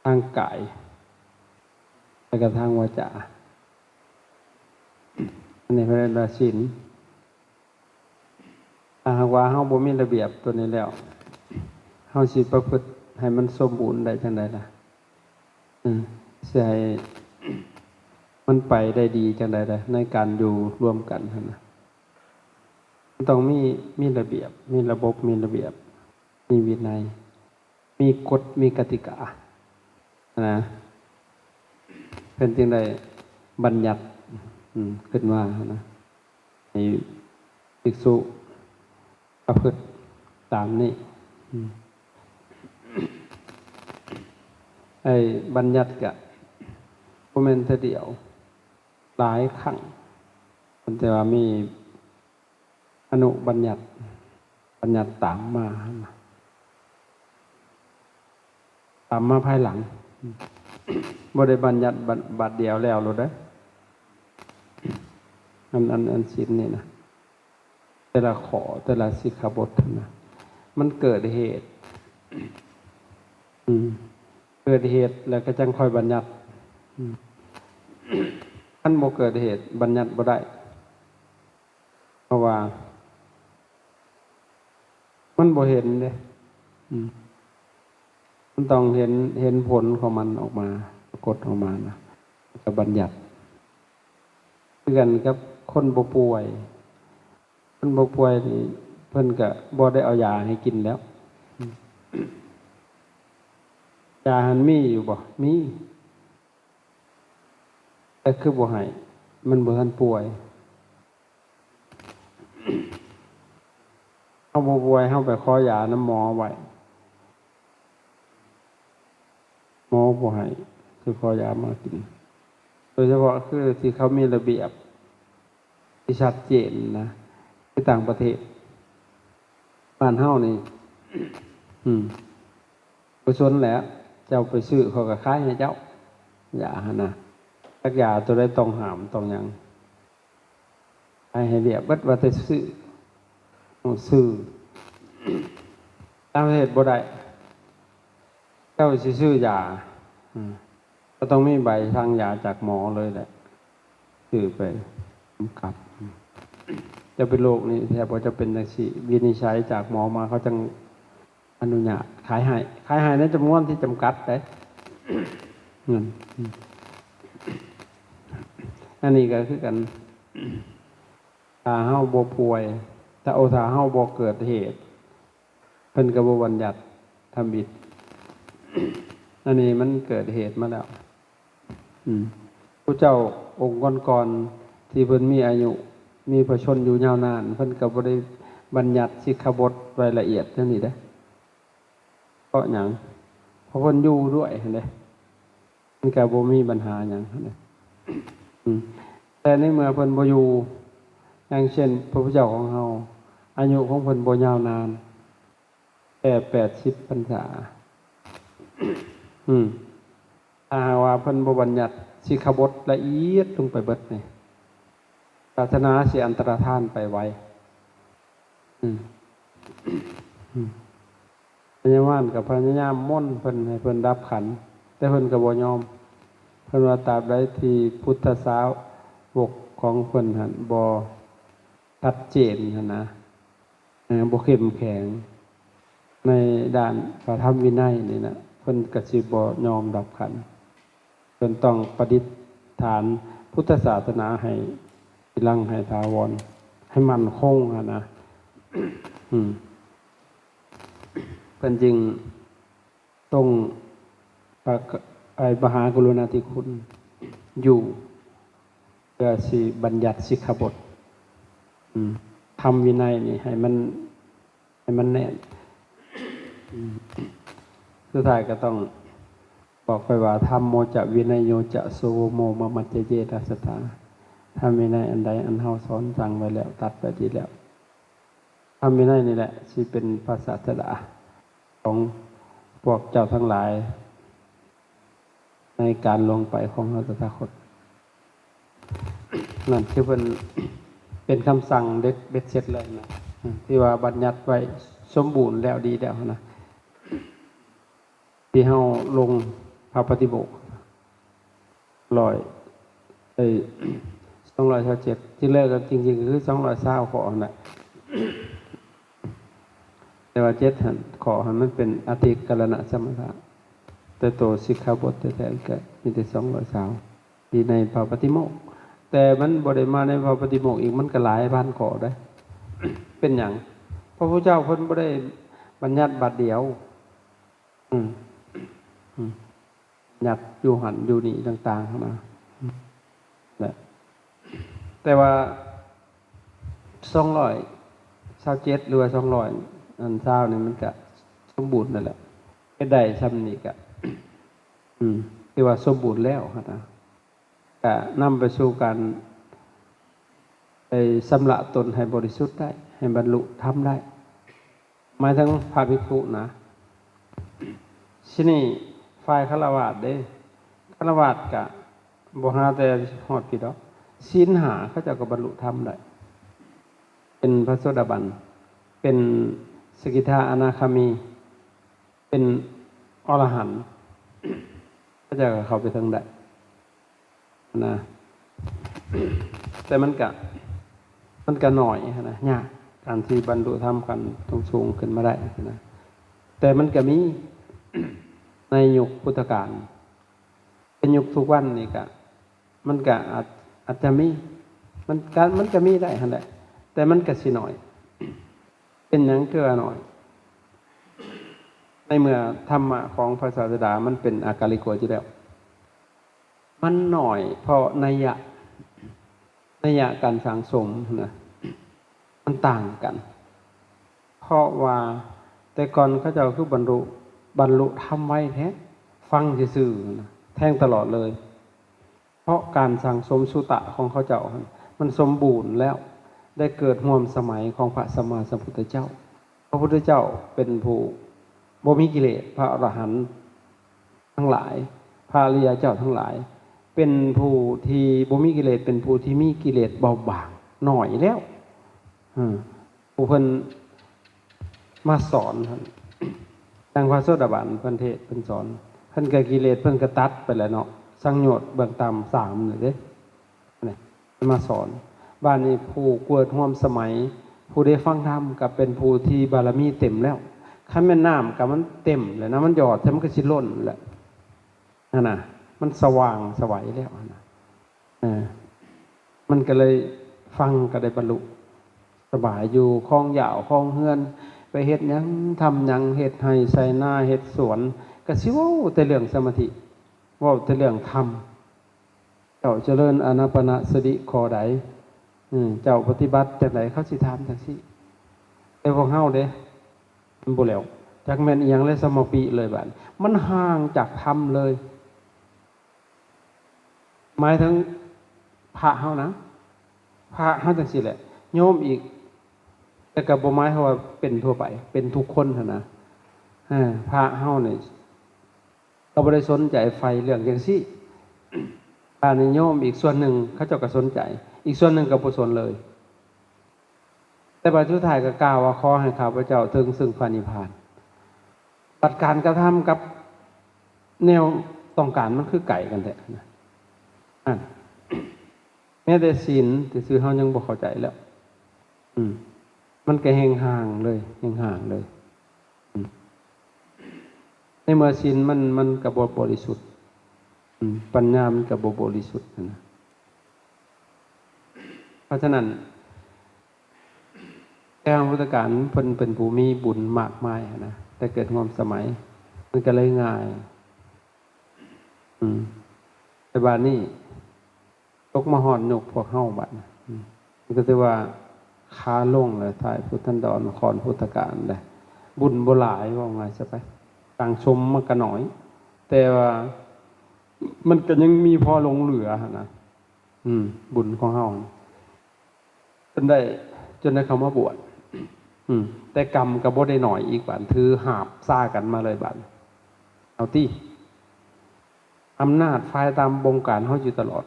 ທາງກາຍ ແລະກະທາງວາຈາ. ອັນນີ້ເພິ່ນເອີ້ນວ່າສິນ. ຖ້າຫາກວ່າເຮົາບໍ່ມີລະບຽບໂຕນີ້ແລ້ວ ເຮົາຊິປະພຶດໃຫ້ມັນສົມບູນໄດ້ຈັ່ງໃດລະ? ເອີ ຊິໃຫ້ມັນໄປໄດ້ດີຈັ່ງໃດລະ ໃນການຢູ່ຮ່ວມກັນຫັ້ນນະ? ມັນຕ້ອງມີ ມີລະບຽບ ມີລະບົບ ມີລະບຽບ ມີວິໄນ ມີກົດ ມີກະຕິການະ ເພິ່ນຈຶ່ງໄດ້ບັນຍັດ ອືມ ຂຶ້ນມານະ ໃຫ້ ພິກສຸປະພຶດຕາມນີ້. ອືມ ໄອ້ບັນຍັດກະບໍ່ແມ່ນເທື່ອດຽວ ຫຼາຍຄັ້ງ ເພິ່ນແຕ່ວ່າມີອະນຸບັນຍັດ ບັນຍັດຕາມມາ ຕາມມາພາຍຫຼັງ ບໍ່ໄດ້ບັນຍັດບາດ ບາດດຽວແລ້ວໂລດເດ້. ອັນ ອັນ ອັນສິນນີ້ນະ ແຕ່ລະຂໍ້ ແຕ່ລະສິກຂາບົດຫັ້ນນະ ມັນເກີດເຫດ ອືມ ເກີດເຫດແລ້ວກໍຈັ່ງຄ່ອຍບັນຍັດ. ອືມ ຄັນບໍ່ເກີດເຫດ ບັນຍັດບໍ່ໄດ້. ເພາະວ່າມັນບໍ່ເຫັນເດ້ ອືມ ມັນຕ້ອງເຫັນ ເຫັນຜົນຂອງມັນອອກມາ ປາກົດອອກມານະ ແລ້ວກໍບັນຍັດ. ຄືກັນກັບຄົນບໍ່ປ່ວຍ ຄົນບໍ່ປ່ວຍນີ້ ເພິ່ນກໍບໍ່ໄດ້ເອົາຢາໃຫ້ກິນແລ້ວ. ອືມ ຢາຫັ້ນມີຢູ່ບໍ່? ມີ. ແຕ່ຄືບໍ່ໃຫ້? ມັນບໍ່ທັນປ່ວຍ. ເຮົາບໍ່ປ່ວຍ ເຮົາໄປຂໍຢານຳໝໍໄວ້ ໝໍບໍ່ໃຫ້ ຄືຂໍຢາມາກິນ. ໂດຍສະເພາະຄືທີ່ເຂົາມີລະບຽບ ທີ່ຊັດເຈນນະ ຄືຕ່າງປະເທດ. ບ້ານເຮົານີ້ ອືມ ບໍ່ສົນແຫຼະ ເຈົ້າໄປຊື້ ເຂົາກໍຂາຍໃຫ້ເຈົ້າ ຢາຫັ້ນນະ. ຈັກຢາຕົວໃດຕ້ອງຫ້າມ ຕ້ອງຫຍັງ ຂາຍໃຫ້ລຽບເບິດ ວ່າແຕ່ຊື້ ຕ້ອງຊື້. ຕ່າງປະເທດບໍ່ໄດ້. ເຈົ້າຊິຊື້ຢາ ອືມ ກໍຕ້ອງມີໃບສັ່ງຢາຈາກໝໍເລີຍແຫຼະ ຊື້ໄປຈຳກັດ. ເຈົ້າເປັນໂລກນີ້ແທ້ບໍ່? ເຈົ້າເປັນຈັ່ງຊີ້ ວິນິດໄຈຈາກໝໍມາ ເຂົາຈັ່ງອະນຸຍາດຂາຍໃຫ້. ຂາຍໃຫ້ໃນຈຳນວນທີ່ຈຳກັດເດ້ ເງິນ. ອັນນີ້ກໍຄືກັນ ຖ້າເຮົາບໍ່ປ່ວຍ ຖ້າ ໂອ ຖ້າເຮົາບໍ່ເກີດເຫດ ເພິ່ນກໍບໍ່ບັນຍັດທຳອິດ. ອັນນີ້ມັນເກີດເຫດມາແລ້ວ. ອືມ ຜູ້ເຈົ້າອົງກ່ອນໆ ທີ່ເພິ່ນມີອາຍຸ ມີພະຊົນຢູ່ຍາວນານ ເພິ່ນກໍບໍ່ໄດ້ບັນຍັດສິກຂາບົດໄວ້ລະອຽດຈັ່ງນີ້ເດ້. ເພາະຫຍັງ? ເພາະເພິ່ນຢູ່ດ້ວຍຫັ້ນເດ້. ມັນກໍບໍ່ມີບັນຫາຫຍັງຫັ້ນເດ້. ອືມ ແຕ່ໃນເມື່ອເພິ່ນບໍ່ຢູ່ ຢ່າງເຊັ່ນ ພະພຸດທະເຈົ້າຂອງເຮົາ ອາຍຸຂອງເພິ່ນບໍ່ຍາວນານ ແຕ່ແປດສິບພັນສາ. ອືມ ຖ້າຫາກວ່າເພິ່ນບໍ່ບັນຍັດສິກຂາບົດລະອຽດລົງໄປເບິດນີ້ ສາສະໜາຊິອັນຕະລະທານໄປໄວ. ອືມ ອືມ ພະຍາມານກໍພະຍາຍາມມົນເພິ່ນໃຫ້ເພິ່ນດັບຂັນ ແຕ່ເພິ່ນກໍບໍ່ຍອມ. ເພິ່ນວ່າຕາບໃດທີ່ພຸດທະສາວົກຂອງເພິ່ນຫັ້ນບໍ່ຊັດເຈນຫັ້ນນະ ເອີ ບໍ່ເຂັ້ມແຂງໃນດ້ານພະທຳວິໄນນີ້ນະ ເພິ່ນກໍຊິບໍ່ຍອມດັບຂັນ. ເພິ່ນຕ້ອງປະດິດຖານພຸດທະສາສະໜາໃຫ້ກິລັງ ໃຫ້ຖາວອນ ໃຫ້ໝັ້ນຄົງຫັ້ນນະ. ອືມ ເພິ່ນຈຶ່ງຊົງພະ ໄອ້ມະຫາກະລຸນາທິຄຸນຢູ່ ເພື່ອຊິບັນຍັດສິກຂາບົດ ອືມ ທຳວິໄນນີ້ໃຫ້ມັນ ໃຫ້ມັນແໜ້ນ. ອືມ ສຸດທ້າຍກໍຕ້ອງບອກໄປວ່າ ທຳໂມຈະວິໄນໂຍຈະ ໂສໂຫໂມ ມະມັດຈະເຢ ຕະສະຖາ. ທຳວິໄນອັນໃດອັນເຮົາສອນສັ່ງໄວ້ແລ້ວ ຕັດໄວ້ດີແລ້ວ ທຳວິໄນນີ້ແຫຼະຊິເປັນພະສາດສະດາຂອງພວກເຈົ້າທັງຫຼາຍ ໃນການລົງໄປຂອງເຮົາຕະຖາຄົດ. ນັ້ນຄືເພິ່ນເປັນຄຳສັ່ງເດັດເບັດເສັດເລີຍນະ ທີ່ວ່າບັນຍັດໄວ້ສົມບູນແລ້ວ ດີແລ້ວນະ. ທີ່ເຮົາລົງພະປະຕິໂມກຮ້ອຍ ເອີຍ ສອງຮ້ອຍຊາວເຈັດ ທີ່ແລກກໍຈິງໆ ກໍຄືສອງຮ້ອຍຊາວຂໍ້ຫັ້ນແຫຼະ ແຕ່ວ່າເຈັດຫັ້ນ ຂໍ້ຫັ້ນມັນເປັນອະຕິກະລະນະສະມະຖະ ແຕ່ໂຕສິກຂາບົດແທ້ໆ ກໍມີແຕ່ສອງຮ້ອຍຊາວ ທີ່ໃນພະປະຕິໂມກ ແຕ່ມັນບໍ່ໄດ້ມາໃນພະປະຕິໂມກອີກ ມັນກໍຫຼາຍພັນຂໍ້ເດ້. ເປັນຫຍັງ? ພະພຸດທະເຈົ້າເພິ່ນບໍ່ໄດ້ບັນຍັດບາດດຽວ ອືມ ອືມ ຍັດຢູ່ຫັ້ນຢູ່ນີ້ຕ່າງໆ ຫັ້ນນະ ແຫຼະ ແຕ່ວ່າສອງຮ້ອຍຊາວເຈັດ ຫຼືວ່າສອງຮ້ອຍອັນຊາວນີ້ ມັນກະສົມບູນນັ້ນແຫຼະ ເຮັດໄດ້ຊ່ຳນີ້ກະ ອືມ ຖືວ່າສົມບູນແລ້ວຫັ້ນນະ ກະນຳໄປສູ່ການໄປຊຳລະຕົນໃຫ້ບໍລິສຸດໄດ້ ໃຫ້ບັນລຸທຳໄດ້ ໝາຍເຖິງພະພິກຂຸນະ. ທີນີ້ຝ່າຍຄາລະວາດເດ້ ຄາລະວາດກະບໍ່ຫາແຕ່ຮອດພີດອກ ສິນຫ້າເຂົາເຈົ້າກໍບັນລຸທຳໄດ້ ເປັນພະໂສດາບັນ ເປັນສະກິທາອະນາຄາມີ ເປັນອໍລະຫັນ ເຂົາເຈົ້າກໍເຂົ້າໄປເຖິງໄດ້ ນະ ແຕ່ມັນກະ ມັນກະໜ້ອຍຫັ້ນນະ ຍາກການທີ່ບັນລຸທຳຂັ້ນສູງໆຂຶ້ນມາໄດ້ຫັ້ນນະ ແຕ່ມັນກະມີໃນຍຸກພຸດທະການ ແຕ່ຍຸກທຸກວັນນີ້ກະ ມັນກະອາດ ອາດຈະມີ ມັນກະ ມັນກະມີໄດ້ຫັ້ນແຫຼະ ແຕ່ມັນກະຊິໜ້ອຍ. ເປັນຫຍັງຄືວ່າໜ້ອຍ? ໃນເມື່ອທຳມະຂອງພະສາສະດາມັນເປັນອາກາລິໂກຢູ່ແລ້ວ ມັນໜ້ອຍເພາະໄນຍະ ໄນຍະການສັ່ງສົມນະ ມັນຕ່າງກັນ ເພາະວ່າແຕ່ກ່ອນເຂົາເຈົ້າຄືບັນລຸ ບັນລຸທຳໄວແທ້ ຟັງຊື່ໆນະ ແທງຕະຫຼອດເລີຍ ເພາະການສັ່ງສົມສຸຕະຂອງເຂົາເຈົ້າຫັ້ນ ມັນສົມບູນແລ້ວ ໄດ້ເກີດຮ່ວມສະໄໝຂອງພະສຳມາສຳພຸດທະເຈົ້າ. ພະພຸດທະເຈົ້າເປັນຜູ້ບໍ່ມີກິເລດ ພະອໍລະຫັນທັງຫຼາຍ ພະອະລິຍະເຈົ້າທັງຫຼາຍ ເປັນຜູ້ທີ່ບໍ່ມີກິເລດ ເປັນຜູ້ທີ່ມີກິເລດເບົາບາງໜ້ອຍແລ້ວ ເອີ ຜູ້ເພິ່ນມາສອນຫັ້ນ ຢ່າງພະໂສດາບັນເພິ່ນເທດ ເພິ່ນສອນ ເພິ່ນກໍກິເລດເພິ່ນກໍຕັດໄປແລ້ວເນາະ ສັງໂຍດເບື້ອງຕ່ຳສາມນີ້ເດ້ ນີ້ມາສອນ. ບາດນີ້ຜູ້ເກີດຮ່ວມສະໄໝ ຜູ້ໄດ້ຟັງທຳກໍເປັນຜູ້ທີ່ບາລະມີເຕັມແລ້ວ. ຄັນແມ່ນນ້ຳກໍມັນເຕັມແລ້ວນະ ມັນຫຍອດໃສ່ມັນກໍຊິລົ້ນແລ້ວຫັ້ນນະ ມັນສະຫວ່າງສະໄຫວແລ້ວຫັ້ນນະ ເອີ ມັນກໍເລີຍຟັງກໍໄດ້ບັນລຸສະບາຍ ຢູ່ຄອງຢາວຄອງເຮືອນ ໄປເຮັດຫຍັງທຳຫຍັງ ເຮັດໄຮ່ໄຖນາ ເຮັດສວນ ກໍຊິເວົ້າແຕ່ເລື່ອງສະມາທິ ເວົ້າແຕ່ເລື່ອງທຳ. ເຈົ້າຈະເລີນອານາປານະສະຕິຂໍ້ໃດ? ເຈົ້າປະຕິບັດຈັ່ງໃດ? ເຂົາຊິຖາມຈັ່ງຊີ້. ແຕ່ພວກເຮົາເດ້ ມັນບໍ່ແລ້ວ ຈັກແມ່ນອີ່ຫຍັງແລະ ສະມາປິເລີຍບາດນີ້ ມັນຫ່າງຈາກທຳເລີຍ. ໝາຍເຖິງພະເຮົານະ ພະເຮົາຈັ່ງຊີ້ແຫຼະ ໂຍມອີກ ແຕ່ກໍບໍ່ໝາຍຄວາມວ່າເປັນທົ່ວໄປ ເປັນທຸກຄົນຫັ້ນນະ. ເອີ ພະເຮົານີ້ ກໍບໍ່ໄດ້ສົນໃຈໃຝ່ເລື່ອງຈັ່ງຊີ້. ອາ ໂຍມອີກສ່ວນໜຶ່ງເຂົາເຈົ້າກໍສົນໃຈ ອີກສ່ວນໜຶ່ງກໍບໍ່ສົນເລີຍ. ແຕ່ບັດສຸດທ້າຍກໍກ່າວວ່າ ຂໍໃຫ້ຂ້າພະເຈົ້າເຖິງເຊິ່ງພະນິບພານ. ບັດການກະທຳກັບແນວຕ້ອງການມັນຄືໄກກັນແທ້ນະ. ອັນ ແມ້ແຕ່ສິນຊື່ໆ ເຮົາຍັງບໍ່ເຂົ້າໃຈແລ້ວ. ອືມ ມັນກໍແຮ່ງຫ່າງເລີຍ ແຮ່ງຫ່າງເລີຍ. ອືມ ໃນເມື່ອສິນມັນ ມັນກໍບໍ່ບໍລິສຸດ ອືມ ປັນຍາມັນກໍບໍ່ບໍລິສຸດຫັ້ນນະ. ເພາະສະນັ້ນ ແຕ່ທາງພຸດທະການເພິ່ນເປັນຜູ້ມີບຸນມາກມາຍຫັ້ນນະ ແຕ່ເກີດຮ່ວມສະໄໝ ມັນກໍເລີຍງ່າຍ. ອືມ ແຕ່ບາດນີ້ ຕົກມາຮອດຍຸກພວກເຮົາບາດນີ້ ອືມ ມັນກໍຖືວ່າຂາລົງແລ້ວ ທ້າຍພຸດທັນດອນ ຄອນພຸດທະການແລ້ວ ບຸນບໍ່ຫຼາຍ ເວົ້າງ່າຍຊະໄປ ສັ່ງສົມມັນກໍໜ້ອຍ ແຕ່ວ່າມັນກໍຍັງມີພໍຫຼົງເຫຼືອຫັ້ນນະ. ອືມ ບຸນຂອງເຮົາ ເພິ່ນໄດ້ ຈົນໄດ້ເຂົ້າມາບວດ. ອືມ ແຕ່ກຳກໍບໍ່ໄດ້ໜ້ອຍອີກບາດ ຖືຫາບຊາກັນມາເລີຍບາດ. ເອົາຕິ ອຳນາດຝ່າຍຕ່ຳບົງການເຮົາຢູ່ຕະຫຼອດ.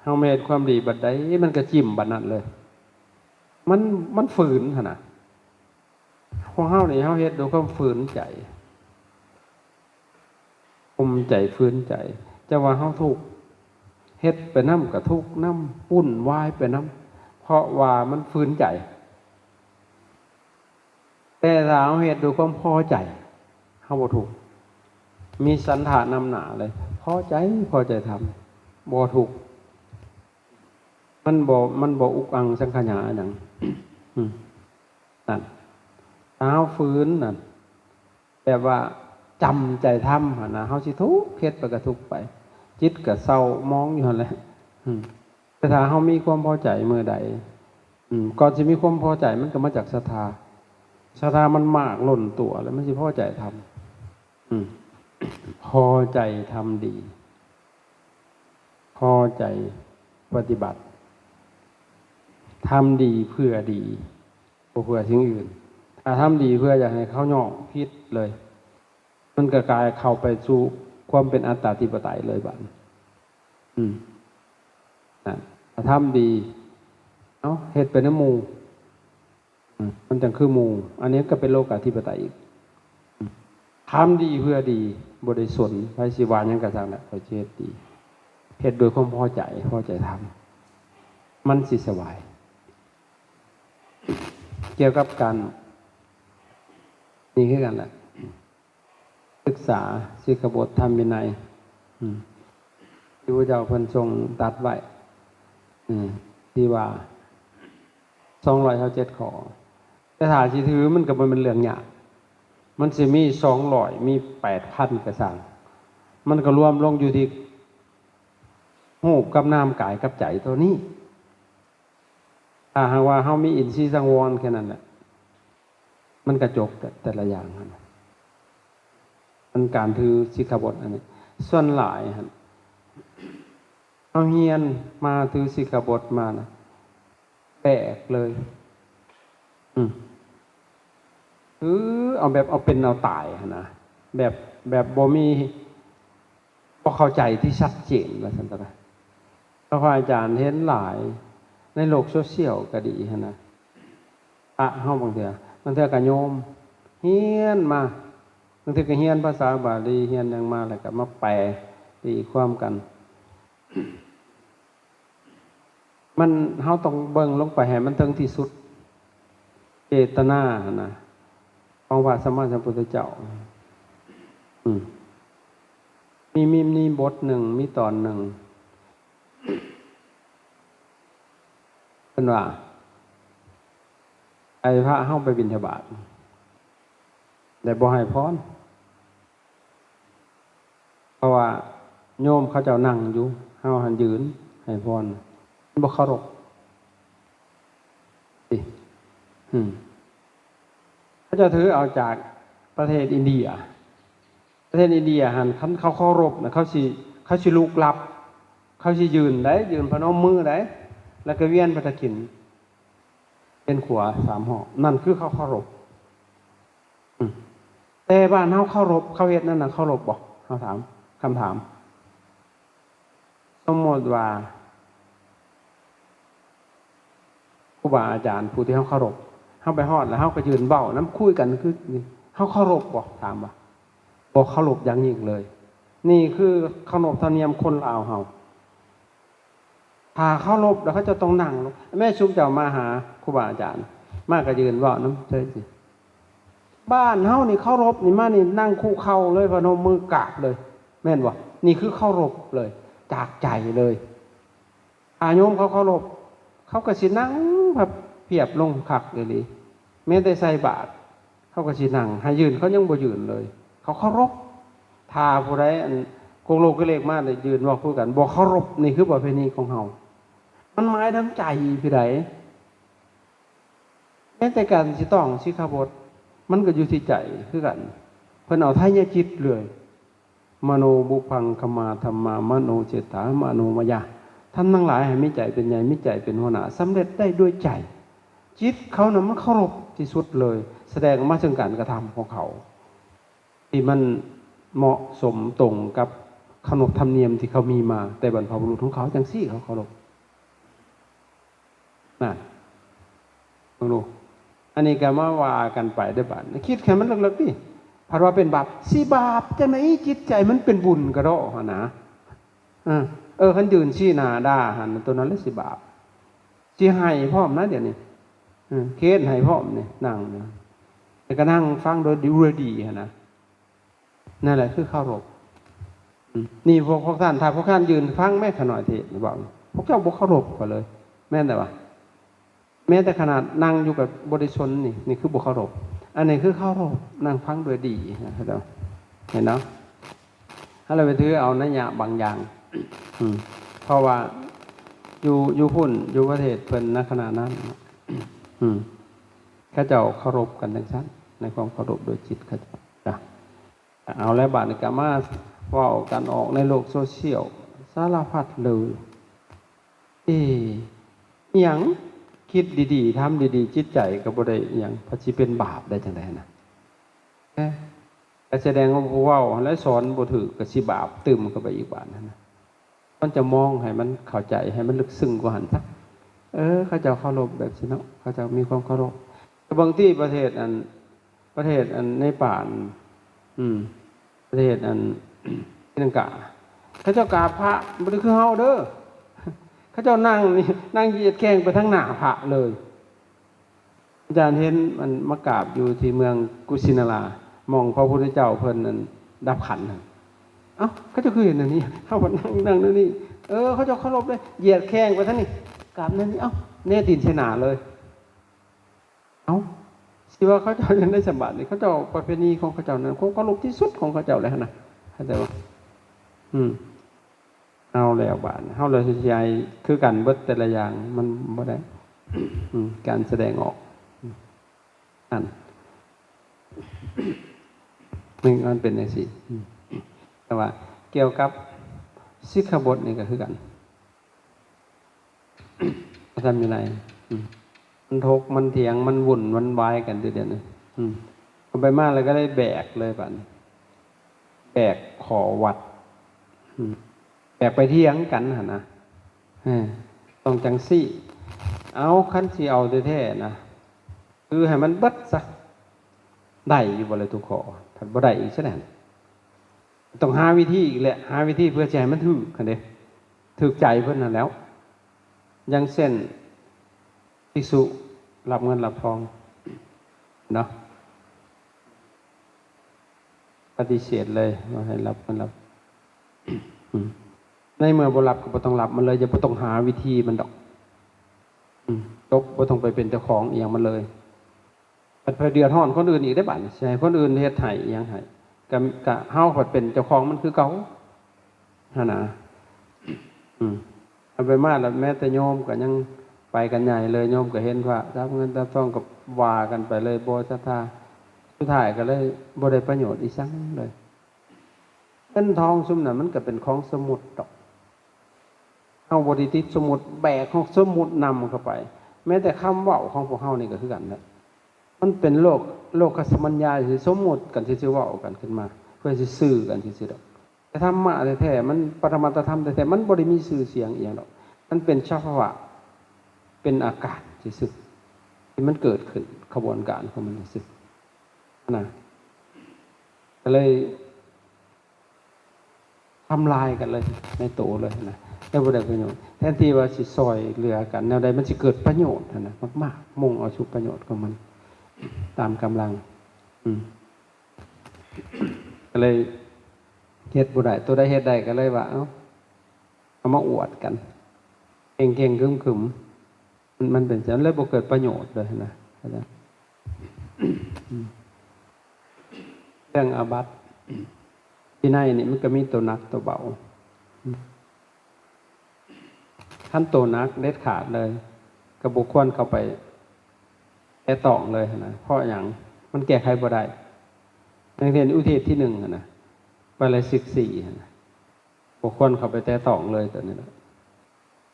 ເຮົາມາເຮັດຄວາມດີບັດໃດ ມັນກໍຈິ້ມບັດນັ້ນເລີຍ. ມັນ ມັນຝືນຫັ້ນນະ. ພວກເຮົານີ້ ເຮົາເຮັດດ້ວຍຄວາມຝືນໃຈ. ຂົ່ມໃຈ, ຝືນໃຈ. ຈະວ່າເຮົາທຸກ, ເຮັດໄປນຳກໍທຸກນຳ, ວຸ້ນວາຍໄປນຳ, ເພາະວ່າມັນຝືນໃຈ. ແຕ່ຖ້າເຮົາເຮັດດ້ວຍຄວາມພໍໃຈ, ເຮົາບໍ່ທຸກ. ມີສັນທະນຳໜ້າເລີຍ, ພໍໃຈ, ພໍໃຈທຳ, ບໍ່ທຸກ. ມັນບໍ່, ມັນບໍ່ອຸກອັງສັງຂະຫຍາຫຍັງ. ອືມ ນັ້ນ. ຖ້າເຮົາຝືນນັ້ນ, ແບບວ່າຈຳໃຈທຳຫັ້ນນະ, ເຮົາຊິທຸກ, ເຮັດໄປກໍທຸກໄປ, ຈິດກໍເສົ້າໝອງຢູ່ຫັ້ນແຫຼະ. ອືມ ແຕ່ຖ້າເຮົາມີຄວາມພໍໃຈມື້ໃດ, ອືມ ກ່ອນຊິມີຄວາມພໍໃຈ ມັນກໍມາຈາກສັດທາ. ສັດທາມັນມາກລົ້ນຕົວ ແລ້ວມັນຊິພໍໃຈທຳ. ອືມ ພໍໃຈທຳດີ, ພໍໃຈປະຕິບັດ, ທຳດີເພື່ອດີ, ບໍ່ເພື່ອສິ່ງອື່ນ. ຖ້າທຳດີເພື່ອຢາກໃຫ້ເຂົາຍ້ອງຜິດເລີຍ, ມັນກໍກາຍເຂົ້າໄປສູ່ຄວາມເປັນອັດຕາທິປະໄຕເລີຍບາດນີ້. ອືມ ນັ້ນ. ຖ້າທຳດີ, ເອົ້າ, ເຮັດໄປນຳໝູ່, ອືມ ມັນຈັ່ງຄືໝູ່. ອັນນີ້ກໍເປັນໂລກາທິປະໄຕອີກ. ອືມ ທຳດີເພື່ອດີ, ບໍ່ໄດ້ສົນໃຜຊິວ່າຫຍັງກໍຊ່າງແຫຼະ, ຂ້ອຍຊິເຮັດດີ. ເຮັດດ້ວຍຄວາມພໍໃຈ, ພໍໃຈທຳ, ມັນຊິສະບາຍ. ກ່ຽວກັບການ ນີ້ຄືກັນແຫຼະ, ສຶກສາສິກຂະບົດທຳວິໄນ ອືມ ທີ່ພະເຈົ້າເພິ່ນຊົງຕັດໄວ້ ອືມ ທີ່ວ່າ ສອງຮ້ອຍຊາວເຈັດຂໍ້. ແຕ່ຖ້າຊິຖື ມັນກໍບໍ່ແມ່ນເລື່ອງຍາກ. ມັນຊິມີສອງຮ້ອຍ ມີແປດພັນກໍຊ່າງ, ມັນກໍລວມລົງຢູ່ທີ່ຮູບກັບນາມ, ກາຍກັບໃຈຕົວນີ້. ຖ້າຫາກວ່າເຮົາມີອິນຊີສັງວອນແຄ່ນັ້ນແຫຼະ, ມັນກະຈົບແຕ່ລະຢ່າງຫັ້ນນະ. ມັນການຖືສິກຂະບົດອັນນີ້ ສ່ວນຫຼາຍຫັ້ນ ເຮົາຮຽນມາຖືສິກຂະບົດມານະ ແປກເລີຍ. ອືມ ຄືເອົາແບບເອົາເປັນເອົາຕາຍຫັ້ນນະ, ແບບ ແບບບໍ່ມີ ບໍ່ເຂົ້າໃຈທີ່ຊັດເຈນວ່າຊັ້ນຊະ. ເພາະວ່າອາຈານເຫັນຫຼາຍໃນໂລກໂຊຊຽວກໍດີຫັ້ນນະ, ພະເຮົາບາງເທື່ອ, ບາງເທື່ອກໍໂຍມຮຽນມາ, ບາງເທື່ອກໍຮຽນພາສາບາລີ, ຮຽນຫຍັງມາແລ້ວກໍມາແປຕີຄວາມກັນ. ມັນ ເຮົາຕ້ອງເບິ່ງລົງໄປໃຫ້ມັນເຖິງທີ່ສຸດ ເຈດຕະນາຫັ້ນນະ ຂອງພະສຳມາສຳພຸດທະເຈົ້າ. ອືມ ມີ ມີ ມີບົດໜຶ່ງ ມີຕອນໜຶ່ງ ເພິ່ນວ່າ ໄອ້ພະເຮົາໄປບິນທະບາດ ແຕ່ບໍ່ໃຫ້ພອນ. ເພາະວ່າໂຍມເຂົາເຈົ້ານັ່ງຢູ່, ເຮົາຫັ້ນຢືນໃຫ້ພອນ, ມັນບໍ່ເຄົາລົບຕິ. ອືມ ເຂົາເຈົ້າຖືເອົາຈາກປະເທດອິນເດຍ. ປະເທດອິນເດຍຫັ້ນ ຄັນເຂົາເຄົາລົບນະ ເຂົາຊິ ເຂົາຊິລຸກລັບ, ເຂົາຊິຢືນໄດ໋, ຢືນພະນົມມືໄດ໋, ແລ້ວກໍວຽນພະຕະກິນ ວຽນຂວາສາມຮອບ, ນັ້ນຄືເຂົາເຄົາລົບ. ອືມ ແຕ່ບ້ານເຮົາເຄົາລົບ, ເຂົາເຮັດນັ້ນນະເຄົາລົບບໍ່? ເຮົາຖາມ ຄຳຖາມ. ສົມມຸດວ່າ ຄູບາອາຈານຜູ້ທີ່ເຮົາເຄົາລົບ, ເຮົາໄປຮອດແລ້ວເຮົາກໍຢືນເວົ້ານຳ, ຄຸຍກັນຄື ເຮົາເຄົາລົບບໍ່? ຖາມວ່າ ບໍ່ເຄົາລົບຢ່າງຍິ່ງເລີຍ. ນີ້ຄືເຄົາລົບທຳນຽມຄົນລາວເຮົາ. ຖ້າເຄົາລົບແລ້ວເຂົາເຈົ້າຕ້ອງນັ່ງລົງ. ແມ່ຊຸມເຈົ້າມາຫາຄູບາອາຈານ, ມາກໍຢືນເວົ້ານຳເຊີຍຊິ. ບ້ານເຮົານີ້ເຄົາລົບນີ້ມານີ້ນັ່ງຄຸເຂົ່າເລີຍ, ພະນົມມືກາບເລີຍ, ແມ່ນບໍ່? ນີ້ຄືເຄົາລົບເລີຍ, ຈາກໃຈເລີຍ. ອາໂຍມເຂົາເຄົາລົບ, ເຂົາກໍຊິນັ່ງພັບພຽບລົງຄັກອີ່ຫຼີ. ແມ້ແຕ່ໃສ່ບາດ ເຂົາກໍຊິນັ່ງ, ໃຫ້ຢືນເຂົາຍັງບໍ່ຢືນເລີຍ. ເຂົາເຄົາລົບ. ຖ້າຜູ້ໃດ ອັນ ໂກໂລກະເລກມາໄດ້ຢືນເວົ້າຄືກັນ, ບໍ່ເຄົາລົບ. ນີ້ຄືປະເພນີຂອງເຮົາ. ມັນໝາຍເຖິງໃຈຜູ້ໃດ. ແມ້ແຕ່ການຊິຕ້ອງສິກຂາບົດ ມັນກໍຢູ່ທີ່ໃຈຄືກັນ. ເພິ່ນເອົາໄທຍະຈິດເລີຍ. ມະໂນບຸບພັງຄະມາທຳມາ ມະໂນເສດຖາ ມະໂນມະຍາ. ທ່ານທັງຫຼາຍໃຫ້ມີໃຈເປັນໃຫຍ່, ມີໃຈເປັນຫົວໜ້າ, ສຳເລັດໄດ້ດ້ວຍໃຈ. ຈິດເຂົານະ ມັນເຄົາລົບທີ່ສຸດເລີຍ, ສະແດງອອກມາເຊິ່ງການກະທຳຂອງເຂົາ ທີ່ມັນເໝາະສົມຕົງກັບຂະໜົບທຳນຽມທີ່ເຂົາມີມາແຕ່ບັນພະບຸລຸດຂອງເຂົາ, ຈັ່ງຊີ້ເຂົາເຄົາລົບ. ນັ້ນ ເບິ່ງດູ. ອັນນີ້ກໍມາວ່າກັນໄປເດີ້ບາດນີ້. ຄິດໃຫ້ມັນເລິກໆຕິ. ພັດວ່າເປັນບາບ ຊິບາບຈັ່ງໃດ? ຈິດໃຈມັນເປັນບຸນກະເດາະຫັ້ນນະ. ເອີ ເອີ ຄັນຢືນຊີ້ໜ້າດ່າຫັ້ນ ໂຕນັ້ນລະຊິບາບ ຊິໃຫ້ພ້ອມນະ ດຽວນີ້ ເອີ ເຄດໃຫ້ພ້ອມນີ້ ນັ່ງນີ້ ແລ້ວກະນັ່ງຟັງໂດຍດີ ໂດຍດີຫັ້ນນະ. ນັ້ນແຫຼະຄືເຄົາລົບ. ອືມ ນີ້ພວກ ພວກທ່ານ ຖ້າພວກທ່ານຢືນຟັງແມ້ຂະນ້ອຍເທດນີ້ ເວົ້າ ພວກເຈົ້າບໍ່ເຄົາລົບຂ້ອຍເລີຍ ແມ່ນແຕ່ວ່າ ແມ້ແຕ່ຂະໜາດນັ່ງຢູ່ກັບບໍ່ໄດ້ຊົນນີ້ ນີ້ຄືບໍ່ເຄົາລົບ. ອັນນີ້ຄືເຄົາລົບ ນັ່ງຟັງໂດຍດີນະ ເຫັນເນາະ? ເຮົາລະໄປຖືເອົາໄນຍະບາງຢ່າງ ອືມ ເພາະວ່າຢູ່ ຢູ່ພຸ້ນ ຢູ່ປະເທດເພິ່ນນະ ຂະນະນັ້ນ ອືມ ເຂົາເຈົ້າເຄົາລົບກັນຈັ່ງຊັ້ນ ໃນຄວາມເຄົາລົບໂດຍຈິດເຂົາເຈົ້າ. ເອົາແລ້ວ ບາດນີ້ກະມາເວົ້າກັນອອກໃນໂລກໂຊຊຽວ ສາລະພັດເລີຍ. ເອີ ອີ່ຫຍັງ? ຄິດດີໆ ທຳດີໆ ຈິດໃຈກະບໍ່ໄດ້ອີ່ຫຍັງ ພັດຊິເປັນບາບໄດ້ຈັ່ງໃດນະ? ເອີ ກະສະແດງວ່າຜູ້ເວົ້າຫັ້ນແຫຼະສອນບໍ່ຖືກ ກະຊິບາບຕື່ມເຂົ້າໄປອີກບາດຫັ້ນນະ. ມັນຈະມອງໃຫ້ມັນເຂົ້າໃຈ ໃຫ້ມັນເລິກເຊິ່ງກວ່າຫັ້ນຊະ. ເອີ ເຂົາເຈົ້າເຄົາລົບແບບຊີ້ເນາະ ເຂົາເຈົ້າມີຄວາມເຄົາລົບ. ແຕ່ບາງທີປະເທດອັນ ປະເທດອັນເນປານ ອືມ ປະເທດອັນ ສຣີລັງກາ ເຂົາເຈົ້າກາບພະບໍ່ໄດ້ຄືເຮົາເດີ. ເຂົາເຈົ້ານັ່ງນີ້ ນັ່ງຢຽດແຂ້ງໄປທາງໜ້າພະເລີຍ. ອາຈານເຫັນມັນມາກາບຢູ່ທີ່ເມືອງກຸຊິນາລາ ໝ່ອງພະພຸດທະເຈົ້າເພິ່ນນັ້ນດັບຂັນຫັ້ນ. ເອົ້າ ເຂົາເຈົ້າຄືເຮັດແນວນີ້? ເຮົາພັດນັ່ງ ນັ່ງແນວນີ້. ເອີ ເຂົາເຈົ້າເຄົາລົບເດ້ ຢຽດແຂ້ງໄປທາງນີ້ ກາບແນວນີ້. ເອົ້າ ແນຕີນໃສ່ໜ້າເລີຍ. ເອົ້າ ຊິວ່າເຂົາເຈົ້າຈັ່ງໃດສະບາດນີ້? ເຂົາເຈົ້າປະເພນີຂອງເຂົາເຈົ້ານັ້ນ ຄວາມເຄົາລົບທີ່ສຸດຂອງເຂົາເຈົ້າແລ້ວຫັ້ນນະ ເຂົ້າໃຈບໍ່? ອືມ ເອົາແລ້ວບາດນີ້ ເຮົາລະຊິໃຫ້ຄືກັນເບິດແຕ່ລະຢ່າງ ມັນບໍ່ໄດ້ ອືມ ການສະແດງອອກ ອືມ ອັນ ມັນ ມັນເປັນຈັ່ງຊີ້ ອືມ ແຕ່ວ່າກ່ຽວກັບສິກຂາບົດນີ້ກະຄືກັນ ພະທຳວິໄນ ອືມ ມັນຖົກມັນຖຽງ ມັນວຸ່ນມັນວາຍກັນຢູ່ດຽວນີ້ ອືມ ເອົາໄປມາແລ້ວກະໄດ້ແບກເລີຍບາດນີ້ ແບກຂໍວັດ ອືມ ແບກໄປຖຽງກັນຫັ້ນນະ ເອີ ຕ້ອງຈັ່ງຊີ້. ເອົາ ຄັນຊິເອົາແທ້ໆນະ ຄືໃຫ້ມັນເບິດຊະ ໄດ້ຢູ່ບໍ່ລະທຸກຂໍ້? ຄັນບໍ່ໄດ້ອີກຊັ້ນນັ້ນ ຕ້ອງຫາວິທີອີກແຫຼະ ຫາວິທີເພື່ອຊິໃຫ້ມັນຖືກຫັ້ນເດ້ ຖືກໃຈເພິ່ນຫັ້ນແຫຼ້ວ. ຢ່າງເຊັ່ນ ພິກສຸຮັບເງິນຮັບທອງເນາະ ປະຕິເສດເລີຍ ບໍ່ໃຫ້ຮັບເງິນຮັບ ອືມ ໃນເມື່ອບໍ່ຮັບກະບໍ່ຕ້ອງຮັບມັນເລີຍ ຢ່າ ບໍ່ຕ້ອງຫາວິທີມັນດອກ ອືມ ຈົບ ບໍ່ຕ້ອງໄປເປັນເຈົ້າຂອງອີ່ຫຍັງມັນເລີຍ. ບັດໄປເດືອດຮ້ອນຄົນອື່ນອີກເດ້ບາດນີ້ ຊິໃຫ້ຄົນອື່ນເຮັດໃຫ້ອີ່ຫຍັງໃຫ້ ກະ ກະເຮົາພັດເປັນເຈົ້າຂອງມັນຄືເກົ່າຫັ້ນນະ ອືມ ເອົາໄປມາແລ້ວ ແມ້ແຕ່ໂຍມກະຍັງໄປກັນໃຫຍ່ເລີຍ ໂຍມກະເຫັນພະ ຈັບເງິນຈັບທອງກະວ່າກັນໄປເລີຍ ບໍ່ສັດທາ ສຸດທ້າຍກະເລີຍບໍ່ໄດ້ປະໂຫຍດອີ່ຫຍັງເລີຍ. ເງິນທອງຊຸມນັ້ນມັນກະເປັນຂອງສົມມຸດດອກ ເຮົາບໍ່ໄດ້ຕິດສົມມຸດ ແບກຂອງສົມມຸດນຳເຂົ້າໄປ ແມ້ແຕ່ຄຳເວົ້າຂອງພວກເຮົານີ້ກະຄືກັນແຫຼະ ມັນເປັນໂລກ ໂລກຄະສະມັນຍາ ຊິສົມມຸດກັນ ຊິເວົ້າກັນຂຶ້ນມາ ເພື່ອຊິສື່ກັນຊື່ໆດອກ ແຕ່ທຳມະແທ້ໆ ມັນປະຕະມັດຕະທຳແທ້ໆ ມັນບໍ່ໄດ້ມີຊື່ສຽງອີ່ຫຍັງດອກ ມັນເປັນສະພາວະ ເປັນອາກາດຊື່ໆ ທີ່ມັນເກີດຂຶ້ນ ຂະບວນການຂອງມັນຊື່ໆນະ ກະເລີຍ ທຳລາຍກັນເລີຍໃນໂຕເລີຍນະ ແລ້ວບໍ່ໄດ້ປະໂຫຍດ ແທນທີ່ວ່າຊິຊ່ອຍເຫຼືອກັນແນວໃດ ມັນຊິເກີດປະໂຫຍດຫັ້ນນະ ມາກໆ ມຸ່ງເອົາສຸປະໂຫຍດຂອງມັນຕາມກຳລັງ ອືມ ກະເລີຍເຮັດບໍ່ໄດ້ ໂຕໃດເຮັດໄດ້ກະເລີຍວ່າ ເອົ້າ ເອົາມາອວດກັນ ເຄັ່ງໆ ຄຶມໆ ມັນ ມັນເປັນຈັ່ງຊັ້ນ ເລີຍບໍ່ເກີດປະໂຫຍດເລີຍນະ ເລື່ອງອາບັດ ວິໄນນີ້ມັນກະມີໂຕໜັກໂຕເບົາ ຄັນໂຕໜັກເດັດຂາດເລີຍ ກະບໍ່ຄວນເຂົ້າໄປແຕະຕ້ອງເລີຍຫັ້ນນະ ເພາະຫຍັງ? ມັນແກ້ໄຂບໍ່ໄດ້ ຢ່າງເຊັ່ນອຸເທດທີໜຶ່ງຫັ້ນນະ ປາລາຊິກສີ່ຫັ້ນນະ ບໍ່ຄວນເຂົ້າໄປແຕະຕ້ອງເລີຍໂຕນີ້ນະ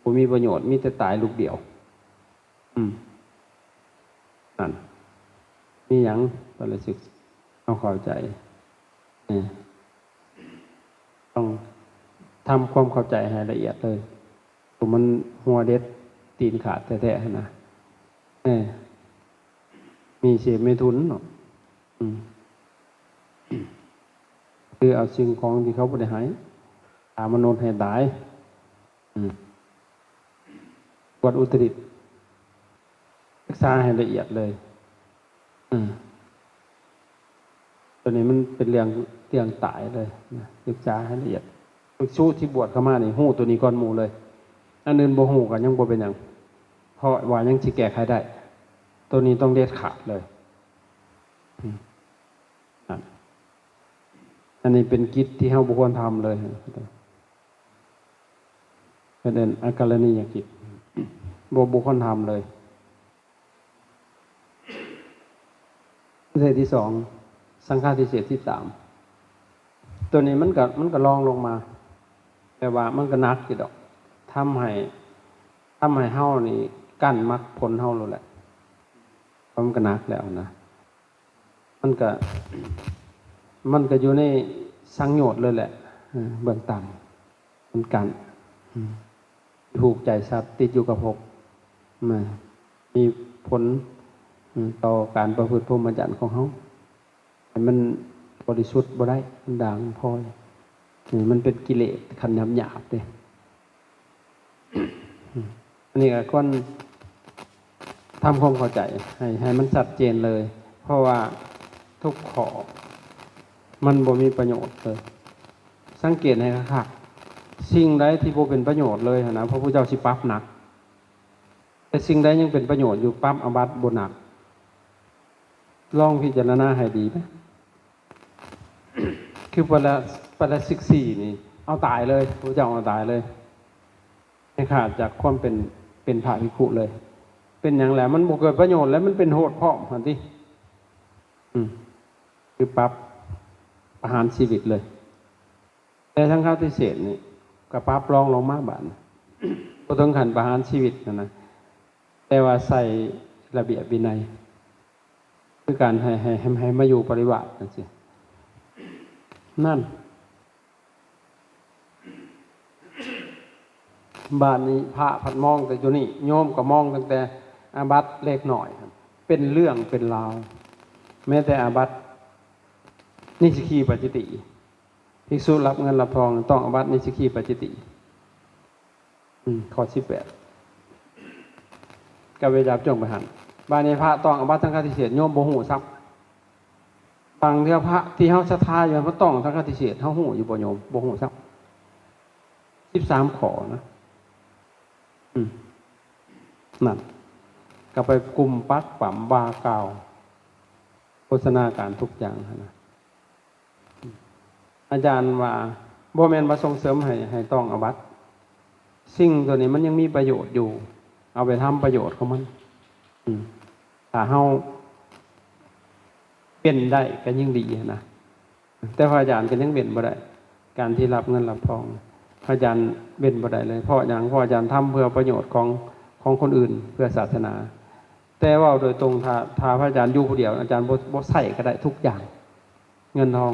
ບໍ່ມີປະໂຫຍດ ມີແຕ່ຕາຍລູກດຽວ ອືມ ນັ້ນ ມີຫຍັງ ປາລາຊິກ ເຮົາເຂົ້າໃຈ ເອີ ຕ້ອງທຳຄວາມເຂົ້າໃຈໃຫ້ລະອຽດເລີຍ ໂຕມັນຫົວເດັດຕີນຂາດແທ້ໆຫັ້ນນະ ເອີ ມີເສບມີທຸນເນາະ ອືມ ຄືເອົາສິ່ງຂອງທີ່ເຂົາບໍ່ໄດ້ໃຫ້ ຂ້າມະນຸດໃຫ້ຕາຍ. ອືມ ອວດອຸດຕະລິດ ສຶກສາໃຫ້ລະອຽດເລີຍ. ອືມ ໂຕນີ້ມັນເປັນເລື່ອງ ເລື່ອງຕາຍເລີຍນະ ສຶກສາໃຫ້ລະອຽດ. ພິກສຸທີ່ບວດເຂົ້າມານີ້ ຮູ້ໂຕນີ້ກ່ອນໝູ່ເລີຍ, ອັນອື່ນບໍ່ຮູ້ກໍຍັງບໍ່ເປັນຫຍັງ ເພາະວ່າຍັງຊິແກ້ໄຂໄດ້. ໂຕນີ້ຕ້ອງເດັດຂາດເລີຍ. ອືມ ນັ້ນ ອັນນີ້ເປັນກິດທີ່ເຮົາບໍ່ຄວນທຳເລີຍ. ເພິ່ນເອີ້ນອາກາລະນີຍະກິດ ບໍ່ ບໍ່ຄວນທຳເລີຍ. ເສດທີສອງ ສັງຄາທິເສດທີສາມ ໂຕນີ້ມັນກໍ ມັນກໍລອງລົງມາ ແຕ່ວ່າມັນກໍໜັກຢູ່ດອກ ທຳໃຫ້ ທຳໃຫ້ເຮົານີ້ກັ້ນມັກຜົນເຮົາໂລດແຫຼະ ເພາະມັນກໍໜັກແລ້ວນະ. ມັນກະ ມັນກະຢູ່ໃນສັງໂຍດເລີຍແຫຼະ ເອີ ເບື້ອງຕ່ຳ ມັນກະ ອືມ ຜູກໃຈສັດຕິດຢູ່ກັບຫົກ ມາ ມີຜົນ ອືມ ຕໍ່ການປະພຶດພົມມະຈັນຂອງເຮົາ ໃຫ້ມັນບໍລິສຸດບໍ່ໄດ້ ມັນດ່າງ ມັນພອຍ ນີ້ມັນເປັນກິເລດຂັ້ນຫຍາບໆເດ້. ອັນນີ້ກໍຄວນທຳຄວາມເຂົ້າໃຈໃຫ້ ໃຫ້ມັນຊັດເຈນເລີຍ ເພາະວ່າທຸກຂໍ້ມັນບໍ່ມີປະໂຫຍດເລີຍ. ສັງເກດໃຫ້ຄັກໆ ສິ່ງໃດທີ່ບໍ່ເປັນປະໂຫຍດເລີຍຫັ້ນນະ ພະພຸດທະເຈົ້າຊິປັບໜັກ, ແຕ່ສິ່ງໃດຍັງເປັນປະໂຫຍດຢູ່ ປັບອາບັດບໍ່ໜັກ. ລອງພິຈາລະນາໃຫ້ດີໄປ. ຄືປາລາ ປາລາຊິກສີ່ນີ້ ເອົາຕາຍເລີຍ ພະເຈົ້າເອົາຕາຍເລີຍ ໃຫ້ຂາດຈາກຄວາມເປັນ ເປັນພະພິກຂຸເລີຍ. ເປັນຫຍັງແຫຼະ? ມັນບໍ່ເກີດປະໂຫຍດ ແລະ ມັນເປັນໂທດພ້ອມຫັ້ນຕິ. ອືມ ຄືປັບປະຫານຊີວິດເລີຍ. ແຕ່ສັງຄາທິເສດນີ້ ກໍປັບລອງລົງມາບາດນີ້ ບໍ່ເຖິງຂັ້ນປະຫານຊີວິດຫັ້ນນະ ແຕ່ວ່າໃສ່ລະບຽບວິໄນ ຄືການໃຫ້ ໃຫ້ ໃຫ້ ໃຫ້ມາຢູ່ປະລິວາດຈັ່ງຊີ້ ນັ້ນ. ບາດນີ້ພະພັດມອງແຕ່ຢູ່ນີ້ ໂຍມກໍມອງຕັ້ງແຕ່ອາບັດເລັກນ້ອຍ ເປັນເລື່ອງເປັນລາວ ແມ້ແຕ່ອາບັດນິດສະຄີປາຈິດຕິ ພິກສຸຮັບເງິນຮັບທອງ ຕ້ອງອາບັດນິດສະຄີປາຈິດຕິ. ອືມ ຂໍ້ສິບແປດ ກໍໄປຈັບຈົ່ງໄປຫັ້ນ. ບາດນີ້ພະຕ້ອງອາບັດສັງຄາທິເສດ ໂຍມບໍ່ຮູ້ຊ້ຳ. ບາງເທື່ອພະທີ່ເຮົາສັດທາຢູ່ ເພິ່ນຕ້ອງສັງຄາທິເສດ ເຮົາຮູ້ຢູ່ບໍ່ໂຍມ? ບໍ່ຮູ້ຊ້ຳ. ສິບສາມຂໍ້ນະ. ອືມ ນັ້ນ ກໍໄປກຸມປັກປ້ຳວ່າກ່າວ ໂຄສະນາການທຸກຢ່າງຫັ້ນນະ. ອາຈານວ່າ ບໍ່ແມ່ນວ່າສົ່ງເສີມໃຫ້ ໃຫ້ຕ້ອງອາບັດ. ສິ່ງຕົວນີ້ມັນຍັງມີປະໂຫຍດຢູ່ ເອົາໄປທຳປະໂຫຍດຂອງມັນ. ອືມ ຖ້າເຮົາເວັ້ນໄດ້ກໍຍິ່ງດີຫັ້ນນະ. ແຕ່ພະອາຈານກໍຍັງເວັ້ນບໍ່ໄດ້ ການທີ່ຮັບເງິນຮັບທອງ ພະອາຈານເວັ້ນບໍ່ໄດ້ເລີຍ. ເພາະຫຍັງ? ເພາະອາຈານທຳເພື່ອປະໂຫຍດຂອງ ຂອງຄົນອື່ນ ເພື່ອສາສະໜາ. ແຕ່ເວົ້າໂດຍຕົງ ຖ້າ ຖ້າພະອາຈານຢູ່ຜູ້ດຽວ ອາຈານບໍ່ ບໍ່ໃຊ້ກໍໄດ້ທຸກຢ່າງ ເງິນທອງ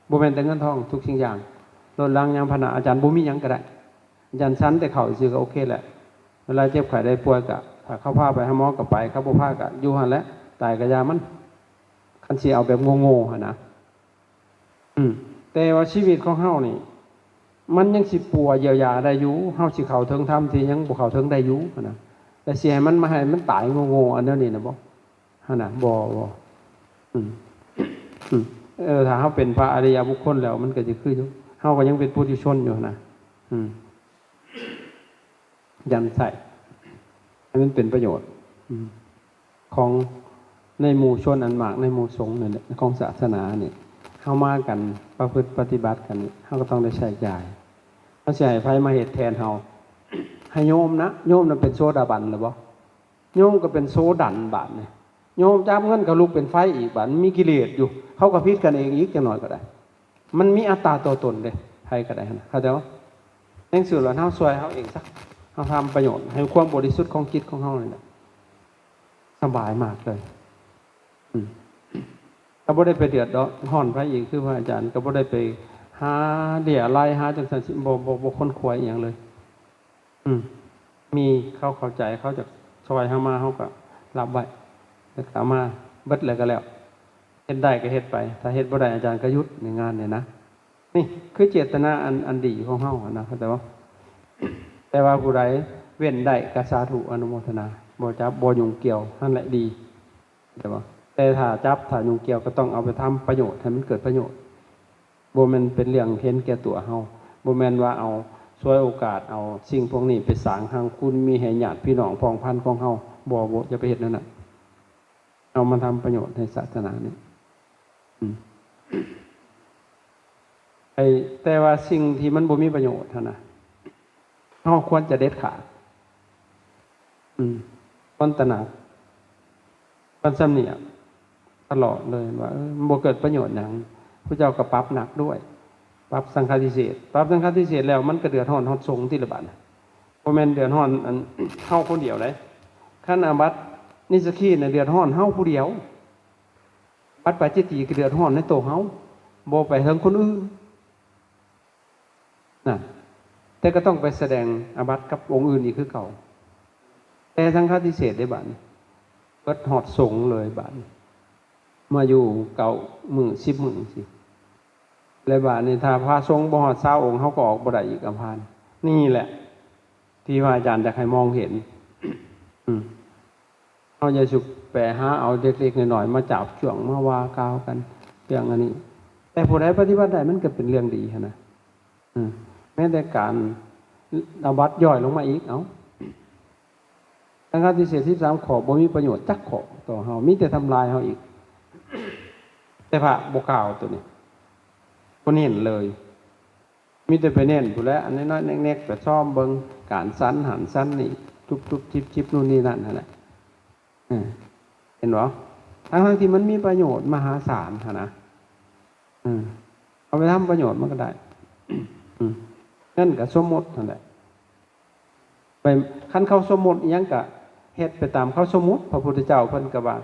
ບໍ່ແມ່ນແຕ່ເງິນທອງ ທຸກສິ່ງຢ່າງ ລົດລາງຍານພາຫະນະ ອາຈານບໍ່ມີຫຍັງກໍໄດ້. ອາຈານສັນແຕ່ເຂົ້າຊື່ກໍໂອເຄແຫຼະ. ເວລາເຈັບໄຂ້ໄດ້ປ່ວຍກໍ ຖ້າເຂົາພາໄປຫາໝໍກໍໄປ, ເຂົາບໍ່ພາກໍຢູ່ຫັ້ນແຫຼະ, ຕາຍກໍຢ່າມັນ. ຄັນຊິເອົາແບບໂງ່ໆຫັ້ນນະ. ອືມ ແຕ່ວ່າຊີວິດຂອງເຮົານີ້ ມັນຍັງຊິປົວຢຽວຢາໄດ້ຢູ່, ເຮົາຊິເຂົ້າເຖິງທຳທີ່ຍັງບໍ່ເຂົ້າເຖິງໄດ້ຢູ່ຫັ້ນນະ. ແຕ່ຊິໃຫ້ມັນ ມາໃຫ້ມັນຕາຍໂງ່ໆ ອັນແນວນີ້ນະບໍ່? ຫັ້ນນະ ບໍ່ ບໍ່ ອືມ ອືມ ເອີ ຖ້າເຮົາເປັນພະອະລິຍະບຸກຄົນແລ້ວ ມັນກໍຈະຄືຢູ່ ເຮົາກໍຍັງເປັນປຸຖຸຊົນຢູ່ຫັ້ນນະ. ອືມ ຢ່າງໃຊ້ໃຫ້ມັນເປັນປະໂຫຍດ ອືມ ຂອງໃນໝູ່ຊົນອັນມາກ ໃນໝູ່ສົງນັ້ນແຫຼະ ຂອງສາສະໜານີ້ ເຮົາມາກັນປະພຶດປະຕິບັດກັນນີ້ ເຮົາກໍຕ້ອງໄດ້ໃຊ້ຈ່າຍ. ເຮົາຊິໃຫ້ໃຜມາເຮັດແທນເຮົາ? ໃຫ້ໂຍມນະ ໂຍມນະເປັນໂສດາບັນແລ້ວບໍ່? ໂຍມກໍເປັນໂສດັນບາດນີ້ ໂຍມຈັບເງິນກໍລຸກເປັນໄຟອີກ ບາດມີກິເລດຢູ່ ເຂົາກໍຜິດກັນເອງອີກ ຈັກໜ້ອຍກໍໄດ້. ມັນມີອັດຕາຕົວຕົນເດ້ ໃຜກໍໄດ້ຫັ້ນນະ ເຂົ້າໃຈບໍ່? ຈັ່ງຊີ້ລະ ເຮົາຊ່ວຍເຮົາເອງຊະ ເຮົາທຳປະໂຫຍດໃຫ້ຄວາມບໍລິສຸດຂອງຈິດຂອງເຮົານີ້ແຫຼະ ສະບາຍມາກເລີຍ. ອືມ ກໍບໍ່ໄດ້ໄປເດືອດຮ້ອນໃຜອີກ ຄືພະອາຈານກໍບໍ່ໄດ້ໄປຫາເລຍລາຍ ຫາຈັ່ງຊັ້ນ ບໍ່ ບໍ່ ບໍ່ຄົ້ນຄວ້າອີ່ຫຍັງເລີຍ. ອືມ ມີເຂົາເຂົ້າໃຈ ເຂົາຈະຊ່ອຍເຮົາມາ ເຮົາກໍຮັບໄວ້ ແລ້ວກໍເອົາມາເບິດ ແລ້ວກໍແລ້ວ. ເຮັດໄດ້ກໍເຮັດໄປ ຖ້າເຮັດບໍ່ໄດ້ອາຈານກໍຢຸດໃນງານນີ້ນະ. ນີ້ຄືເຈດຕະນາອັນ ອັນດີຂອງເຮົາຫັ້ນນະ ເຂົ້າໃຈບໍ່? ແຕ່ວ່າຜູ້ໃດເວັ້ນໄດ້ກໍສາທຸອະນຸໂມທະນາ ບໍ່ຈັບບໍ່ຫຍຸ້ງກ່ຽວ ຫັ້ນແຫຼະດີ ເຂົ້າໃຈບໍ່? ແຕ່ຖ້າຈັບ ຖ້າຫຍຸ້ງກ່ຽວ ກໍຕ້ອງເອົາໄປທຳປະໂຫຍດ ໃຫ້ມັນເກີດປະໂຫຍດ. ບໍ່ແມ່ນເປັນເລື່ອງເຫັນແກ່ຕົວເຮົາ, ບໍ່ແມ່ນວ່າເອົາ ສວຍໂອກາດເອົາສິ່ງພວກນີ້ໄປສ້າງຮັ່ງຄູນມີໃຫ້ຍາດພີ່ນ້ອງພ້ອງພັນຂອງເຮົາ. ບໍ່, ບໍ່, ຢ່າໄປເຮັດແນວນັ້ນ. ເອົາມາທຳປະໂຫຍດໃຫ້ສາສະໜານີ້. ອືມ. ໄອ້ ແຕ່ວ່າສິ່ງທີ່ມັນບໍ່ມີປະໂຫຍດຫັ້ນນະ ເຮົາຄວນຈະເດັດຂາດ. ອືມ. ຄວນຕະໜັກ, ຄວນສຳນຽກຕະຫຼອດເລີຍວ່າ ເອີ ມັນບໍ່ເກີດປະໂຫຍດຫຍັງ. ພະເຈົ້າກໍປັບໜັກດ້ວຍ, ປັບສັງຄະຕິເສດ. ປັບສັງຄະຕິເສດແລ້ວ ມັນກໍເດືອດຮ້ອນຮອດສົງຕິລະບາດ. ບໍ່ແມ່ນເດືອດຮ້ອນອັນເຮົາຄົນດຽວໃດ. ຄັນອາບັດນິດສະຄີນະ ເດືອດຮ້ອນເຮົາຜູ້ດຽວ. ອາບັດປາຈິດຕີກໍເດືອດຮ້ອນໃນໂຕເຮົາ, ບໍ່ໄປເຖິງຄົນອື່ນ. ນະ ແຕ່ກໍຕ້ອງໄປສະແດງອາບັດກັບອົງອື່ນອີກຄືເກົ່າ. ແຕ່ສັງຄະຕິເສດເດ້ບາດນີ້ ເບິດຮອດສົງເລີຍບາດນີ້. ມາຢູ່ເກົ້າມື້ ສິບມື້ຈັ່ງຊີ້. ແລະບາດນີ້ຖ້າພະສົງບໍ່ຮອດຊາວອົງ ເຮົາກໍອອກບໍ່ໄດ້ອີກອຳພານ. ນີ້ແຫຼະ ທີ່ວ່າອາຈານຢາກໃຫ້ມອງເຫັນ. ອືມ. ເຮົາຢ່າສຸກແປຫາເອົາເລັກໆນ້ອຍໆມາຈາບຈ້ວງ ມາວ່າກ່າວກັນເລື່ອງອັນນີ້. ແຕ່ຜູ້ໃດປະຕິບັດໄດ້ ມັນກໍເປັນເລື່ອງດີຫັ້ນນະ. ອືມ. ແມ້ແຕ່ການອາບັດຍ່ອຍລົງມາອີກ, ເອົ້າ, ສັງຄະຕິເສດສິບສາມຂໍ້ບໍ່ມີປະໂຫຍດຈັກຂໍ້ຕໍ່ເຮົາ, ມີແຕ່ທຳລາຍເຮົາອີກ. ແຕ່ພະບໍ່ກ່າວໂຕນີ້, ບໍ່ເນັ້ນເລີຍ. ມີແຕ່ໄປເນັ້ນພຸ້ນແຫຼະ ອັນນ້ອຍໆແນກໆ ໄປຊອມເບິ່ງການສັນຫັ້ນສັນນີ້ ຈຸບໆຈິບໆ ນູ່ນນີ້ນັ້ນຫັ້ນແຫຼະ. ເອີ ເຫັນບໍ່? ທັງໆທີ່ມັນມີປະໂຫຍດມະຫາສານຫັ້ນນະ. ເອີ ເອົາໄປທຳປະໂຫຍດມັນກໍໄດ້. ເງິນກໍສົມມຸດຫັ້ນແຫຼະ. ໄປ ຄັນເຂົາສົມມຸດອີ່ຫຍັງກະເຮັດໄປຕາມເຂົາສົມມຸດ. ພະພຸດທະເຈົ້າເພິ່ນກະວ່າ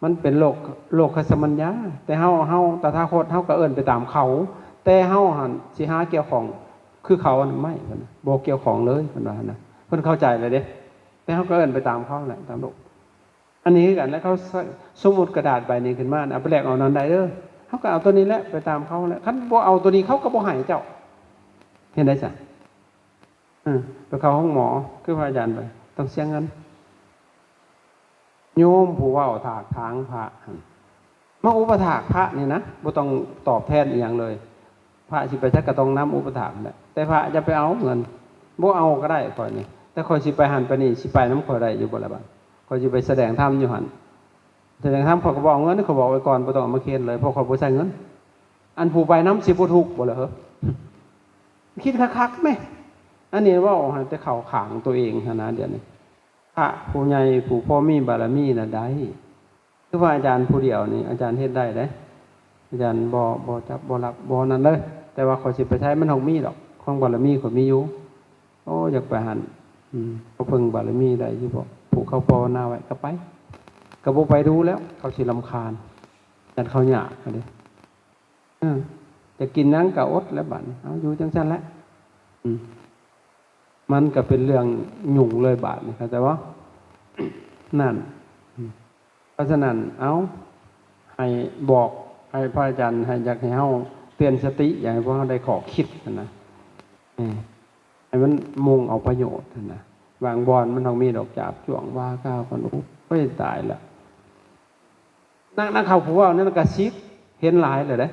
ມັນເປັນໂລກ ໂລກຄັດສະມັນຍາ, ແຕ່ເຮົາ ເຮົາຕະຖາຄົດເຮົາກະເອີ້ນໄປຕາມເຂົາ, ແຕ່ເຮົາຫັ້ນຊິຫາກ່ຽວຂ້ອງຄືເຂົານັ້ນໄມ່ ເພິ່ນນະ ບໍ່ກ່ຽວຂ້ອງເລີຍ ເພິ່ນວ່າຫັ້ນນະ. ເພິ່ນເຂົ້າໃຈແລ້ວເດ້, ແຕ່ເຮົາກະເອີ້ນໄປຕາມເຂົາແຫຼະ ຕາມໂລກ. ອັນນີ້ຄືກັນ ແລ້ວເຂົາ ສ- ສົມມຸດກະດາດໃບນີ້ຂຶ້ນມາ ເອົາໄປແລກເອົານັ້ນໄດ້ເດີ, ເຮົາກະເອົາໂຕນີ້ແຫຼະ ໄປຕາມເຂົາແຫຼະ. ຄັນບໍ່ເອົາໂຕນີ້ ເຂົາກະບໍ່ໃຫ້ເຈົ້າ. ເຮັດໄດ້ຊັ້ນ? ເອີ ໄປເຂົ້າໂຮງໝໍ ຄືພະອາຈານໄປ ຕ້ອງເສຍເງິນ. ໂຍມຜູ້ເວົ້າຖາກຖາງພະຫັ້ນ ມາອຸປະຖາກພະນີ້ນະ ບໍ່ຕ້ອງຕອບແທນອີ່ຫຍັງເລີຍ. ພະຊິໄປໃສກໍຕ້ອງນຳອຸປະຖາກຫັ້ນແຫຼະ, ແຕ່ພະຢ່າໄປເອົາເງິນ. ບໍ່ເອົາກໍໄດ້ຂ້ອຍນີ້, ແຕ່ຂ້ອຍຊິໄປຫັ້ນໄປນີ້ ຊິໄປນຳຂ້ອຍໄດ້ຢູ່ບໍ່ລະບາດ? ຂ້ອຍຊິໄປສະແດງທຳຢູ່ຫັ້ນ ສະແດງທຳ ຂ້ອຍກໍບໍ່ເອົາເງິນ, ຂ້ອຍບອກໄວ້ກ່ອນ ບໍ່ຕ້ອງເອົາມາເຄນເລີຍ ເພາະຂ້ອຍບໍ່ໃຊ້ເງິນ. ອັນຜູ້ໄປນຳຊິບໍ່ທຸກບໍ່ລະເຮີ? ຄິດຄັກໆແມ. ອັນນີ້ເວົ້າໃຫ້ແຕ່ເຂົ້າຂ້າງຕົວເອງຫັ້ນນະ. ດຽວນີ້ພະຜູ້ໃຫຍ່ຜູ້ພໍມີບາລະມີນະໄດ້. ຄືວ່າອາຈານຜູ້ດຽວນີ້ ອາຈານເຮັດໄດ້ເດ້. ອາຈານບໍ່ ບໍ່ຈັບບໍ່ລັກບໍ່ນັ້ນເລີຍ, ແຕ່ວ່າຂ້ອຍຊິໄປໃສມັນຕ້ອງມີດອກ, ຂອງບາລະມີຂ້ອຍມີຢູ່. ໂອ້ ຢາກໄປຫັ້ນ. ອືມ ເຂົາເພິ່ງບາລະມີໄດ້ຢູ່ບໍ່? ຜູ້ເຂົາພາວະນາໄວ້ກໍໄປ, ກໍບໍ່ໄປດູແລ້ວ ເຂົາຊິລຳຄານ, ຢ້ານເຂົາຍາກຫັ້ນເດ້. ເອີ ຈະກິນຫຍັງກໍອົດແຫຼະບາດນີ້, ເອົາ ຢູ່ຈັ່ງຊັ້ນແຫຼະ. ອືມ ມັນກໍເປັນເລື່ອງຫຍຸ້ງເລີຍບາດນີ້ ເຂົ້າໃຈບໍ່? ນັ້ນ. ອືມ ເພາະສະນັ້ນ ເອົາ ໃຫ້ບອກ ໃຫ້ພະອາຈານ ໃຫ້ ຢາກໃຫ້ເຮົາເຕືອນສະຕິ ຢາກໃຫ້ພວກເຮົາໄດ້ຂໍ້ຄິດຫັ້ນນະ. ເອີ ໃຫ້ມັນມຸ່ງເອົາປະໂຫຍດຫັ້ນນະ. ບາງບ່ອນມັນຕ້ອງມີດອກຈາບຈ້ວງວ່າກ່າວກັນ. ໂອ້ຍ ຕາຍລະ. ນັກ ນັກຂ່າວຜູ້ເວົ້ານັ້ນກະສິດ ເຫັນຫຼາຍແລ້ວເດ້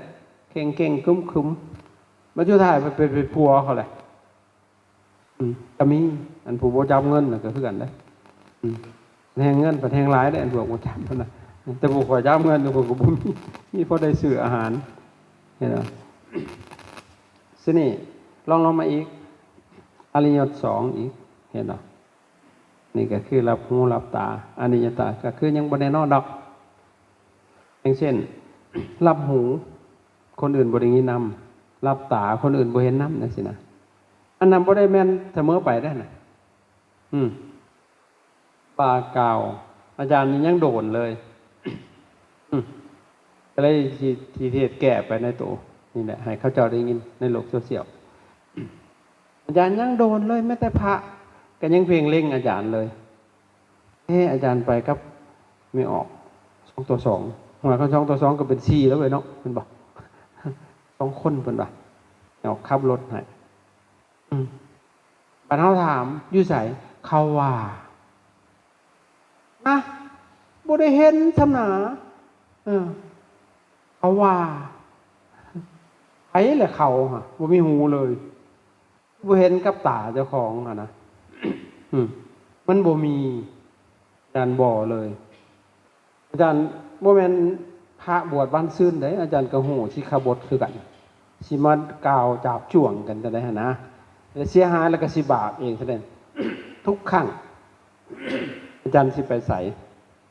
ເຄັ່ງໆຄຶມໆ ບັດສຸດທ້າຍໄປເປັນ ເປັນຜົວເຂົາແຫຼະ. ອືມ ກະມີ ອັນຜູ້ບໍ່ຈັບເງິນນະກະຄືກັນເດ້. ອືມ ແຮງເງິນພັດແຮງຫຼາຍເດ້ ອັນພວກບໍ່ຈັບຫັ້ນນະ. ແຕ່ຜູ້ຂ້ອຍຈັບເງິນ ພວກກໍບໍ່ມີ ມີພໍໄດ້ຊື້ອາຫານ ເຫັນບໍ່? ຊິນີ້ ລອງ ລອງມາອີກ ອະລິຍົດສອງອີກ ເຫັນບໍ່? ນີ້ກໍຄືຫຼັບຫູຫຼັບຕາ ອະນິດຈະຕາ ກໍຄືຍັງບໍ່ແນ່ນອນດອກ. ຢ່າງເຊັ່ນ ຫຼັບຫູ ຄົນອື່ນບໍ່ໄດ້ຍິນນຳ, ຫຼັບຕາ ຄົນອື່ນບໍ່ເຫັນນຳ ຈັ່ງຊີ້ນະ. ອັນນັ້ນບໍ່ໄດ້ແມ່ນສະເໝີໄປເດ້ນະ. ອືມ ວ່າກ່າວ ອາຈານນີ້ຍັງໂດນເລີຍ. ອືມ ກໍເລີຍຊິ ຊິເທດແກ້ໄປໃນໂຕນີ້ແຫຼະ ໃຫ້ເຂົາເຈົ້າໄດ້ຍິນໃນໂລກໂຊຊຽວ. ອາຈານຍັງໂດນເລີຍ ແມ້ແຕ່ພະກໍຍັງເພງເລັງອາຈານເລີຍ. ເອີ ອາຈານໄປກັບແມ່ອອກ ສອງຕໍ່ສອງ ຫວຍຄັນສອງຕໍ່ສອງກໍເປັນສີ່ແລ້ວເວີ້ຍເນາະ ແມ່ນບໍ່? ສອງຄົນເພິ່ນວ່າ ເອົາຂັບລົດໃຫ້ ອືມ ບັດເຮົາຖາມ ຢູ່ໃສ? ເຂົາວ່າ ນະ ບໍ່ໄດ້ເຫັນຊຳນາ ເອີ ເຂົາວ່າ ໃຜລະເຂົາຫະ? ບໍ່ມີຫູເລີຍ ບໍ່ເຫັນກັບຕາເຈົ້າຂອງຫັ້ນນະ ອືມ ມັນບໍ່ມີ ອາຈານບໍ່ເລີຍ ອາຈານບໍ່ແມ່ນພະບວດບ້ານຊືນເດ້ ອາຈານກໍຮູ້ສິຂາບົດຄືກັນ ຊິມາກ່າວຈາບຈ້ວງກັນຈັ່ງໃດຫັ້ນນະ ແລະເສຍຫາຍແລ້ວກໍຊິບາບເອງຊັ້ນເດ້ ທຸກຄັ້ງ ອາຈານຊິໄປໃສ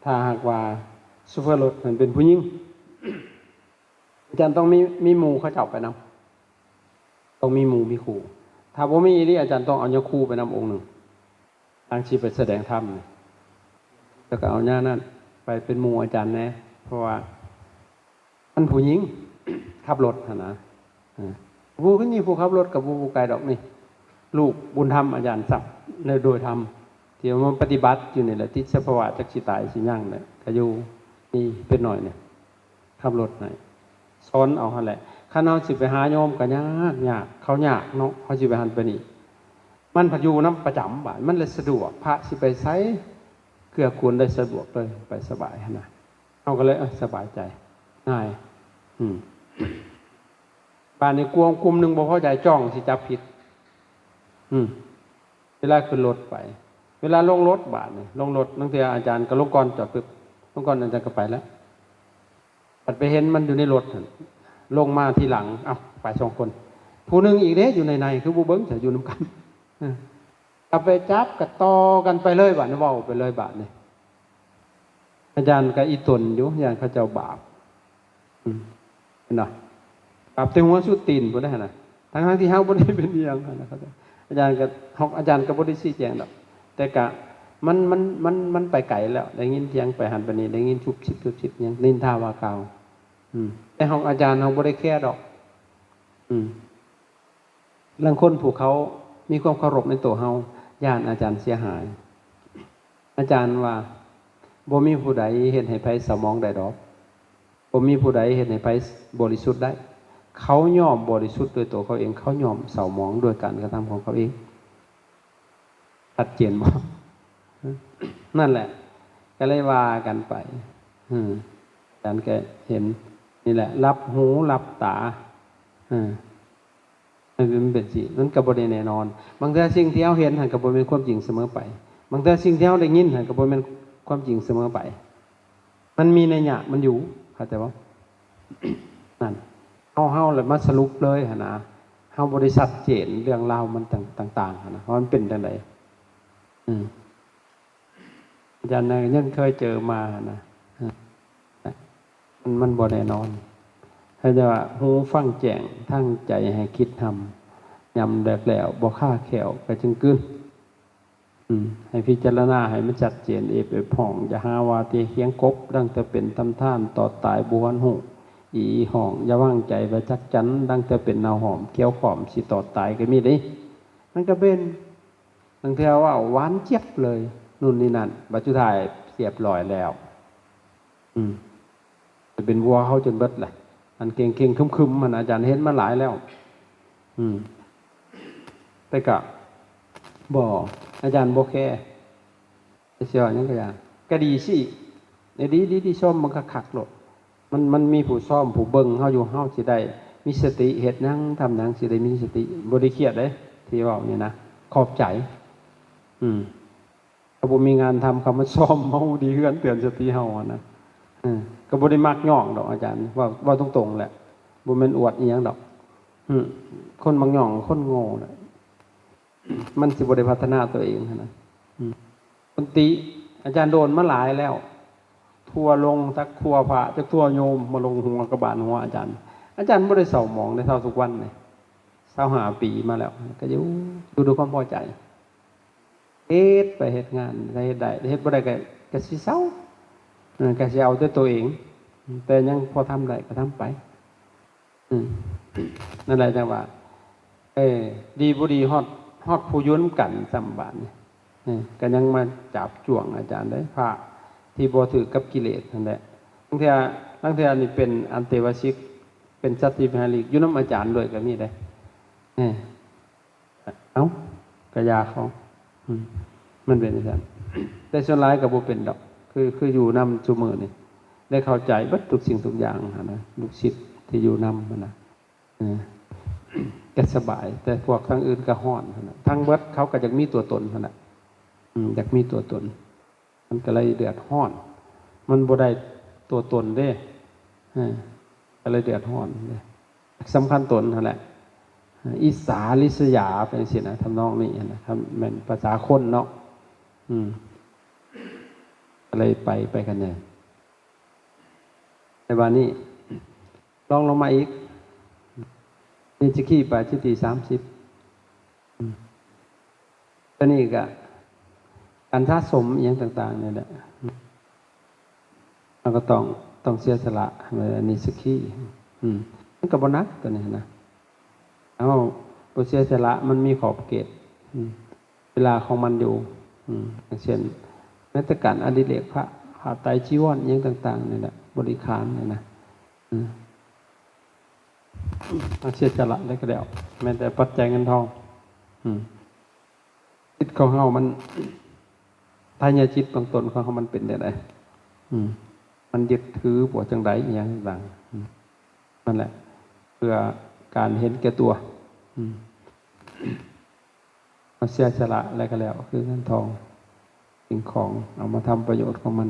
ຖ້າຫາກວ່າໂຊເຟີລົດນັ້ນເປັນຜູ້ຍິງ ອາຈານຕ້ອງມີ ມີໝູ່ເຂົາເຈົ້າໄປນຳ ຕ້ອງມີໝູ່ມີຄູ່ ຖ້າບໍ່ມີອີ່ຫຼີ ອາຈານຕ້ອງເອົາຍາຄູໄປນຳອົງໜຶ່ງ ທາງຊິໄປສະແດງທຳນີ້ ແລ້ວກໍເອົາຍານັ້ນໄປເປັນໝູ່ອາຈານແດ່ ເພາະວ່າມັນຜູ້ຍິງຂັບລົດຫັ້ນນະ ເອີ ຜູ້ນີ້ຜູ້ຂັບລົດກໍບໍ່ ບໍ່ໄກດອກນີ້ ລູກບຸນທຳອາຈານຊ້ຳ ໂດຍທຳ ທີ່ມາປະຕິບັດຢູ່ນີ້ແຫຼະ ຕິດສະພາວະຈັກຊິຕາຍຊິຍັງແຫຼະ ກໍຢູ່ນີ້ເປັນໜ້ອຍນີ້ ຂັບລົດໃຫ້ ສອນເອົາຫັ້ນແຫຼະ ຄັນເຮົາຊິໄປຫາໂຍມກໍຍາກ ຍາກ ເຂົາຍາກເນາະ ເຮົາຊິໄປຫັ້ນໄປນີ້ ມັນພັດຢູ່ນຳປະຈຳ ບາດມັນເລີຍສະດວກ ພະຊິໄປໃສເກື້ອກູນໄດ້ສະດວກເລີຍ ໄປສະບາຍຫັ້ນນະ ເຮົາກໍເລີຍ ເອີ ສະບາຍໃຈ ງ່າຍ ອືມ ບາດນີ້ກວມ ກຸ່ມໜຶ່ງບໍ່ພໍໃຈ ຈ້ອງຊິຈັບຜິດ ອືມ ເວລາຂຶ້ນລົດໄປ ເວລາລົງລົດບາດນີ້ ລົງລົດ ລາງເທື່ອອາຈານກໍລົງກ່ອນ ຈອດປຶບ ລົງກ່ອນ ອາຈານກໍໄປແລ້ວ ບັດໄປເຫັນມັນຢູ່ໃນລົດຫັ້ນ ລົງມາທີຫຼັງ ເອົ້າ ໄປສອງຄົນ ຜູ້ໜຶ່ງອີກເດ້ ຢູ່ໃນໃນ ຄືບໍ່ເບິ່ງ ຈະຢູ່ນຳກັນ ເອີ ກໍໄປຈັບ ກໍຕໍ່ກັນໄປເລີຍ ບາດນີ້ເວົ້າໄປເລີຍ ບາດນີ້ ອາຈານກໍອີ່ຕົນຢູ່ ຢ້ານເຂົາເຈົ້າບາບ ອືມ ເຫັນບໍ່? ບາບແຕ່ຫົວສຸດຕີນພຸ້ນນະຫັ້ນນະ ທັງໆທີ່ເຮົາບໍ່ໄດ້ເປັນອີ່ຫຍັງຫັ້ນນະ ອາຈານກໍ ອາຈານກໍບໍ່ໄດ້ຊີ້ແຈງດອກ ແຕ່ກະ ມັນ ມັນ ມັນ ມັນໄປໄກແລ້ວ ໄດ້ຍິນສຽງໄປຫັ້ນໄປນີ້ ໄດ້ຍິນຊຸບຊິບຊຸບຊິບຫຍັງ ນິນທາວ່າກ່າວ ອືມ ແຕ່ຂອງອາຈານເຮົາບໍ່ໄດ້ແຄດອກ ອືມ ລາງຄົນຜູ້ເຂົາມີຄວາມເຄົາລົບໃນໂຕເຮົາ ຢ້ານອາຈານເສຍຫາຍ ອາຈານວ່າ ບໍ່ມີຜູ້ໃດເຮັດໃຫ້ໃຜເສົ້າໝອງໄດ້ດອກ ບໍ່ມີຜູ້ໃດເຮັດໃຫ້ໃຜບໍລິສຸດໄດ້ ເຂົາຍອມບໍລິສຸດດ້ວຍໂຕເຂົາເອງ ເຂົາຍອມເສົ້າໝອງດ້ວຍການກະທຳຂອງເຂົາເອງ ຊັດເຈນບໍ່? ນັ້ນແຫຼະ ກໍເລີຍວ່າກັນໄປ ອືມ ອາຈານກໍເຫັນ ນີ້ແຫຼະ ຫຼັບຫູຫຼັບຕາ ເອີ ມັນເປັນ ມັນເປັນຈັ່ງຊີ້ ມັນກໍບໍ່ໄດ້ແນ່ນອນ ບາງເທື່ອສິ່ງທີ່ເຮົາເຫັນຫັ້ນກໍບໍ່ແມ່ນຄວາມຈິງສະເໝີໄປ ບາງເທື່ອສິ່ງທີ່ເຮົາໄດ້ຍິນຫັ້ນກໍບໍ່ແມ່ນຄວາມຈິງສະເໝີໄປ ມັນມີໄນຍະມັນຢູ່ ເຂົ້າໃຈບໍ່? ນັ້ນ ເຮົາ ເຮົາລະມາສະຫຼຸບເລີຍຫັ້ນນະ ເຮົາບໍ່ໄດ້ຊັດເຈນເລື່ອງລາວມັນຕ່າງ ຕ່າງໆຫັ້ນນະ ວ່າມັນເປັນຈັ່ງໃດ ອືມ ອາຈານນະຍັງເຄີຍເຈີມານະ ມັນ ມັນບໍ່ແນ່ນອນ ເຂົາເຈົ້າວ່າ ຫູຟັງແຈ້ງ ທາງໃຈໃຫ້ຄິດນຳ ຍາມແລກແລ້ວບໍ່ຄາແຂ້ວກໍຈຶ່ງກືນ ອືມ ໃຫ້ພິຈາລະນາໃຫ້ມັນຊັດເຈນ ເອບເອບຫ້ອງ ຢ່າຫາວ່າແຕ່ຄຽງກົບ ດັ່ງແຕ່ເປັນຕຳທ່ານ ຕອດຕາຍບໍ່ຫວນຮູ້ ອີຫ້ອງ ຢ່າວາງໃຈວ່າຈັກຈັນ ດັ່ງແຕ່ເປັນໜາວຫອມ ກ່ຽວຂ້ອມ ຊິຕອດຕາຍກໍມີເດ້ ມັນກໍເປັນ ບາງເທື່ອເວົ້າຫວານຈຽບເລີຍ ນູ່ນນີ້ນັ້ນ ບັດສຸດທ້າຍຮຽບຮ້ອຍແລ້ວ ອືມ ຈະເປັນວັວເຮົາຈົນເບິດແຫຼະ ອັນເກັ່ງໆຄຶມໆຫັ້ນ ອາຈານເຫັນມາຫຼາຍແລ້ວ ອືມ ແຕ່ກະ ບໍ່ ອາຈານບໍ່ແຄ ຈະຊິເວົ້າຫຍັງກໍຢ່າ ກໍດີຊິ ດີ ດີ ດີ ຊົມມັນຄັກໆໂລດ ມັນ ມັນມີຜູ້ຊ້ອມຜູ້ເບິ່ງເຮົາຢູ່ ເຮົາຊິໄດ້ມີສະຕິ ເຮັດຫຍັງທຳຫຍັງຊິໄດ້ມີສະຕິ ບໍ່ໄດ້ຄຽດເດ້ ທີ່ເວົ້ານີ້ນະ ຂອບໃຈ ອືມ ຖ້າບໍ່ມີງານທຳ ເຂົາມາຊ້ອມເຮົາດີເຮືອນ ເຕືອນສະຕິເຮົາຫັ້ນນະ ເອີ ກໍບໍ່ໄດ້ມັກຍ້ອງດອກອາຈານ ເວົ້າ ເວົ້າຕົງໆແຫຼະ ບໍ່ແມ່ນອວດອີ່ຫຍັງດອກ ອືມ ຄົນມັກຍ້ອງຄົນໂງ່ແຫຼະ ມັນຊິບໍ່ໄດ້ພັດທະນາຕົວເອງຫັ້ນນະ ອືມ ຄົນຕິ ອາຈານໂດນມາຫຼາຍແລ້ວ ທົວລົງ ຈັກທົວພະ ຈັກທົວໂຍມ ມາລົງຫົວກະບານຫົວອາຈານ ອາຈານບໍ່ໄດ້ເສົ້າໝອງເດ້ ເທົ່າທຸກວັນນີ້ ຊາວຫ້າປີມາແລ້ວ ກໍຢູ່ ຢູ່ດ້ວຍຄວາມພໍໃຈ ເຮັດໄປເຮັດງານ ຖ້າເຮັດໄດ້ ເຮັດບໍ່ໄດ້ກໍ ກໍຊິເຊົາ ເອີ ກໍຊິເອົາແຕ່ຕົວເອງ ແຕ່ຍັງພໍທຳໄດ້ກໍທຳໄປ ອືມ ນັ້ນແຫຼະຈັ່ງວ່າ ເອີ ດີບໍ່ດີຮອດ ຮອດຜູ້ຢູ່ນຳກັນຊ້ຳບາດນີ້ ເອີ ກໍຍັງມາຈາບຈ້ວງອາຈານເດ້ ພະທີ່ບໍ່ຖືກກັບກິເລດຫັ້ນແຫຼະ ລາງເທື່ອ ລາງເທື່ອນີ້ເປັນອັນເຕວະສິກ ເປັນສັດທິປະຫາລິກ ຢູ່ນຳອາຈານດ້ວຍກໍມີເດ້. ເອີ ເອົ້າ ກະຢາເຂົາ ອືມ ມັນເປັນຈັ່ງຊັ້ນ. ແຕ່ສ່ວນຫຼາຍກໍບໍ່ເປັນດອກ ຄື ຄືຢູ່ນຳຊຸມື້ນີ້ ໄດ້ເຂົ້າໃຈເບິດທຸກສິ່ງທຸກຢ່າງຫັ້ນນະ ລູກສິດທີ່ຢູ່ນຳຫັ້ນນະ. ເອີ ກໍສະບາຍ ແຕ່ພວກທາງອື່ນກໍຮ້ອນຫັ້ນນະ. ທັງເບິດເຂົາກໍຢາກມີຕົວຕົນຫັ້ນນະ ອືມ ຢາກມີຕົວຕົນ ມັນກໍເລີຍເດືອດຮ້ອນ ມັນບໍ່ໄດ້ຕົວຕົນເດ້ ເອີ ກໍເລີຍເດືອດຮ້ອນເດ້ ສຳຄັນຕົນຫັ້ນແຫຼະ ອິດສາລິສຍາ ເປັນຈັ່ງຊີ້ນະ ທຳນອງນີ້ນະ ຄັນແມ່ນພາສາຄົນເນາະ ອືມ ກໍເລີຍໄປ ໄປກັນໃຫຍ່. ແຕ່ບາດນີ້ ລອງລົງມາອີກ ນິດສະຄີ ປາຈິດຕິ ສາມສິບ ອືມ ຕົວນີ້ກະການສະສົມອີ່ຫຍັງຕ່າງໆນີ້ແຫຼະ ເຮົາກໍຕ້ອງ ຕ້ອງເສຍສະຫຼະ ເອີ ນິດສະຄີ ອືມ ມັນກໍບໍ່ໜັກຕົວນີ້ນະ ເຮົາບໍ່ເສຍສະຫຼະ ມັນມີຂອບເຂດ ອືມ ເວລາຂອງມັນຢູ່ ອືມ ຢ່າງເຊັ່ນ ແມ້ແຕ່ການອະດິເລກພະ ຜ້າໄຕຈີວອນ ອີ່ຫຍັງຕ່າງໆນີ້ແຫຼະ ບໍລິຂານນີ້ນະ ອືມ ເຮົາເສຍສະຫຼະໄດ້ກໍແລ້ວ ແມ້ແຕ່ປັດໄຈເງິນທອງ ອືມ ຈິດຂອງເຮົາມັນ ທາຍາດຈິດເບື້ອງຕົ້ນຂອງເຮົາມັນເປັນແນວໃດ ອືມ ມັນຍຶດຖືບໍ່ ຈັ່ງໃດ ອີ່ຫຍັງຕ່າງໆ ອືມ ນັ້ນແຫຼະ ເພື່ອການເຫັນແກ່ຕົວ ອືມ ເຮົາເສຍສະຫຼະແລ້ວກໍແລ້ວ ຄືເງິນທອງ ສິ່ງຂອງ ເອົາມາທຳປະໂຫຍດຂອງມັນ.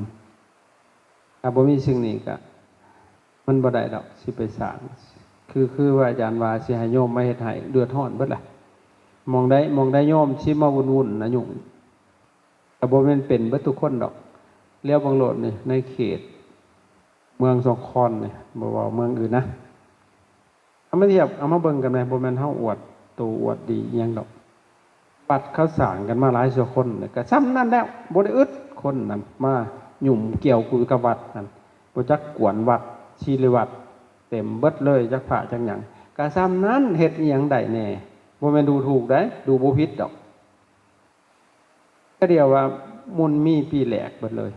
ຖ້າບໍ່ມີສິ່ງນີ້ກະ ມັນບໍ່ໄດ້ດອກ ຊິໄປສ້າງ ຄື ຄືວ່າອາຈານວ່າ ຊິໃຫ້ໂຍມມາເຮັດໃຫ້ ເດືອດຮ້ອນເບິດລະ. ໝ່ອງໃດ ໝ່ອງໃດໂຍມຊິມາວຸ່ນໆນະ ຫຍຸ້ງ ກໍບໍ່ແມ່ນເປັນເບິດທຸກຄົນດອກ. ແລ້ວເບິ່ງໂລດນີ້ ໃນເຂດເມືອງສອງຄອນນີ້ ບໍ່ເວົ້າເມືອງອື່ນນະ ເອົາມາທຽບ ເອົາມາເບິ່ງກັນແດ່ ບໍ່ແມ່ນເຮົາອວດໂຕອວດດີອີ່ຫຍັງດອກ. ວັດເຂົາສ້າງກັນມາຫຼາຍຊົ່ວຄົນ ກໍຊ່ຳນັ້ນແລ້ວ ບໍ່ໄດ້ອຶດ ຄົນນັ້ນມາຫຍຸ້ງກ່ຽວຢູ່ກັບວັດນັ້ນ ບໍ່ຈັກກວນວັດ ຊີລິວັດ ເຕັມເບິດເລີຍ ຈັກພະຈັກຫຍັງ ກໍຊ່ຳນັ້ນ. ເຮັດອີ່ຫຍັງໄດ້ແດ່? ບໍ່ແມ່ນດູຖູກໃດ ດູບໍ່ຜິດດອກ. ກະດຽວວ່າມຸນມີປີແຫຼກເບິດເລີຍ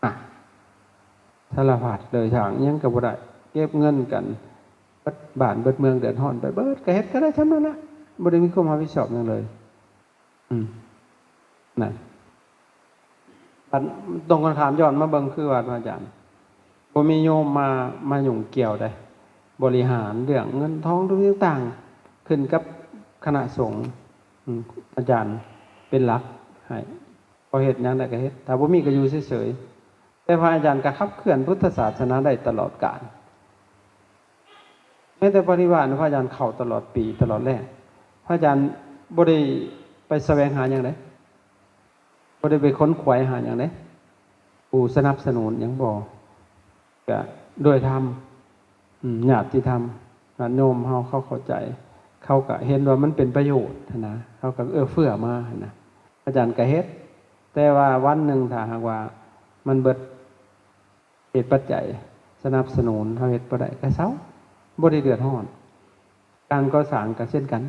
ອະ ສາລະພັດເລີຍ ສ້າງອີ່ຫຍັງກໍບໍ່ໄດ້ ເກັບເງິນກັນເບິດບ້ານເບິດເມືອງ ເດືອດຮ້ອນໄປເບິດ ກະເຮັດກໍໄດ້ຊ່ຳນັ້ນລະ ບໍ່ໄດ້ມີຄວາມຮັບຜິດຊອບຫຍັງເລີຍ. ອືມ ນັ້ນ ບັດຕົງກັນຂ້າມ ຍ້ອນມາເບິ່ງຄືວັດພະອາຈານ ບໍ່ມີໂຍມມາ ມາຫຍຸ້ງກ່ຽວໃດ ບໍລິຫານເລື່ອງເງິນທອງທຸກຢ່າງຕ່າງໆ ຂຶ້ນກັບຄະນະສົງ ອືມ ອາຈານເປັນຫຼັກໃຫ້ ພໍເຮັດຫຍັງໄດ້ກໍເຮັດ ຖ້າບໍ່ມີກໍຢູ່ເສີຍໆ. ແຕ່ພະອາຈານກໍຂັບເຄື່ອນພຸດທະສາສະໜາໄດ້ຕະຫຼອດການ ແມ້ແຕ່ປະລິວານ ພະອາຈານເຂົ້າຕະຫຼອດປີຕະຫຼອດແລ້ງ ພະອາຈານບໍ່ໄດ້ໄປສະແຫວງຫາຫຍັງເດ້ ບໍ່ໄດ້ໄປຂົນຂວາຍຫາຫຍັງເດ້ ຜູ້ສະໜັບສະໜູນຫຍັງບໍ່ ກະໂດຍທຳ ອືມ ຍາດຕິທຳ ຍາດໂຍມເຮົາ ເຂົາເຂົ້າໃຈ ເຂົາກະເຫັນວ່າມັນເປັນປະໂຫຍດຫັ້ນນະ ເຂົາກະເອື້ອເຟື້ອມາຫັ້ນນະ ອາຈານກະເຮັດ. ແຕ່ວ່າວັນໜຶ່ງຖ້າຫາກວ່າມັນເບິດ ເຫດປັດໄຈສະໜັບສະໜູນ ເຮົາເຮັດບໍ່ໄດ້ກະເຊົາ ບໍ່ໄດ້ເດືອດຮ້ອນ. ການກໍ່ສ້າງກະເຊັ່ນກັນ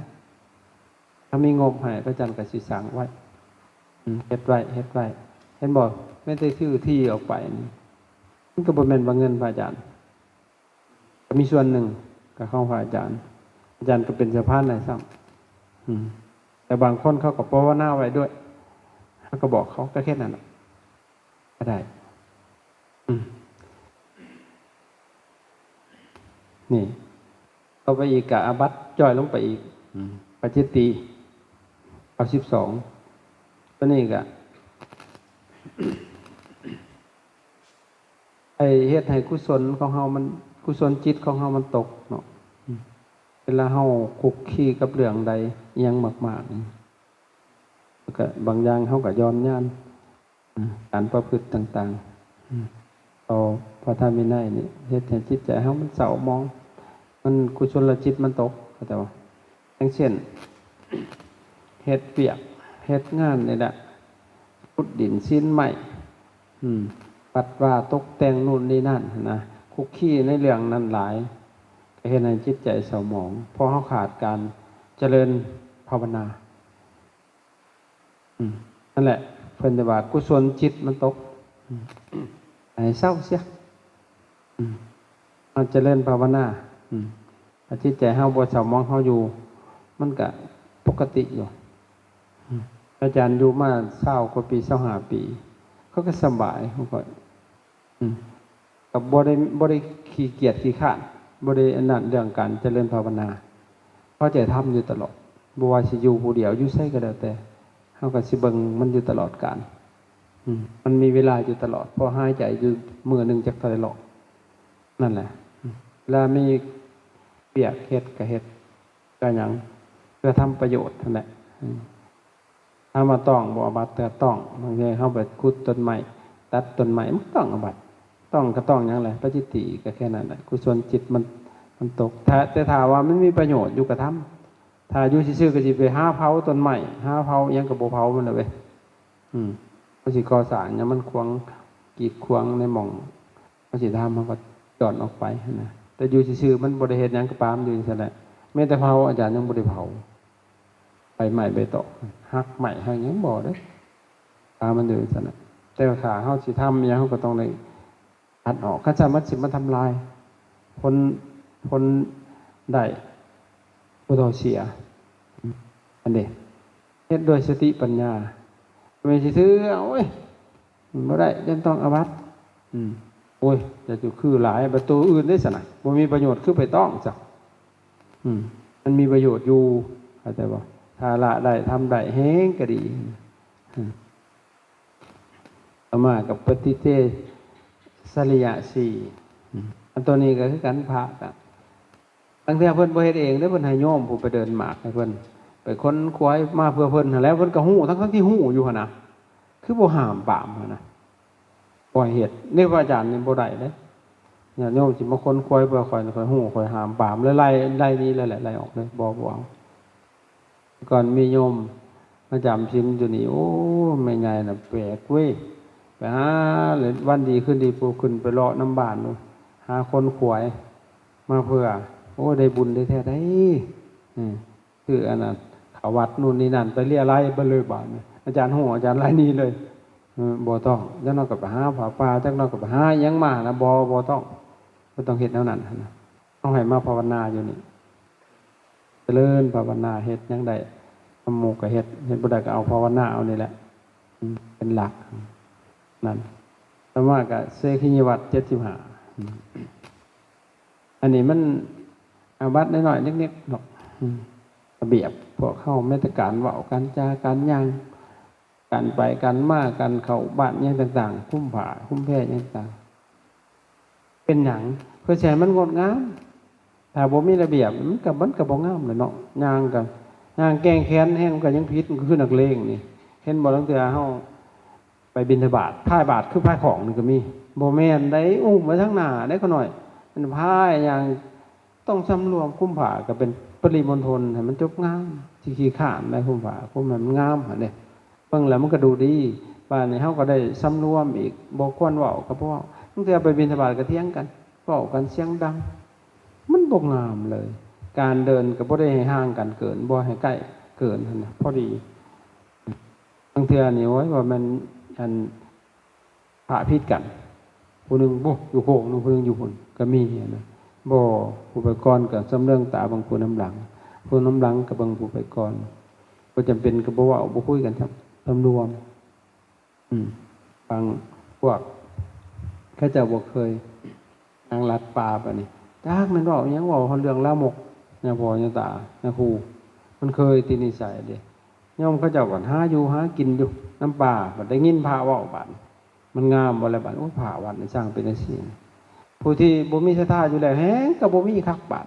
ຖ້າມີງົບໃຫ້ ພະອາຈານກະຊິສ້າງໄວ້ ອືມ ເຮັດໄວ້ ເຮັດໄວ້ ເຫັນບໍ່? ແມ່ນແຕ່ຊື້ທີ່ອອກໄປນີ້ ມັນກໍບໍ່ແມ່ນວ່າເງິນພະອາຈານ ກໍມີສ່ວນໜຶ່ງກໍຂອງພະອາຈານ ອາຈານກໍເປັນສະພານໃຫ້ຊ້ຳ ອືມ ແຕ່ບາງຄົນເຂົາກໍພາວະນາໄວ້ດ້ວຍ ເຮົາກໍບອກເຂົາ ກໍແຄ່ນັ້ນລະ ກໍໄດ້ ອືມ ນີ້ ຕໍ່ໄປອີກກະອາບັດຈ່ອຍລົງໄປອີກ ອືມ ປາຈິດຕິ ເກົ້າສິບສອງ ຕົວນີ້ກະ ໄປເຮັດໃຫ້ກຸສົນຂອງເຮົາມັນ ກຸສົນຈິດຂອງເຮົາມັນຕົກເນາະ ອືມ ເວລາເຮົາຄຸກຄີກັບເລື່ອງໃດ ອີ່ຫຍັງມາກໆ ແລ້ວກະບາງຢ່າງເຮົາກະຍ້ອນຍານ ອາ ການປະພຶດຕ່າງໆ ອືມ ຕໍ່ພະທຳວິໄນນີ້ ເຮັດໃຫ້ຈິດໃຈເຮົາມັນເສົ້າໝອງ ມັນ ກຸສົນລະຈິດມັນຕົກ ເຂົ້າໃຈບໍ່? ຢ່າງເຊັ່ນ ເຮັດວຽກເຮັດງານນີ້ແຫຼະ ຂຸດດິນຊີ້ນໄມ້ ອືມ ວັດວາຕົກແຕ່ງໂນ່ນນີ້ນັ້ນຫັ້ນນະ ຄຸກຄີໃນເລື່ອງນັ້ນຫຼາຍ ກໍເຮັດໃຫ້ຈິດໃຈເສົ້າໝອງ ເພາະເຮົາຂາດການຈະເລີນພາວະນາ. ອືມ ນັ້ນແຫຼະ ເພິ່ນຈະວ່າກຸສົນຈິດມັນຕົກ ອືມ ໃຫ້ເຊົາເສຍ. ອືມ ເຮົາຈະເລີນພາວະນາ ອືມ ຖ້າຈິດໃຈເຮົາບໍ່ເສົ້າໝອງ ເຮົາຢູ່ ມັນກະປົກກະຕິຢູ່. ອືມ ອາຈານຢູ່ມາຊາວກວ່າປີ ຊາວຫ້າປີ ເຂົາກໍສະບາຍຂອງຂ້ອຍ. ອືມ ກໍບໍ່ໄດ້ ບໍ່ໄດ້ຂີ້ກຽດຂີ້ຄ້ານ ບໍ່ໄດ້ອັນນັ້ນເລື່ອງການຈະເລີນພາວະນາ. ເຮົາຈະທຳຢູ່ຕະຫຼອດ ບໍ່ວ່າຊິຢູ່ຜູ້ດຽວ ຢູ່ໃສກໍແລ້ວແຕ່ ເຮົາກໍຊິເບິ່ງມັນຢູ່ຕະຫຼອດການ. ອືມ ມັນມີເວລາຢູ່ຕະຫຼອດ ເພາະຫາຍໃຈຢູ່ມື້ໜຶ່ງຈັກເທົ່າໃດລອບ ນັ້ນແຫຼະ. ອືມ ເວລາມີວຽກເຮັດກໍເຮັດ ກໍຫຍັງ ເພື່ອທຳປະໂຫຍດຫັ້ນແຫຼະ. ອືມ ຖາມວ່າຕ້ອງບໍ່ອາບັດ? ກໍຕ້ອງ. ບາງເທື່ອເຮົາໄປຂຸດຕົ້ນໄມ້ ຕັດຕົ້ນໄມ້ ມັນຕ້ອງອາບັດ. ຕ້ອງກໍຕ້ອງຫຍັງແຫຼະ? ປາຈິດຕີກໍແຄ່ນັ້ນແຫຼະ ກຸສົນຈິດມັນ ມັນຕົກ. ຖ້າ ແຕ່ຖ້າວ່າມັນມີປະໂຫຍດຢູ່ກໍທຳ. ຖ້າຢູ່ຊື່ໆ ກໍຊິໄປຫາເຜົາຕົ້ນໄມ້ ຫາເຜົາຫຍັງ ກໍບໍ່ເຜົາມັນດອກເວີຍ. ອືມ ມັນຊິກໍ່ສ້າງຫຍັງ ມັນຂວາງ ກີດຂວາງໃນໝ່ອງເຮົາຊິທຳ ເຮົາກໍຈອນອອກໄປຫັ້ນນະ. ແຕ່ຢູ່ຊື່ໆ ມັນບໍ່ໄດ້ເຮັດຫຍັງ ກໍປາມັນຢູ່ຈັ່ງຊັ້ນແຫຼະ. ແມ້ແຕ່ເຜົາ ອາຈານຍັງບໍ່ໄດ້ເຜົາ ໃບໄມ້ໃບຕອກ ຫັກໄມ້ຫັກຫຍັງບໍ່ເດ້ ປາມັນຢູ່ຈັ່ງຊັ້ນແຫຼະ. ແຕ່ວ່າຖ້າເຮົາຊິທຳຫຍັງ ເຮົາກໍຕ້ອງໄດ້ຕັດອອກ ຄັນຊັ້ນມັນຊິມາທຳລາຍຜົນ ຜົນໄດ້ ຜູ້ເຖົ້າເສຍ. ອັນນີ້ເຮັດດ້ວຍສະຕິປັນຍາ ແມ່ນຊິຖື ໂອ້ຍ ມັນບໍ່ໄດ້ ຍັງຕ້ອງອາບັດ. ອືມ ໂອ້ຍ ຢ່າຈຸຄືຫຼາຍ ບັດໂຕອື່ນເດ້ຊັ້ນນະ ບໍ່ມີປະໂຫຍດ ຄືໄປຕ້ອງຊະ. ອືມ ມັນມີປະໂຫຍດຢູ່ ເຂົ້າໃຈບໍ່? ຖ້າລະໄດ້ ທຳໄດ້ແຮງກໍດີ. ອືມ ຕໍ່ມາກໍປະຕິເສດສະລິຍະສີ່. ອືມ ອັນໂຕນີ້ກໍຄືກັນ ພະກໍ ບາງເທື່ອເພິ່ນບໍ່ເຮັດເອງເດ້ ເພິ່ນໃຫ້ໂຍມຜູ້ໄປເດີນໝາກໃຫ້ເພິ່ນ ໄປຂົນຂວາຍມາເພື່ອເພິ່ນຫັ້ນແຫຼະ. ເພິ່ນກໍຮູ້ ທັງໆທີ່ຮູ້ຢູ່ຫັ້ນນະ ຄືບໍ່ຫ້າມປາມຫັ້ນນະ ປ່ອຍເຮັດ. ນີ້ພະອາຈານນີ້ບໍ່ໄດ້ເດ້ ຍາດໂຍມຊິມາຂົນຂວາຍເພື່ອຂ້ອຍ ຂ້ອຍຮູ້ ຂ້ອຍຫ້າມປາມເລີຍ ໄລ່ ໄລ່ໜີເລີຍແຫຼະ ໄລ່ອອກເລີຍ ບໍ່ ບໍ່ເອົາ. ກ່ອນມີໂຍມມາຈຳສິນຢູ່ນີ້ ໂອ້ ແມ່ໃຫຍ່ນະແປກເວີຍ ໄປຫາ ແລ້ວວັນດີຄືນດີ ຜູ້ຂຶ້ນໄປເລາະນຳບ້ານ ຫາຂົນຂວາຍມາເພື່ອ ໂອ້ ໄດ້ບຸນແທ້ໆໄດ໋. ອືມ ຄືອັນນັ້ນ ເຂົ້າວັດ ໂນ່ນນີ້ນັ້ນ ໄປເລຍໄລເບິດເລີຍບາດນີ້ ອາຈານຮູ້ ອາຈານໄລ່ໜີເລີຍ. ເອີ ບໍ່ຕ້ອງ ຈັກໜ້ອຍກໍໄປຫາຜ້າປ່າ ຈັກໜ້ອຍກໍໄປຫາຫຍັງມານະ ບໍ່ ບໍ່ຕ້ອງ ບໍ່ຕ້ອງເຮັດແນວນັ້ນຫັ້ນນະ. ເຮົາໃຫ້ມາພາວະນາຢູ່ນີ້ ຈະເລີນພາວະນາ ເຮັດຫຍັງໄດ້ ທຳໂມກະເຮັດ ເຮັດບໍ່ໄດ້ກໍເອົາພາວະນາເອົານີ້ແຫຼະ ອືມ ເປັນຫຼັກ ນັ້ນ. ຕໍ່ມາກໍເສຂະນິຍະວັດເຈັດສິບຫ້າ ອືມ ອັນນີ້ມັນອາບັດນ້ອຍໆ ເລັກໆ ດອກ ອືມ ລະບຽບພວກເຮົາ ແມ້ແຕ່ການເວົ້າ ການຈາ ການຍ່າງ ການໄປການມາ ການເຂົ້າບ້ານຫຍັງຕ່າງໆ ຄຸມຜ້າຄຸມແພຫຍັງຕ່າງ ເປັນຫຍັງ? ເພື່ອຊິໃຫ້ມັນງົດງາມ. ຖ້າບໍ່ມີລະບຽບ ມັນກໍ ມັນກໍບໍ່ງາມແຫຼະເນາະ. ຍ່າງກໍຍ່າງແກວ່ງແຂນແຮງ ມັນກໍຍັງຜິດ ມັນກໍຄືນັກເລງນີ້. ເຫັນບໍ່? ລາງເທື່ອເຮົາໄປບິນທະບາດ ພາຍບາດຄືພາຍຂອງນີ້ກໍມີ. ບໍ່ແມ່ນໃດ໋ ອຸ້ມໄວ້ທາງໜ້າໃດ໋ ຂະນ້ອຍ ມັນພາຍຍ່າງ ຕ້ອງສຳລວມຄຸມຜ້າກໍເປັນປະລິມົນທົນ ໃຫ້ມັນຈົບງາມ. ຊິຂີ້ຄ້ານໄດ້ຄຸມຜ້າ ຄຸມໃຫ້ມັນງາມຫັ້ນເດ້ ເບິ່ງແລ້ວມັນກໍດູດີ. ບາດນີ້ເຮົາກໍໄດ້ສຳລວມອີກ ບໍ່ຄວນເວົ້າກໍບໍ່ເວົ້າ. ບາງເທື່ອໄປບິນທະບາດກໍຖຽງກັນ ເວົ້າກັນສຽງດັງ ມັນບໍ່ງາມເລີຍ. ການເດີນກໍບໍ່ໄດ້ໃຫ້ຫ່າງກັນເກີນ ບໍ່ໃຫ້ໃກ້ເກີນຫັ້ນນະ ພໍດີ. ບາງເທື່ອນີ້ ໂອ້ຍ ວ່າແມ່ນ ອັນ ພະຜິດກັນ ຜູ້ໜຶ່ງ ໂອ້ ຢູ່ໂຄ້ງໜຶ່ງ ຜູ້ໜຶ່ງຢູ່ພຸ້ນ ກໍມີນະ. ບໍ່ ຜູ້ໄປກ່ອນກໍຊຳເຫຼືອງຕາເບິ່ງຜູ້ນຳຫຼັງ ຜູ້ນຳຫຼັງກໍເບິ່ງຜູ້ໄປກ່ອນ. ບໍ່ຈຳເປັນກໍບໍ່ເວົ້າ ບໍ່ຄຸຍກັນຊ້ຳ ສຳລວມ. ອືມ ບາງພວກເຂົາເຈົ້າບໍ່ເຄີຍ ນາງລັດປ່າປານນີ້ ຈັກແມ່ນເວົ້າຫຍັງ ເວົ້າຮອດເລື່ອງລາມົກ ຍາພໍ່ຍາຕາ ຍາຄູ. ມັນເຄີຍຕິດນິໄສເດ້. ໂຍມເຂົາເຈົ້າບັດຫາຢູ່ຫາກິນຢູ່ນຳປ່າ ບັດໄດ້ຍິນພະເວົ້າບາດ ມັນງາມບໍ່ລະບາດ? ໂອ້ຍ ພະວັດນີ້ຊ່າງເປັນຈັ່ງຊີ້. ຜູ້ທີ່ບໍ່ມີສັດທາຢູ່ແລ້ວ ແຮງກໍບໍ່ມີຄັກບາດ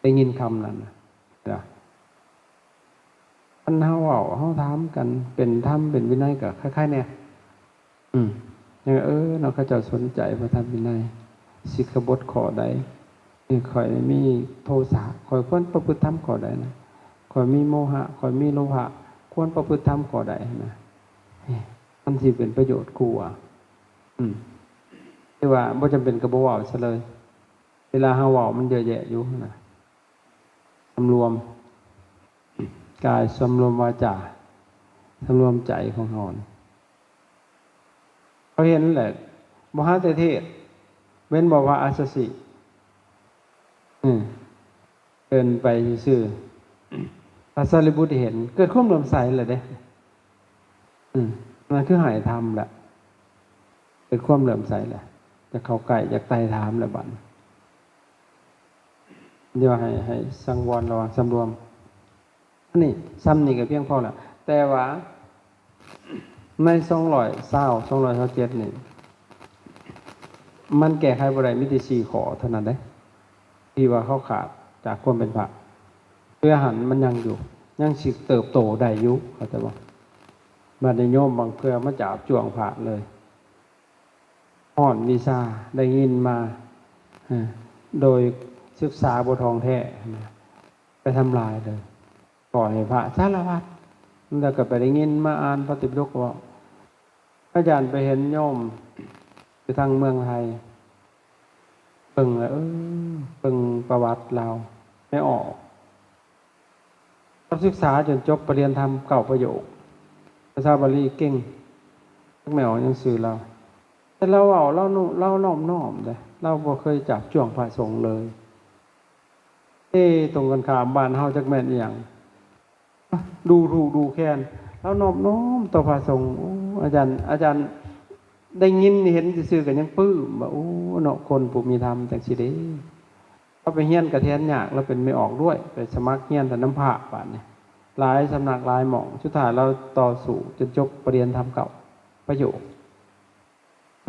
ໄດ້ຍິນຄຳນັ້ນນະ. ຄັນເຮົາເວົ້າ ເຮົາຖາມກັນ ເປັນທຳເປັນວິໄນກໍຄ້າຍໆແນ່. ອືມ ຍັງ ເອີ ເນາະ ເຂົາເຈົ້າສົນໃຈພະທຳວິໄນ ສິກຂະບົດຂໍ້ໃດ? ນີ້ຂ້ອຍມີໂທສະ ຂ້ອຍຄວນປະພຶດທຳຂໍ້ໃດນະ? ຂ້ອຍມີໂມຫະ ຂ້ອຍມີໂລພະ ຄວນປະພຶດທຳຂໍ້ໃດນະ? ມັນຊິເປັນປະໂຫຍດກວ່າ. ອືມ ແຕ່ວ່າບໍ່ຈຳເປັນກໍບໍ່ເວົ້າຊະເລີຍ. ເວລາເຮົາເວົ້າມັນເຍອະແຍະຢູ່ນະ. ສຳລວມກາຍ ສຳລວມວາຈາ ສຳລວມໃຈຂອງເຮົາ. ເຂົາເຫັນແຫຼະ ບໍ່ຫາແຕ່ເທດ ເວັ້ນບໍ່ພະອັດສະຊິ ອືມ ເດີນໄປຊື່ໆ ພະສາລີບຸດເຫັນ ເກີດຄວາມເຫຼື້ອມໃສແລ້ວເດ້ ອືມ ນັ້ນຄືໃຫ້ທຳລະ ເກີດຄວາມເຫຼື້ອມໃສແລ້ວ ຈະເຂົ້າໃກ້ ຈະໄຕ່ຖາມແລ້ວບັດນີ້ ດຽວໃຫ້ ໃຫ້ສັງວອນລະວັງສຳລວມ. ອັນນີ້ ຊ່ຳນີ້ກໍພຽງພໍແລ້ວ ແຕ່ວ່າໃນສອງຮ້ອຍຊາວ ສອງຮ້ອຍຊາວເຈັດນີ້ ມັນແກ້ໄຂບໍ່ໄດ້ ມີແຕ່ສີ່ຂໍ້ເທົ່ານັ້ນເດ້ ທີ່ວ່າເຂົາຂາດຈາກຄວາມເປັນພະ ເທື່ອຫັ້ນມັນຍັງຢູ່ ຍັງຊິເຕີບໂຕໄດ້ຢູ່ ເຂົ້າໃຈບໍ່? ບັດນີ້ໂຍມບາງເທື່ອມາຈາບຈ້ວງພະເລີຍ ຮ້ອນວິຊາ ໄດ້ຍິນມາ ເອີ ໂດຍສຶກສາບໍ່ທ່ອງແທ້ນະ ໄປທຳລາຍເລີຍ ກໍໃຫ້ພະສາລະພັດ ແລ້ວກໍໄປໄດ້ຍິນມາອ່ານພະໄຕປິດົກເວົ້າ ອາຈານໄປເຫັນໂຍມຢູ່ທາງເມືອງໄທ ເບິ່ງແລ້ວ ເອີ ເບິ່ງປະຫວັດລາວ ແມ່ອອກ ເຂົາສຶກສາຈົນຈົບປະລິຍນທຳເກົ້າປະໂຫຍກ ພາສາບາລີເກັ່ງ ຈັກແມ່ອອກຫຍັງຊື່ລາວ ແຕ່ລາວເວົ້າ ລາວໂນ ລາວນອບນ້ອມເດ້ ລາວບໍ່ເຄີຍຈາບຈ້ວງພະສົງເລີຍ. ເອ ຕົງກັນຂ້າມ ບ້ານເຮົາຈັກແມ່ນອີ່ຫຍັງ ດູຖູກດູແຄນ ລາວນອບນ້ອມຕໍ່ພະສົງ. ໂອ້ ອາຈານ ອາຈານໄດ້ຍິນເຫັນຊື່ໆ ກໍຍັງປຶ້ມວ່າ ໂອ້ ເນາະ ຄົນຜູ້ມີທຳຈັ່ງຊີ້ເດ້. ລາວໄປຮຽນກະແທນຍາກ ລາວເປັນແມ່ອອກດ້ວຍ ໄປສະໝັກຮຽນແຕ່ນຳພະ ບາດນີ້ ຫຼາຍສຳນັກຫຼາຍໝ່ອງ ສຸດທ້າຍລາວຕໍ່ສູ້ຈົນຈົບປະລິຍນທຳເກົ້າປະໂຫຍກ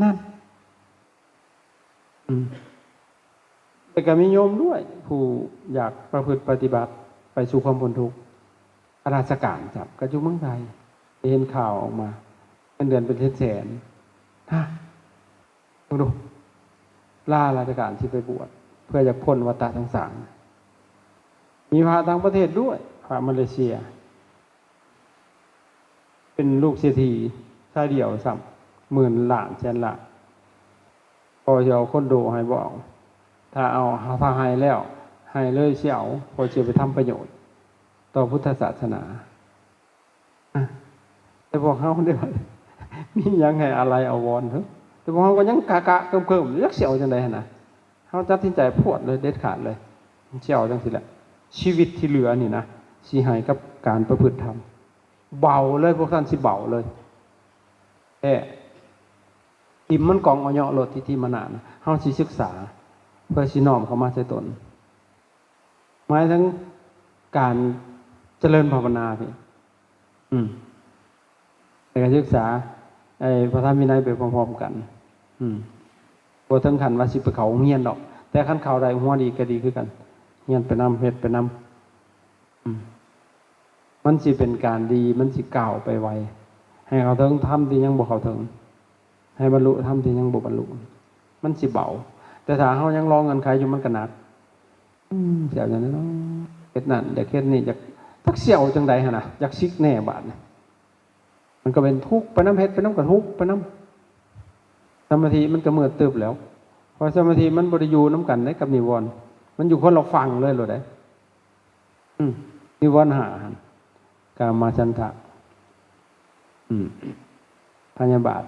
ນັ້ນ ອືມ ແຕ່ກໍມີໂຍມດ້ວຍ ຜູ້ຢາກປະພຶດປະຕິບັດໄປສູ່ຄວາມພົ້ນທຸກ ຂ້າລາຊະການຊ້ຳ ກໍຢູ່ເມືອງໄທ ໄດ້ເຫັນຂ່າວອອກມາ ເງິນເດືອນເປັນແສນໆ ຮະ ເບິ່ງດູ ລາລາຊະການຊິໄປບວດ ເພື່ອຢາກພົ້ນວັດຕະສົງສານ. ມີພະຕ່າງປະເທດດ້ວຍ ພະມາເລເຊຍ ເປັນລູກເສດຖີຊາຍດຽວຊ້ຳ ໝື່ນລ້ານແສນລ້ານ. ພໍ່ຊິເອົາຄອນໂດໃຫ້ບໍ່ເອົາ ຖ້າເອົາ ຖ້າໃຫ້ແລ້ວ ໃຫ້ເລີຍຊິເອົາ ພໍ່ຊິເອົາໄປທຳປະໂຫຍດຕໍ່ພຸດທະສາສະໜາ. ອະ ແຕ່ພວກເຮົາເດ້ ມີຫຍັງໃຫ້ອາໄລອາວອນເທີ ແຕ່ພວກເຮົາກໍຍັງກະກະເກີມໆ ຈັກຊິເອົາຈັ່ງໃດຫັ້ນນະ. ເຮົາຕັດສິນໃຈພວດເລີຍ ເດັດຂາດເລີຍ ຊິເອົາຈັ່ງຊີ້ແຫຼະ ຊີວິດທີ່ເຫຼືອນີ້ນະ ຊິໃຫ້ກັບການປະພຶດທຳ ເບົາເລີຍ ພວກທ່ານຊິເບົາເລີຍແທ້. ຖິ້ມມັນກອງອາເຍາະໂລດ ທິດຖິມານະນະ ເຮົາຊິສຶກສາ ເພື່ອຊິນ້ອມເຂົ້າມາໃສ່ຕົນ ໝາຍເຖິງການຈະເລີນພາວະນາພີ້ ອືມ ແລ້ວກໍສຶກສາໄອ້ພະທຳວິໄນໄປພ້ອມໆກັນ ອືມ ບໍ່ເຖິງຂັ້ນວ່າຊິໄປເຂົ້າໂຮງຮຽນດອກ ແຕ່ຄັນເຂົ້າໄດ້ຫົວດີກໍດີຄືກັນ ຮຽນໄປນຳ ເຮັດໄປນຳ ອືມ ມັນຊິເປັນການດີ ມັນຊິກ້າວໄປໄວ ໃຫ້ເຂົ້າເຖິງທຳທີ່ຍັງບໍ່ເຂົ້າເຖິງ ໃຫ້ບັນລຸທຳທີ່ຍັງບໍ່ບັນລຸ ມັນຊິເບົາ ແຕ່ຖ້າເຮົາຍັງລໍເງື່ອນໄຂຢູ່ ມັນກໍໜັກ ອືມ ຊິເອົາຈັ່ງໃດເນາະ ເຮັດນັ້ນ ຢາກເຮັດນີ້ ຢາກ ຈັກຊິເອົາຈັ່ງໃດຫັ້ນນະ ຢາກສິກແດ່ບາດນີ້ ມັນກໍເປັນທຸກໄປນຳ ເຮັດໄປນຳກໍທຸກໄປນຳ ສະມາທິມັນກໍມືດຕຶບແລ້ວ ເພາະສະມາທິມັນບໍ່ໄດ້ຢູ່ນຳກັນເດ້ກັບນິວອນ ມັນຢູ່ຄົນລະຝັ່ງເລີຍໂລດເດ້. ອືມ ນິວອນຫ້າຫັ້ນ ກາມະ ສັນທະ ອືມ ພະຍາບາດ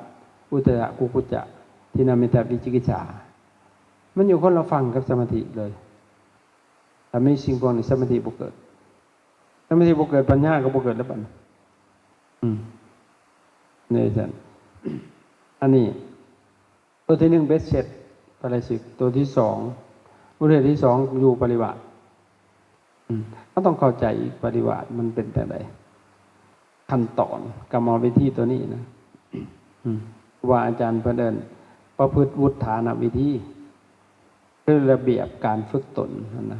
ອຸດຈະ ກຸກຸດຈະ ທິນນະມິດຖະ ວິຈິກິດສາ ມັນຢູ່ຄົນລະຝັ່ງກັບສະມາທິເລີຍ. ຖ້າມີສິ່ງພວກນີ້ ສະມາທິບໍ່ເກີດ ສະມາທິບໍ່ເກີດ ປັນຍາກໍບໍ່ເກີດແລ້ວບັດນີ້. ອືມ ນີ້ຊັ້ນ ອັນນີ້ ຕົວທີໜຶ່ງເບັດເສັດປາລາຊິກ ຕົວທີສອງ ອຸເທດ ທີສອງຢູ່ປະລິວາດ. ອືມ ເຮົາຕ້ອງເຂົ້າໃຈອີກ ປະລິວາດມັນເປັນຈັ່ງໃດ ຂັ້ນຕອນກຳມະວິທີຕົວນີ້ນະ. ອືມ ຄູບາອາຈານເພິ່ນເອີ້ນປະພຶດວຸດຖານະວິທີ ຄືລະບຽບການຝຶກຕົນຫັ້ນນະ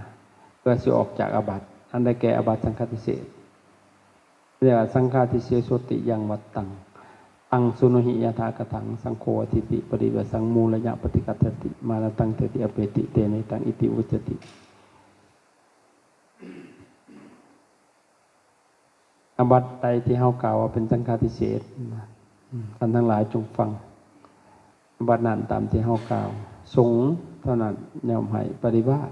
ເພື່ອຊິອອກຈາກອາບັດ ອັນໄດ້ແກ່ອາບັດສັງຄາທິເສດ. ເອີ້ນວ່າ ສັງຄາທິເສໂສ ຕິ ຍັງວັດຕັງ ຕັງ ສຸນຸຫິ ຍະຖາກະຖັງ ສັງໂຄ ອະທິຕິ ປະລິວາສັງ ມູລະຍະ ປະຕິຄັດສະຕິ ມາລະຕັງ ເຖ ຕິ ອະເປຕິ ເຕ ເນຕັງ ອິຕິ ອຸດຈະຕິ. ອາບັດໃດທີ່ເຮົາກ່າວວ່າເປັນສັງຄາທິເສດ ອືມ ທ່ານທັງຫຼາຍຈົ່ງຟັງ ອາບັດນັ້ນຕາມທີ່ເຮົາກ່າວ ສົງເທົ່ານັ້ນຍ່ອມໃຫ້ປະລິວາດ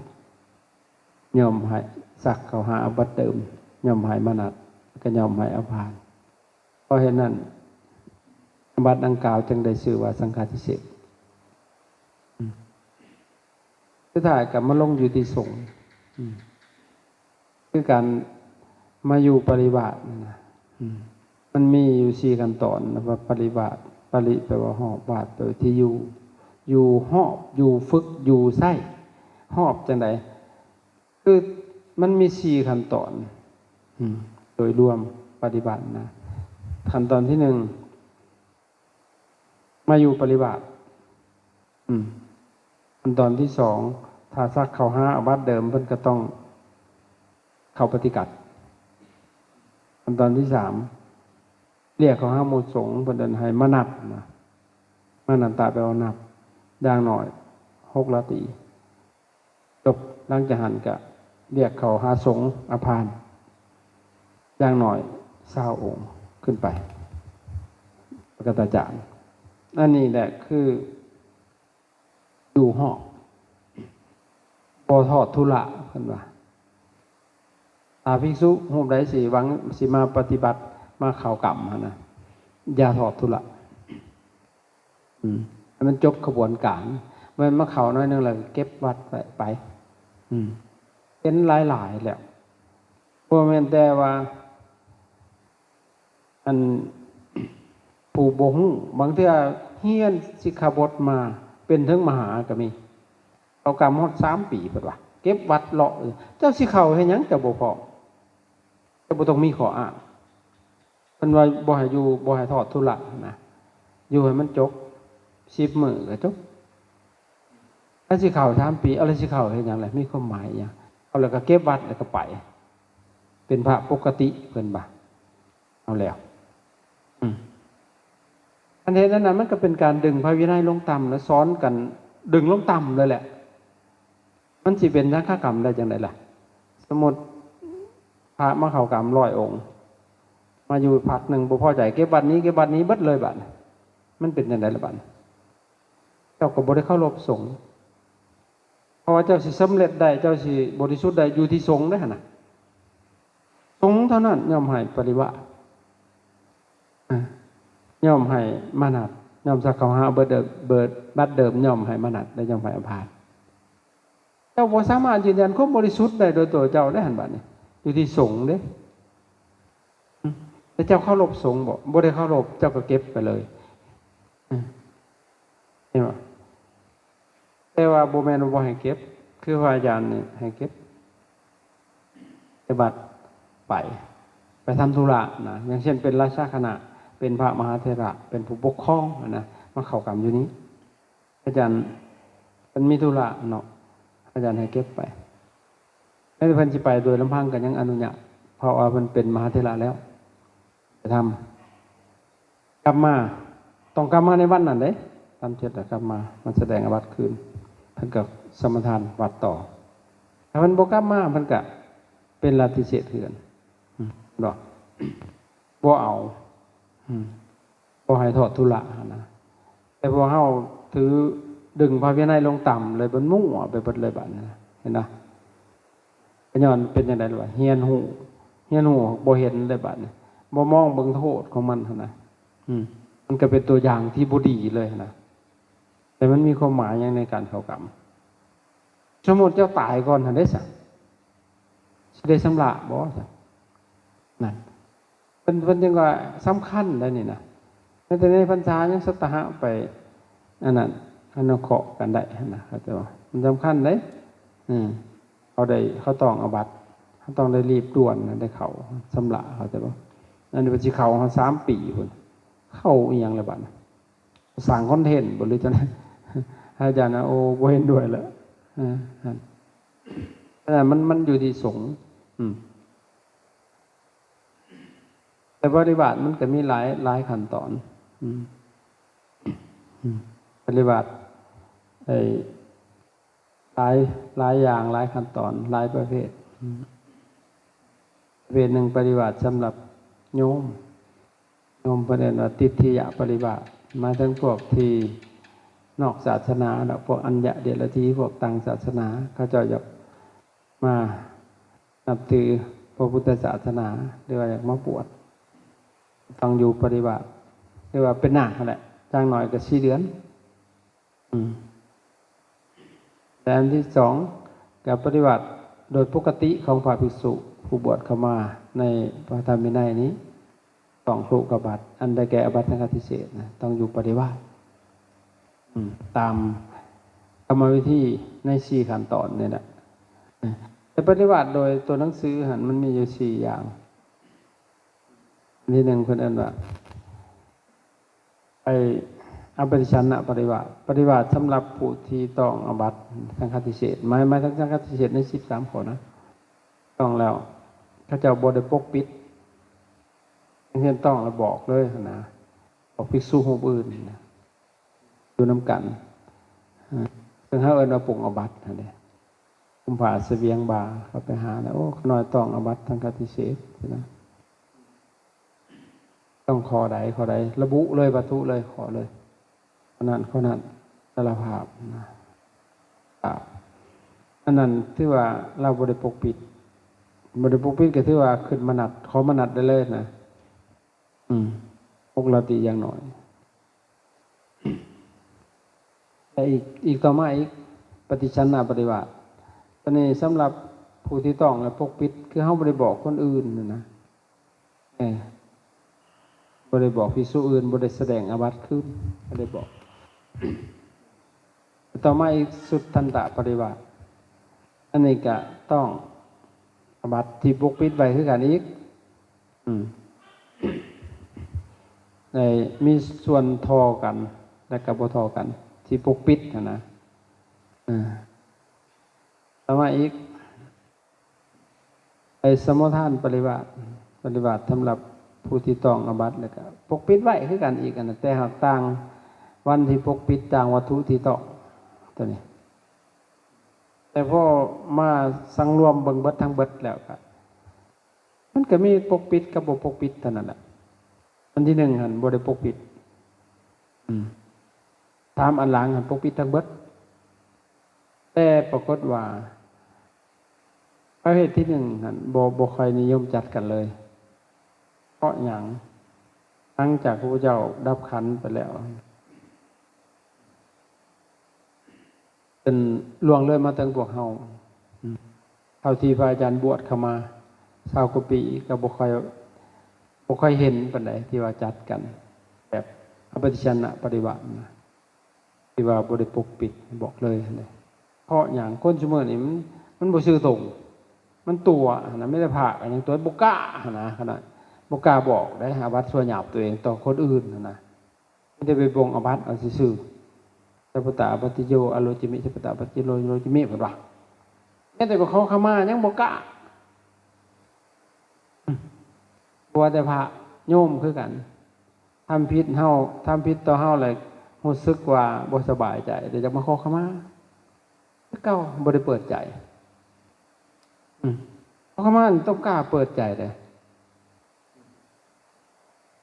ຍ່ອມໃຫ້ສັກເຂົ້າຫາອາບັດເດີມ ຍ່ອມໃຫ້ມະນັດ ແລະ ກໍຍ່ອມໃຫ້ອະພານ. ເພາະເຫດນັ້ນ ອາບັດດັ່ງກ່າວຈຶ່ງໄດ້ຊື່ວ່າສັງຄາທິເສດ. ສຸດທ້າຍກໍມາລົງຢູ່ທີ່ສົງ ອືມ ຄືການມາຢູ່ປະລິວາດນີ້ນະ ອືມ ມັນມີຢູ່ສີ່ຂັ້ນຕອນນະ ວ່າປະລິວາດ ປະລິແປວ່າຮອບ ວາດແປວ່າທີ່ຢູ່ ຢູ່ຮອບ ຢູ່ຝຶກ ຢູ່ໃຊ້ ຮອບຈັ່ງໃດ? ຄືມັນມີສີ່ຂັ້ນຕອນ ອືມ ໂດຍລວມປະລິວາດນະ ຂັ້ນຕອນທີໜຶ່ງ ມາຢູ່ປະລິວາດ ອືມ ຂັ້ນຕອນທີສອງ ຖ້າສັກເຂົ້າຫາອາບັດເດີມ ເພິ່ນກໍຕ້ອງເຂົ້າປະຕິກັດ ຂັ້ນຕອນທີສາມ ລຽກເຂົ້າຫາໝູ່ສົງ ເພິ່ນເອີ້ນໃຫ້ມານັດນະ ມານັດຕະແປວ່ານັບ ຢ່າງໜ້ອຍຫົກລາຕີ ຈົບ ຫຼັງຈາກຫັ້ນກະລຽກເຂົ້າຫາສົງອາພານ ຢ່າງໜ້ອຍຊາວອົງຂຶ້ນໄປ ປະກະຕາຈານ. ອັນນີ້ແຫຼະຄືຢູ່ຮອບ ບໍ່ທອດທຸລະ ເພິ່ນວ່າ ຖ້າພິກສຸຮູບໃດຊິຫວັງ ຊິມາປະຕິບັດ ມາເຂົ້າກຳຫັ້ນນະ ຢ່າທອດທຸລະ. ອືມ ໃຫ້ມັນຈົບຂະບວນການ ແມ່ນມາເຂົ້າໜ້ອຍໜຶ່ງແລ້ວເກັບວັດໄວ້ໄປ. ອືມ ເຫັນຫຼາຍໆແລ້ວ ບໍ່ແມ່ນແຕ່ວ່າ ອັນ ຜູ້ບໍ່ຮູ້ ບາງເທື່ອຮຽນສິກຂາບົດມາເປັນເຖິງມະຫາກໍມີ ເຂົ້າກຳຮອດສາມປີ ເພິ່ນວ່າ ເກັບວັດເລາະ ເຈົ້າຊິເຂົ້າເຮັດຫຍັງ ເຈົ້າບໍ່ພ້ອມ ເຈົ້າບໍ່ຕ້ອງມີຂໍ້ອ້າງ. ເພິ່ນວ່າບໍ່ໃຫ້ຢູ່ ບໍ່ໃຫ້ທອດທຸລະນະ ຢູ່ໃຫ້ມັນຈົບ ສິບມື້ກໍຈົບ. ຖ້າຊິເຂົ້າສາມປີ ເອົາແລ້ວຊິເຂົ້າເຮັດຫຍັງລະ ມີຄວາມໝາຍອີ່ຫຍັງ? ເອົາແລ້ວກໍເກັບວັດແລ້ວກໍໄປ ເປັນພະປົກກະຕິ ເພິ່ນວ່າ ເອົາແລ້ວ ອືມ ອັນເຮັດນັ້ນນະ ມັນກໍເປັນການດຶງພະວິໄນລົງຕ່ຳ ແລະ ສອນກັນດຶງລົງຕ່ຳເລີຍແຫຼະ. ມັນຊິເປັນສັງຄະກຳໄດ້ຈັ່ງໃດລະ? ສົມມຸດພະມາເຂົ້າກຳຮ້ອຍອົງ ມາຢູ່ພັກໜຶ່ງບໍ່ພໍໃຈ ເກັບວັດນີ້ ເກັບວັດນີ້ເບິດເລີຍບາດນີ້ ມັນເປັນຈັ່ງໃດລະບາດນີ້? ເຈົ້າກໍບໍ່ໄດ້ເຄົາລົບສົງ ເພາະວ່າເຈົ້າຊິສຳເລັດໄດ້ ເຈົ້າຊິບໍລິສຸດໄດ້ ຢູ່ທີ່ສົງເດ້ຫັ້ນນະ. ສົງເທົ່ານັ້ນຍອມໃຫ້ປະລິວາດ ອາ ຍອມໃຫ້ມານັດ ຍອມສັກເຂົ້າຫາເບີດເດີມ ເບີດ ບັດເດີມ ຍອມໃຫ້ມານັດ ແລະ ຍອມໃຫ້ອາພານ. ເຈົ້າບໍ່ສາມາດຢືນຢັນຄວາມບໍລິສຸດໄດ້ໂດຍຕົວເຈົ້າໄດ້ຫັ້ນ ບາດນີ້ຢູ່ທີ່ສົງເດ້. ອືມ ແຕ່ເຈົ້າເຄົາລົບສົງບໍ່? ບໍ່ໄດ້ເຄົາລົບ ເຈົ້າກໍເກັບໄປເລີຍ. ອືມ ເຫັນບໍ່? ແຕ່ວ່າບໍ່ແມ່ນວ່າບໍ່ໃຫ້ເກັບ ຄືພະອາຈານນີ້ໃຫ້ເກັບ ແຕ່ບັດໄປ ໄປທຳທຸລະນະ ຢ່າງເຊັ່ນເປັນລາຊະຄະນະ ເປັນພະມະຫາເຖລະ ເປັນຜູ້ປົກຄອງນະ ມາເຂົ້າກຳຢູ່ນີ້ ອາຈານເພິ່ນມີທຸລະເນາະ ອາຈານໃຫ້ເກັບໄປ ແມ່ນເພິ່ນຊິໄປໂດຍລຳພັງກໍຍັງອະນຸຍາດ ເພາະວ່າເພິ່ນເປັນມະຫາເຖລະແລ້ວ ໄປທຳ ກັບມາ ຕ້ອງກັບມາໃນວັນນັ້ນເດ້ ຕາມເຈັດ ກັບມາ ມາສະແດງອາບັດຄືນ ເພິ່ນກໍສະມາທານວັດຕໍ່. ຖ້າເພິ່ນບໍ່ກັບມາ ເພິ່ນກໍເປັນລັດທິເສດເຮືອນ ອືມ ເນາະ ບໍ່ເອົາ ອືມ ບໍ່ໃຫ້ທອດທຸລະຫັ້ນນະ. ແຕ່ພວກເຮົາຖືດຶງພະວິໄນລົງຕ່ຳເລີຍ ມັນມົ້ວໄປເບິດເລີຍບາດນີ້ນະ ເຫັນນະ? ກໍຍ້ອນເປັນຈັ່ງໃດລະວະ? ຮຽນຮູ້ ຮຽນຮູ້ບໍ່ເຫັນເລີຍບາດນີ້ ບໍ່ມອງເບິ່ງໂທດຂອງມັນຫັ້ນນະ. ອືມ ມັນກໍເປັນຕົວຢ່າງທີ່ບໍ່ດີເລີຍຫັ້ນນະ ແຕ່ມັນມີຄວາມໝາຍຫຍັງໃນການເຂົ້າກຳ? ສົມມຸດເຈົ້າຕາຍກ່ອນຫັ້ນເດ້ຊະ ຊິໄດ້ຊຳລະບໍ່ຊະ? ນັ້ນ ເພິ່ນ ເພິ່ນຈຶ່ງວ່າສຳຄັນໄດ໋ນີ້ນະ ແມ້ແຕ່ໃນພັນສາຍັງສັດຕະຫະໄປ ອັນນັ້ນ ອະນຸເຄາະກັນໄດ້ຫັ້ນນະ ເຂົ້າໃຈບໍ່? ມັນສຳຄັນເດ້ ເອີ ເຂົາໄດ້ ເຂົາຕ້ອງອາບັດ ເຂົາຕ້ອງໄດ້ຣີບດ່ວນນະ ໄດ້ເຂົ້າຊຳລະ ເຂົ້າໃຈບໍ່? ອັນນີ້ເພິ່ນຊິເຂົ້າເຮົາສາມປີພຸ້ນ ເຂົ້າອີ່ຫຍັງລະບາດນີ້? ສ້າງຄອນເທັນບໍ່ ຫຼືຈັ່ງໃດ? ອາຈານນະ ໂອ້ ບໍ່ເຫັນດ້ວຍລະ ເອີ ຫັ້ນ ອັນນັ້ນມັນ ມັນຢູ່ທີ່ສົງ ອືມ ແຕ່ປະລິວາດມັນກໍມີຫຼາຍ ຫຼາຍຂັ້ນຕອນ ອືມ ອືມ ປະລິວາດ ໄອ້ ຫຼາຍ ຫຼາຍຢ່າງ ຫຼາຍຂັ້ນຕອນ ຫຼາຍປະເພດ ອືມ ປະເພດໜຶ່ງປະລິວາດສຳລັບໂຍມ ໂຍມເພິ່ນເອີ້ນວ່າ ທິດຖິຍະປະລິວາດ ໝາຍເຖິງພວກທີ່ນອກສາສະໜາ ແລະ ພວກອັນຍະເດຍລະທີ ພວກຕ່າງສາສະໜາ ເຂົາເຈົ້າຢາກມານັບຖືພະພຸດທະສາສະໜາ ຫຼືວ່າຢາກມາບວດ ຕ້ອງຢູ່ປະລິວາດ ຫຼືວ່າເປັນນາກຫັ້ນແຫຼະ ຢ່າງໜ້ອຍກໍສີ່ເດືອນ ອືມ ແລະອັນທີສອງ ກໍປະຕິບັດໂດຍປົກກະຕິຂອງພະພິກສຸຜູ້ບວດເຂົ້າມາໃນພະທຳວິໄນນີ້ ຕ້ອງທຸກອາບັດ ອັນໄດ້ແກ່ອາບັດສັງຄະທິເສດນະ ຕ້ອງຢູ່ປະລິວາດ ອືມ ຕາມກຳມະວິທີໃນສີ່ຂັ້ນຕອນນີ້ແຫຼະ. ແຕ່ປະລິວາດໂດຍຕົວໜັງສືຫັ້ນ ມັນມີຢູ່ສີ່ຢ່າງ. ອັນທີໜຶ່ງ ເພິ່ນເອີ້ນວ່າ ໄອ້ ອະປະຕິສັນນະປະລິວາດ ປະລິວາດສຳລັບຜູ້ທີ່ຕ້ອງອາບັດສັງຄະທິເສດ ໝາຍ ໝາຍເຖິງສັງຄະທິເສດໃນສິບສາມຂໍ້ນະ ຕ້ອງແລ້ວ ເຂົາເຈົ້າບໍ່ໄດ້ປົກປິດ ຢ່າງເຊັ່ນຕ້ອງແລ້ວບອກເລີຍຫັ້ນນະ ບອກພິກສຸຮູບອື່ນນະ ຢູ່ນຳກັນ ເຊິ່ງເຮົາເອີ້ນວ່າປົງອາບັດຫັ້ນເດ້ ກຸມພາສະຫວຽງບາ ເຂົາໄປຫາແລ້ວ ໂອ້ ຂ້ານ້ອຍຕ້ອງອາບັດສັງຄະທິເສດນະ ຕ້ອງຂໍ້ໃດ ຂໍ້ໃດ ລະບຸເລີຍ ວັດຖຸເລີຍ ຂໍ້ເລີຍ ຂໍ້ນັ້ນ ຂໍ້ນັ້ນ ສາລະພາບນະ ອັນນັ້ນຖືວ່າລາວບໍ່ໄດ້ປົກປິດ ບໍ່ໄດ້ປົກປິດກໍຖືວ່າຂຶ້ນມານັດ ຂໍມານັດໄດ້ເລີຍນະ ອືມ ປົກລະຕິຢ່າງໜ້ອຍ. ແລະອີກ ອີກຕໍ່ມາອີກ ປະຕິສັນນະປະລິວາດ ຕົວນີ້ສຳລັບຜູ້ທີ່ຕ້ອງ ແລະ ປົກປິດ ຄືເຮົາບໍ່ໄດ້ບອກຄົນອື່ນຫັ້ນນະ ເອີ ບໍ່ໄດ້ບອກພິກສຸອື່ນ ບໍ່ໄດ້ສະແດງອາບັດຄືນ ບໍ່ໄດ້ບອກ. ຕໍ່ມາອີກ ສຸດທັນຕະປະລິວາດ ອັນນີ້ກະຕ້ອງອາບັດທີ່ປົກປິດໄວ້ຄືກັນອີກ ອືມ ໄດ້ມີສ່ວນທໍ່ກັນ ແລະກະບໍ່ທໍ່ກັນ ທີ່ປົກປິດຫັ້ນນະ ເອີ ຕໍ່ມາອີກ ໄອ້ສະໂມທານປະລິວາດ ປະລິວາດສຳລັບຜູ້ທີ່ຕ້ອງອາບັດ ແລ້ວກະປົກປິດໄວ້ຄືກັນອີກ ອັນນັ້ນ ແຕ່ຫາກຕ່າງວັນທີ່ປົກປິດ ຕ່າງວັດຖຸທີ່ຕ້ອງ ຕົວນີ້ ແຕ່ພໍມາສັງລວມເບິ່ງເບິດທັງເບິດແລ້ວກະ ມັນກະມີປົກປິດກັບບໍ່ປົກປິດເທົ່ານັ້ນແຫຼະ. ອັນທີໜຶ່ງຫັ້ນບໍ່ໄດ້ປົກປິດ ອືມ ສາມອັນຫຼັງຫັ້ນປົກປິດທັງເບິດ ແຕ່ປາກົດວ່າ ປະເພດທີໜຶ່ງຫັ້ນ ບໍ່ ບໍ່ຄ່ອຍນິຍົມຈັດກັນເລີຍ. ເພາະຫຍັງ? ຫຼັງຈາກພະພຸດທະເຈົ້າດັບຂັນໄປແລ້ວ ເປັນລ່ວງເລີຍມາເຖິງພວກເຮົາ ອືມ ເທົ່າທີ່ພະອາຈານບວດເຂົ້າມາຊາວກວ່າປີ ກໍບໍ່ຄ່ອຍ ບໍ່ຄ່ອຍເຫັນປານໃດ ທີ່ວ່າຈັດກັນແບບອະປະຕິສັນນະປະລິວາດນະ ທີ່ວ່າບໍ່ໄດ້ປົກປິດ ບອກເລີຍຫັ້ນເດ້. ເພາະຫຍັງ? ຄົນຊຸມື້ນີ້ມັນ ມັນບໍ່ຊື່ຕົງ ມັນຕົວະຫັ້ນນະ ມີແຕ່ພະກໍຍັງຕົວະ ບໍ່ກ້າຫັ້ນນະ ຂະໜາດບໍ່ກ້າບອກເດ້ ອາບັດຊົ່ວຫຍາບຕົວເອງຕໍ່ຄົນອື່ນຫັ້ນນະ. ມີແຕ່ໄປບົ່ງອາບັດເອົາຊື່ໆ ສັບປະຕາອາບັດຕິໂຍ ອະໂລຈະມິ ສັບປະຕາອາບັດຕິໂລ ໂລຈະມິ ເພິ່ນວ່າ ແມ້ແຕ່ໄປຂໍຂະມາຍັງບໍ່ກ້າ. ບໍ່ວ່າແຕ່ພະໂຍມຄືກັນ ທຳຜິດເຮົາ ທຳຜິດຕໍ່ເຮົາ ແລ້ວຮູ້ສຶກວ່າບໍ່ສະບາຍໃຈ ແລ້ວຢາກມາຂໍຂະມາຄືເກົ່າ ບໍ່ໄດ້ເປີດໃຈ. ອືມ ຂໍຂະມານີ້ຕ້ອງກ້າເປີດໃຈເດ້.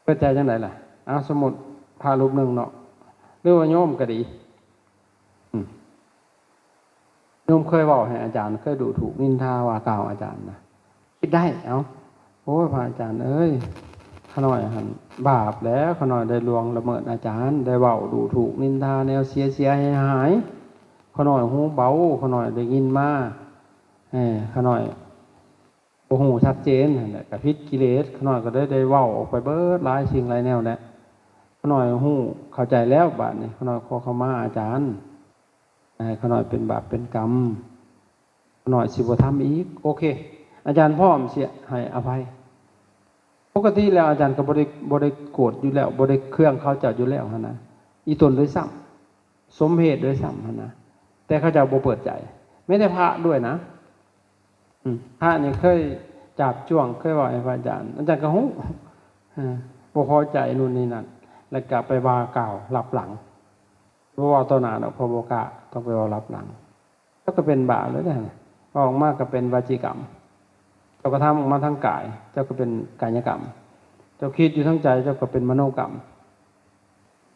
ເປີດໃຈຈັ່ງໃດລະ? ເອົາ ສົມມຸດພະຮູບໜຶ່ງເນາະ ຫຼືວ່າໂຍມກໍດີ ອືມ ໂຍມເຄີຍເວົ້າໃຫ້ອາຈານ ເຄີຍດູຖູກນິນທາວ່າກ່າວອາຈານນະ ຄິດໄດ້ ເອົ້າ ໂອ້ຍ ພະອາຈານເອີຍ ຂ້ານ້ອຍຫັ້ນບາບແລ້ວ ຂ້ານ້ອຍໄດ້ລ່ວງລະເມີດອາຈານ ໄດ້ເວົ້າດູຖູກນິນທາແນວເສຍໆ ໃຫ້ຫາຍ ຂ້ານ້ອຍຫູເບົາ ຂ້ານ້ອຍໄດ້ຍິນມາ ເອີ ຂ້ານ້ອຍ ບໍ່ຮູ້ຊັດເຈນຫັ້ນແຫຼະ ກໍຜິດກິເລດ ຂ້ານ້ອຍກໍໄດ້ ໄດ້ເວົ້າອອກໄປເບິດຫຼາຍສິ່ງຫຼາຍແນວແຫຼະ. ຂ້ານ້ອຍຮູ້ເຂົ້າໃຈແລ້ວ ບາດນີ້ຂ້ານ້ອຍຂໍເຂົ້າມາອາຈານ ໃຫ້ຂ້ານ້ອຍເປັນບາບເປັນກຳ ຂ້ານ້ອຍຊິບໍ່ທຳອີກ. ໂອເຄ ອາຈານພ້ອມຊິໃຫ້ອະໄພ. ປົກກະຕິແລ້ວອາຈານກໍບໍ່ໄດ້ ບໍ່ໄດ້ໂກດຢູ່ແລ້ວ ບໍ່ໄດ້ເຄືອງເຂົາເຈົ້າຢູ່ແລ້ວຫັ້ນນະ ອີ່ຕົນດ້ວຍຊ້ຳ ສົມເຫດດ້ວຍຊ້ຳຫັ້ນນະ ແຕ່ເຂົາເຈົ້າບໍ່ເປີດໃຈ ແມ້ແຕ່ພະດ້ວຍນະ. ອືມ ພະນີ້ເຄີຍຈາບຈ້ວງ ເຄີຍເວົ້າໃຫ້ພະອາຈານ ອາຈານກໍຮູ້ ເອີ ບໍ່ພໍໃຈ ນູ້ນນີ້ນັ້ນ ແລ້ວກໍໄປວ່າກ່າວລັບຫຼັງ ບໍ່ເວົ້າຕໍ່ໜ້າດອກ ເພາະບໍ່ກ້າ ຕ້ອງໄປເວົ້າລັບຫຼັງ. ເຈົ້າກໍເປັນບາບແລ້ວເດ້ ອອກມາກໍເປັນວາຈີກຳ ເຈົ້າກະທຳອອກມາທາງກາຍ ເຈົ້າກໍເປັນກາຍະກຳ ເຈົ້າຄິດຢູ່ທາງໃຈ ເຈົ້າກໍເປັນມະໂນກຳ.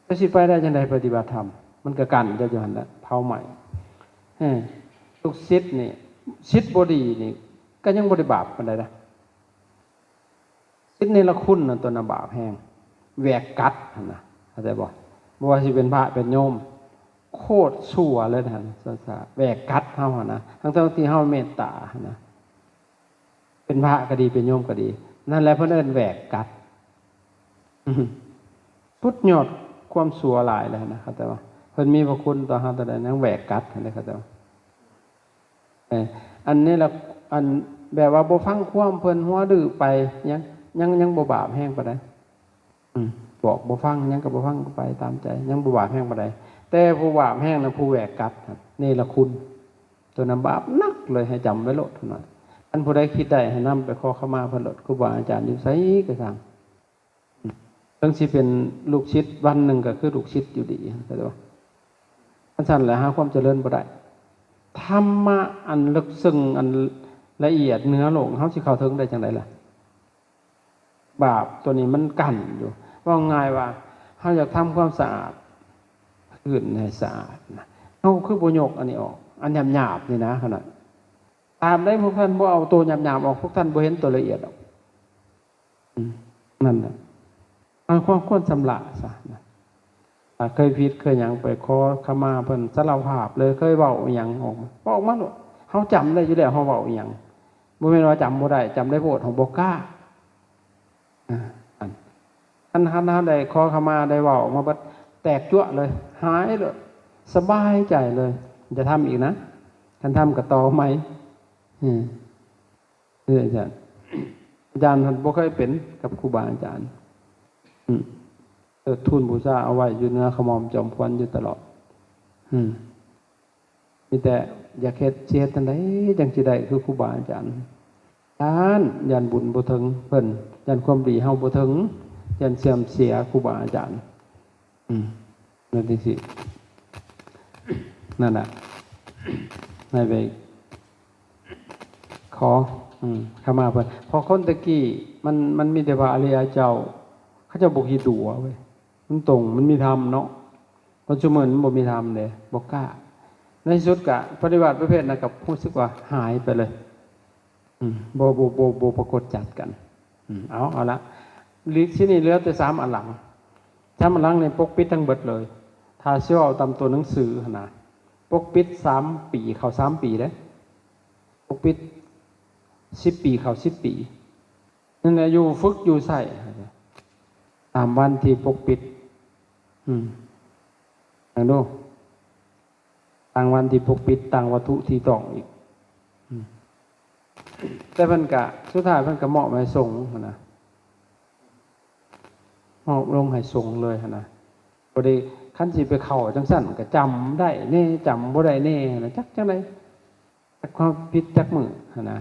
ເຈົ້າຊິໄປໄດ້ຈັ່ງໃດປະຕິບັດທຳ? ມັນກໍກັ້ນເຈົ້າຢູ່ຫັ້ນແຫຼະ ເຜົາໄໝ້. ເອີ ລູກສິດນີ້ ສິດບໍ່ດີນີ້ ກໍຍັງບໍ່ໄດ້ບາບປານໃດນະ. ສິດເນລະຄຸນນັ້ນຕົວນະບາບແຮງ ແຫວກກັດຫັ້ນນະ ເຂົ້າໃຈບໍ່? ບໍ່ວ່າຊິເປັນພະເປັນໂຍມ ໂຄດຊົ່ວເລີຍຫັ້ນ ແຫວກກັດເຮົາຫັ້ນນະ ທັງໆທີ່ເຮົາເມດຕາຫັ້ນນະ ເປັນພະກໍດີ ເປັນໂຍມກໍດີ ນັ້ນແຫຼະເພິ່ນເອີ້ນແຫວກກັດ ສຸດຍອດຄວາມຊົ່ວຫຼາຍເລີຍນະ ເຂົາເຈົ້າວ່າ ເພິ່ນມີພະຄຸນຕໍ່ເຮົາເທົ່າໃດ ຍັງແຫວກກັດຫັ້ນເດ້ ເຂົາເຈົ້າວ່າ ເອີ ອັນນີ້ລະ ອັນແບບວ່າບໍ່ຟັງຄວາມເພິ່ນ ຫົວດື້ໄປ ຍັງ ຍັງ ຍັງບໍ່ບາບແຮງປານໃດ ອືມ ບອກບໍ່ຟັງ ຫຍັງກໍບໍ່ຟັງ ກໍໄປຕາມໃຈ ຍັງບໍ່ບາບແຮງປານໃດ ແຕ່ຜູ້ບາບແຮງນະ ຜູ້ແຫວກກັດ ເນລະຄຸນ ໂຕນັ້ນບາບໜັກເລີຍ ໃຫ້ຈຳໄວ້ໂລດ ເພິ່ນວ່າ ຄັນຜູ້ໃດຄິດໄດ້ ໃຫ້ນຳໄປຂໍຂະມາເພິ່ນໂລດ ຄູບາອາຈານຢູ່ໃສກໍຊ່າງ ເຖິງຊິເປັນລູກສິດ ວັນໜຶ່ງກໍຄືລູກສິດຢູ່ດີ ເຂົ້າໃຈບໍ່? ຄັນຊັ້ນແຫຼະ ຫາຄວາມຈະເລີນບໍ່ໄດ້ ທຳມະອັນເລິກເຊິ່ງ ອັນລະອຽດເໜືອໂລກ ເຮົາຊິເຂົ້າເຖິງໄດ້ຈັ່ງໃດລະ? ບາບຕົວນີ້ມັນກັ້ນຢູ່ ເວົ້າງ່າຍວ່າ ເຮົາຢາກທຳຄວາມສະອາດພື້ນໃຫ້ສະອາດນະ ເຮົາຄືບໍ່ຍົກອັນນີ້ອອກ ອັນຫຍາບໆນີ້ນະ ຂະໜາດ ຕາມໃດພວກທ່ານບໍ່ເອົາໂຕຫຍາບໆອອກ ພວກທ່ານບໍ່ເຫັນໂຕລະອຽດດອກ. ອືມ ນັ້ນແຫຼະ ເຮົາຄວນ ຄວນຊຳລະຊະນະ ຖ້າເຄີຍຜິດເຄີຍຫຍັງ ໄປຂໍຂະມາເພິ່ນ ສາລະພາບເລີຍ ເຄີຍເວົ້າອີ່ຫຍັງອອກມາ ເວົ້າອອກມາໂລດ ເຮົາຈຳໄດ້ຢູ່ແລ້ວ ເຮົາເວົ້າອີ່ຫຍັງ ບໍ່ແມ່ນວ່າຈຳບໍ່ໄດ້ ຈຳໄດ້ໂພດ ເຮົາບໍ່ກ້າ ອາ ອັນ ຄັນ ຄັນເຮົາໄດ້ຂໍຂະມາ ໄດ້ເວົ້າອອກມາເບິດ ແຕກຈັ້ວະເລີຍ ຫາຍໂລດ ສະບາຍໃຈເລີຍ ຢ່າທຳອີກນະ ຄັນທຳກໍຕໍ່ໃໝ່ ອືມ. ເອີ ອາຈານ ອາຈານເພິ່ນບໍ່ເຄີຍເປັນກັບຄູບາອາຈານ ອືມ ເທີດທູນບູຊາເອົາໄວ້ຢູ່ເໜືອຂະໝໍ້າຈອມຂວັນຢູ່ຕະຫຼອດ ອືມ ມີແຕ່ຢາກເຮັດ ຊິເຮັດຈັ່ງໃດຈັ່ງຊິໄດ້ຄືຄູບາອາຈານ ຢ້ານ ຢ້ານບຸນບໍ່ເຖິງເພິ່ນ ຢ້ານຄວາມດີເຮົາບໍ່ເຖິງ ຢ້ານເສື່ອມເສຍຄູບາອາຈານ. ອືມ ແມ່ນຈັ່ງຊີ້ ນັ້ນນະ ໃຫ້ໄປຂໍ ອືມ ຂະມາເພິ່ນ ເພາະຄົນແຕ່ກີ້ມັນ ມັນມີແຕ່ພະອະລິຍະເຈົ້າ ເຂົາເຈົ້າບໍ່ຂີ້ຕົວະເວີຍ ມັນຕົງ ມັນມີທຳເນາະ ຄົນຊຸມື້ນີ້ມັນບໍ່ມີທຳເດ້ ບໍ່ກ້າ ໃນທີ່ສຸດກະປະຕິບັດປະເພດນັ້ນກະຮູ້ສຶກວ່າຫາຍໄປເລີຍ ອືມ ບໍ່ ບໍ່ ບໍ່ ບໍ່ປາກົດຈັດກັນ ອືມ ເອົາ ເອົາລະ ລິກຊິນີ້ເຫຼືອແຕ່ສາມອັນຫຼັງ ສາມອັນຫຼັງນີ້ປົກປິດທັງເບິດເລີຍ ຖ້າຊິເວົ້າຕາມຕົວໜັງສືຫັ້ນນະ ປົກປິດສາມປີ ເຂົ້າສາມປີເດ້ ປົກປິດສິບປີ ເຂົ້າສິບປີ ນັ້ນແຫຼະ ຢູ່ຝຶກຢູ່ໃຊ້ ຕາມວັນທີ່ປົກປິດ ອືມ ເບິ່ງດູ ຕ່າງວັນທີ່ປົກປິດ ຕ່າງວັດຖຸທີ່ຕ້ອງອີກ ອືມ ແຕ່ເພິ່ນກະ ສຸດທ້າຍເພິ່ນກະມອບໃຫ້ສົງຫັ້ນນະ ມອບລົງໃຫ້ສົງເລີຍຫັ້ນນະ ບໍ່ໄດ້ ຄັນຊິໄປເຂົ້າຈັ່ງຊັ້ນກະຈຳໄດ້ແດ່ ຈຳບໍ່ໄດ້ແດ່ຫັ້ນນະ ຈັກຈັ່ງໃດ ຈັກຄວາມຜິດຈັກມື້ຫັ້ນນະ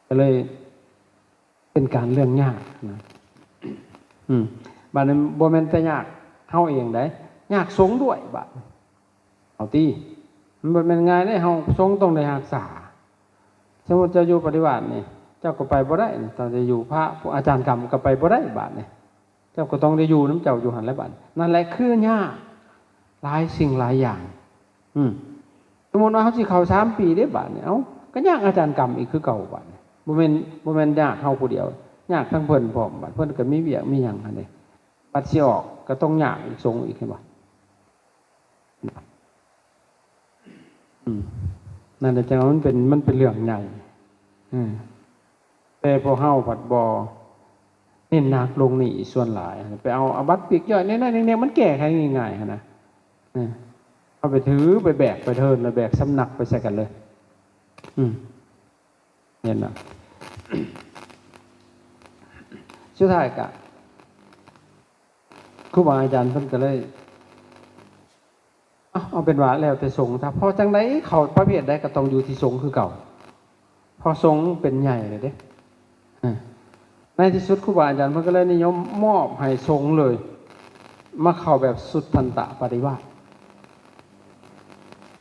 ກໍເລີຍ ເປັນການເລື່ອງຍາກນະ ອືມ ບາດນີ້ບໍ່ແມ່ນແຕ່ຍາກເຮົາເອງໃດ ຍາກສົງດ້ວຍບາດ ເອົາຕິ ມັນບໍ່ແມ່ນງ່າຍເດ້ ເຮົາສົງຕ້ອງໄດ້ຮັກສາ ສົມມຸດເຈົ້າຢູ່ປະຕິບັດນີ້ ເຈົ້າກໍໄປບໍ່ໄດ້ ຕ້ອງໄດ້ຢູ່ພະ ອາຈານກຳກໍໄປບໍ່ໄດ້ບາດນີ້ ເຈົ້າກໍຕ້ອງໄດ້ຢູ່ນຳເຈົ້າຢູ່ຫັ້ນແຫຼະບາດ ນັ້ນແຫຼະຄືຍາກ ຫຼາຍສິ່ງຫຼາຍຢ່າງ ອືມ ສົມມຸດວ່າເຮົາຊິເຂົ້າສາມປີເດ້ບາດນີ້ ເອົ້າ ກໍຍາກອາຈານກຳອີກຄືເກົ່າບາດນີ້ ບໍ່ແມ່ນ ບໍ່ແມ່ນຍາກເຮົາຜູ້ດຽວ ຍາກທັງເພິ່ນພ້ອມ ບາດເພິ່ນກໍມີວຽກມີຫຍັງຫັ້ນເດ້ ບັດຊິອອກກໍຕ້ອງຍາກອີກ ສົງອີກ ເຫັນບໍ່? ອືມ ນັ້ນແຫຼະ ຈັ່ງວ່າມັນເປັນ ມັນເປັນເລື່ອງໃຫຍ່ ອືມ ແຕ່ພວກເຮົາພັດບໍ່ເນັ້ນໜັກລົງນີ້ ສ່ວນຫຼາຍໄປເອົາອາບັດປີກຍ່ອຍນ້ອຍໆ ເນັກໆ ມັນແກ້ໄຂງ່າຍໆ ຫັ້ນນະ ເອີ ເອົາໄປຖືໄປແບກໄປເທີນ ແລ້ວແບກສຳນັກໄປໃສ່ກັນເລີຍ ອືມ ເຫັນບໍ່? ສຸດທ້າຍກະ ຄູບາອາຈານເພິ່ນກໍເລີຍ ເອົາ ເອົາເປັນວ່າແລ້ວແຕ່ສົງຊະ ເພາະຈັ່ງໃດເຂົ້າປະເພດໃດກໍຕ້ອງຢູ່ທີ່ສົງຄືເກົ່າ ເພາະສົງເປັນໃຫຍ່ແລ້ວເດ້ ເອີ ໃນທີ່ສຸດຄູບາອາຈານເພິ່ນກໍເລີຍນິຍົມມອບໃຫ້ສົງເລີຍ ມາເຂົ້າແບບສຸດທັນຕະປະຕິວາດ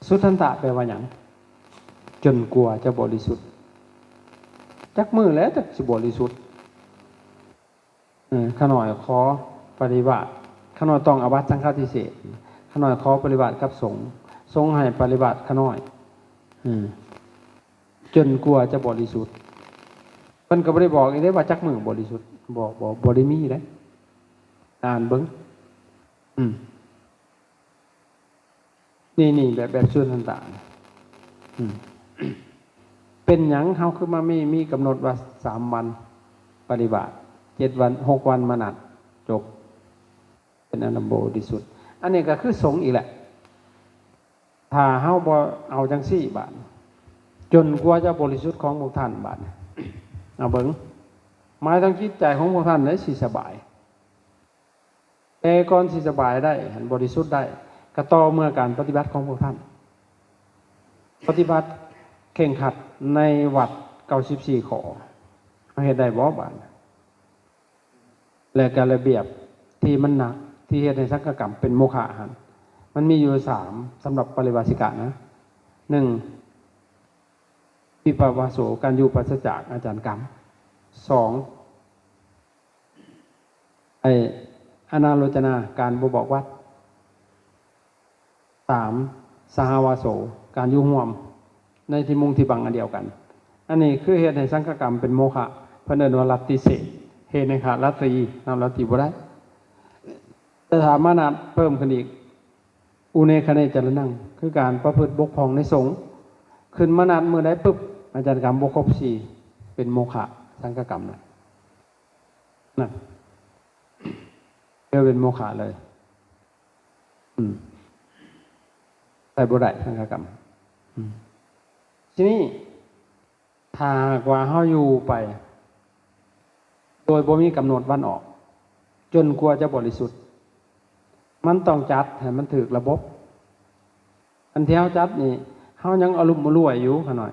ສຸດທັນຕະແປວ່າຫຍັງ? ຈົນກວ່າຈະບໍລິສຸດ ຈັກມື້ແລ້ວຈັກຊິບໍລິສຸດ ເອີ ຂ້ານ້ອຍຂໍປະລິວາດ ຂ້ານ້ອຍຕ້ອງອາບັດສັງຄະຕິເສດ ຂ້ານ້ອຍຂໍປະລິວາດກັບສົງ ສົງໃຫ້ປະລິວາດຂ້ານ້ອຍ ເອີ ຈົນກວ່າຈະບໍລິສຸດ ເພິ່ນກໍບໍ່ໄດ້ບອກອີກເດ້ວ່າຈັກມື້ບໍລິສຸດ ບໍ່ ບໍ່ ບໍ່ໄດ້ມີເດ້ ອ່ານເບິ່ງ ອືມ ນີ້ ນີ້ ແບບ ແບບສຸນທັນຕະ ອືມ ເປັນຫຍັງເຮົາຄືມາມີ ມີກຳນົດວ່າສາມວັນປະລິວາດ ເຈັດວັນ ຫົກວັນມະນັດ ຈົບ ເປັນອານາໂບລິສຸດ. ອັນນີ້ກໍຄືສົງອີກແຫຼະ. ຖ້າເຮົາບໍ່ເອົາຈັ່ງຊີ້ບາດ ຈົນກວ່າຈະບໍລິສຸດຂອງພວກທ່ານບາດ ເອົາເບິ່ງ ໝາຍເຖິງຈິດໃຈຂອງພວກທ່ານເດ້ຊິສະບາຍ. ແຕ່ກ່ອນຊິສະບາຍໄດ້ ຫັ້ນ ບໍລິສຸດໄດ້ ກໍຕໍ່ເມື່ອການປະຕິບັດຂອງພວກທ່ານ ປະຕິບັດເຄັ່ງຄັດໃນວັດເກົ້າສິບສີ່ຂໍ້ ເຮົາເຮັດໄດ້ບໍ່ບາດ? ແລະກະລະບຽບທີ່ມັນໜັກ ທີ່ເຮັດໃຫ້ສັງຄະກຳເປັນໂມຄະຫັ້ນ ມັນມີຢູ່ສາມ ສຳລັບປະລິວາສິກະນະ. ໜຶ່ງ ວິປະວາໂສ ການຢູ່ປາສະຈາກອາຈານກຳ. ສອງ ໄອ້ ອະນາໂລຈະນາ ການບໍ່ບອກວັດ. ສາມ ສະຫະວາໂສ ການຢູ່ຮ່ວມໃນທີ່ມຸງທີ່ບັງອັນດຽວກັນ. ອັນນີ້ຄືເຮັດໃຫ້ສັງຄະກຳເປັນໂມຄະ ເພິ່ນເອີ້ນວ່າລັດຕິເສດ ເຮັດໃຫ້ຂາດລັດຕີ ນຳລັດຕີບໍ່ໄດ້. ແຕ່ຖ້າມານັດເພີ່ມຂຶ້ນອີກ ອຸເນຄະເນຈະລະນັງ ຄືການປະພຶດບົກຜ່ອງໃນສົງ. ຂຶ້ນມານັດມື້ໃດປຶບ ອາຈານກຳບໍ່ຄົບສີ່ ເປັນໂມຄະ ສັງຄະກຳນະ ນັ້ນ ຖືວ່າເປັນໂມຄະເລີຍ. ອືມ ໃຊ້ບໍ່ໄດ້ສັງຄະກຳ. ອືມ ທີນີ້ ຖ້າຫາກວ່າເຮົາຢູ່ໄປໂດຍບໍ່ມີກຳນົດວັນອອກ ຈົນກວ່າຈະບໍລິສຸດ ມັນຕ້ອງຈັດໃຫ້ມັນຖືກລະບົບ. ອັນທີ່ເຮົາຈັດນີ້ ເຮົາຍັງອະລຸມອະລວຍຢູ່ຂະນ້ອຍ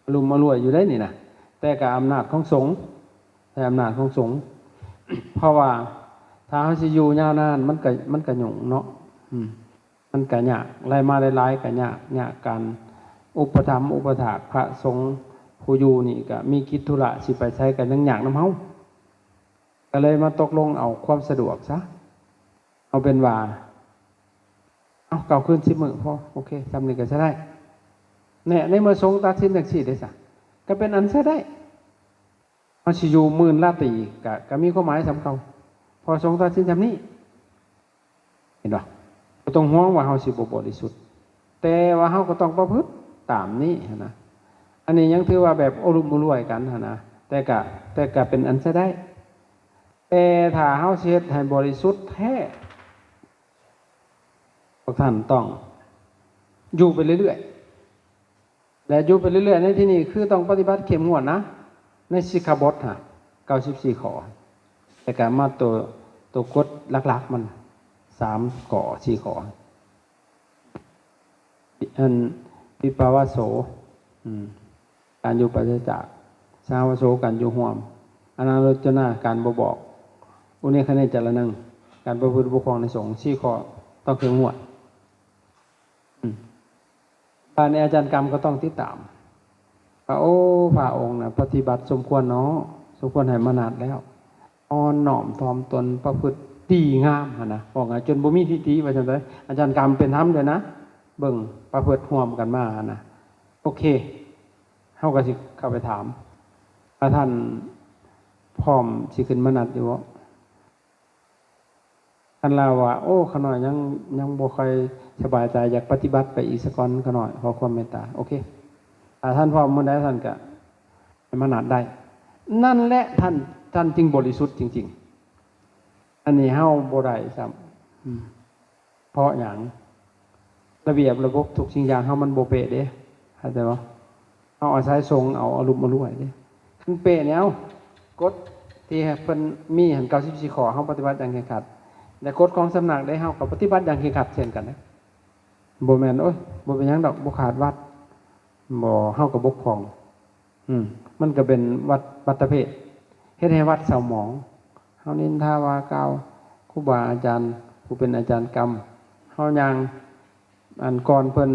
ອະລຸມອະລວຍຢູ່ເດ້ນີ້ນະ ແຕ່ກະອຳນາດຂອງສົງ ໃຊ້ອຳນາດຂອງສົງ. ເພາະວ່າຖ້າເຮົາຊິຢູ່ຍາວນານ ມັນກະ ມັນກະຫຍຸ້ງເນາະ. ອືມ ມັນກະຍາກ ລາຍມາລາຍຫຼາຍກະຍາກ ຍາກການອຸປະຖຳອຸປະຖາກພະສົງຜູ້ຢູ່ນີ້ ກະມີກິດທຸລະຊິໄປໃສກະຍັງຍາກນຳເຮົາ. ກະເລີຍມາຕົກລົງເອົາຄວາມສະດວກຊະ ເອົາເປັນວ່າ ເອົາ ເກົ້າຄືນສິບມື້ພໍ ໂອເຄ ຊ່ຳນີ້ກະໃຊ້ໄດ້. ແນ່ ໃນເມື່ອສົງຕັດສິນຈັ່ງຊີ້ເດ້ຊະ ກະເປັນອັນໃຊ້ໄດ້. ເຮົາຊິຢູ່ໝື່ນລາຕີກະ ກະມີຄວາມໝາຍສ່ຳເກົ່າ ເພາະສົງຕັດສິນຊ່ຳນີ້ ເຫັນບໍ່? ບໍ່ຕ້ອງຫ່ວງວ່າເຮົາຊິບໍ່ບໍລິສຸດ ແຕ່ວ່າເຮົາກໍຕ້ອງປະພຶດຕາມນີ້ຫັ້ນນະ. ອັນນີ້ຍັງຖືວ່າແບບໂອ້ລຸມໂອ້ລວຍກັນຫັ້ນນະ ແຕ່ກະ ແຕ່ກະເປັນອັນໃຊ້ໄດ້. ແຕ່ຖ້າເຮົາຊິເຮັດໃຫ້ບໍລິສຸດແທ້ ພວກທ່ານຕ້ອງຢູ່ໄປເລື້ອຍໆ ແລະ ຢູ່ໄປເລື້ອຍໆ ໃນທີ່ນີ້ຄືຕ້ອງປະຕິບັດເຂັ້ມງວດນະ ໃນສິກຂາບົດຫັ້ນ ເກົ້າສິບສີ່ຂໍ້ ແລ້ວກະມາໂຕ ໂຕກົດຫຼັກໆ ມັນ ສາມຂໍ້ ສີ່ຂໍ້ ອັນ ວິປະວາໂສ ອືມ ການຢູ່ປາສະຈາກ ສະຫະວາໂສ ການຢູ່ຮ່ວມ ອະນາໂລຈະນາ ການບໍ່ບອກ ອຸເນຄະເນຈະລະນັງ ການປະພຶດປົກຄອງໃນສົງ ສີ່ຂໍ້ ຕ້ອງເຂັ້ມງວດ. ອືມ ບາດນີ້ອາຈານກຳກໍຕ້ອງຕິດຕາມວ່າ ໂອ້ ພະອົງນະປະຕິບັດສົມຄວນເນາະ ສົມຄວນໃຫ້ມານັດແລ້ວ ອ່ອນນ້ອມຖ່ອມຕົນ ປະພຶດດີງາມຫັ້ນນະ ເວົ້າງ່າຍຈົນບໍ່ມີທິດຖິ ວ່າຊັ້ນເດ. ອາຈານກຳເປັນທຳເດ້ນະ ເບິ່ງປະພຶດຮ່ວມກັນມາຫັ້ນນະ. ໂອເຄ ເຮົາກໍຊິເຂົ້າໄປຖາມວ່າ ທ່ານພ້ອມຊິຂຶ້ນມານັດຢູ່ບໍ່? ທ່ານລາວວ່າ ໂອ້ ຂ້ານ້ອຍຍັງ ຍັງບໍ່ຄ່ອຍສະບາຍໃຈ ຢາກປະຕິບັດໄປອີກສາກ່ອນ ຂ້ານ້ອຍ ຂໍຄວາມເມດຕາ. ໂອເຄ ຖ້າທ່ານພ້ອມມື້ໃດ ທ່ານກະໃຫ້ມານັດໄດ້. ນັ້ນແຫຼະ ທ່ານ ທ່ານຈຶ່ງບໍລິສຸດຈິງໆ. ອັນນີ້ເຮົາບໍ່ໄດ້ຊ້ຳ. ອືມ ເພາະຫຍັງ? ລະບຽບລະບົບທຸກສິ່ງຢ່າງເຮົາມັນບໍ່ເປະເດ້ ເຂົ້າໃຈບໍ່? ເຮົາອາໄສສົງເອົາ ອາລຸມອາລວຍເດ້. ຄັນເປະນີ້ ເອົາ ກົດທີ່ເພິ່ນມີຫັ້ນ ເກົ້າສິບສີ່ຂໍ້ ເຮົາປະຕິບັດຢ່າງເຄັ່ງຄັດ ແລະ ກົດຂອງສຳນັກເດ້ ເຮົາກໍປະຕິບັດຢ່າງເຄັ່ງຄັດເຊັ່ນກັນເດ້. ບໍ່ແມ່ນ ໂອ້ຍ ບໍ່ເປັນຫຍັງດອກ ບໍ່ຂາດວັດ ບໍ່ ເຮົາກໍບົກຜ່ອງ. ອືມ ມັນກໍເປັນວັດ ວັດຕະເພດ ເຮັດໃຫ້ວັດເສົ້າໝອງ. ເຮົານິນທາວ່າກ່າວຄູບາອາຈານຜູ້ເປັນອາຈານກຳ ເຮົາຍ່າງອັນກ່ອນເພິ່ນ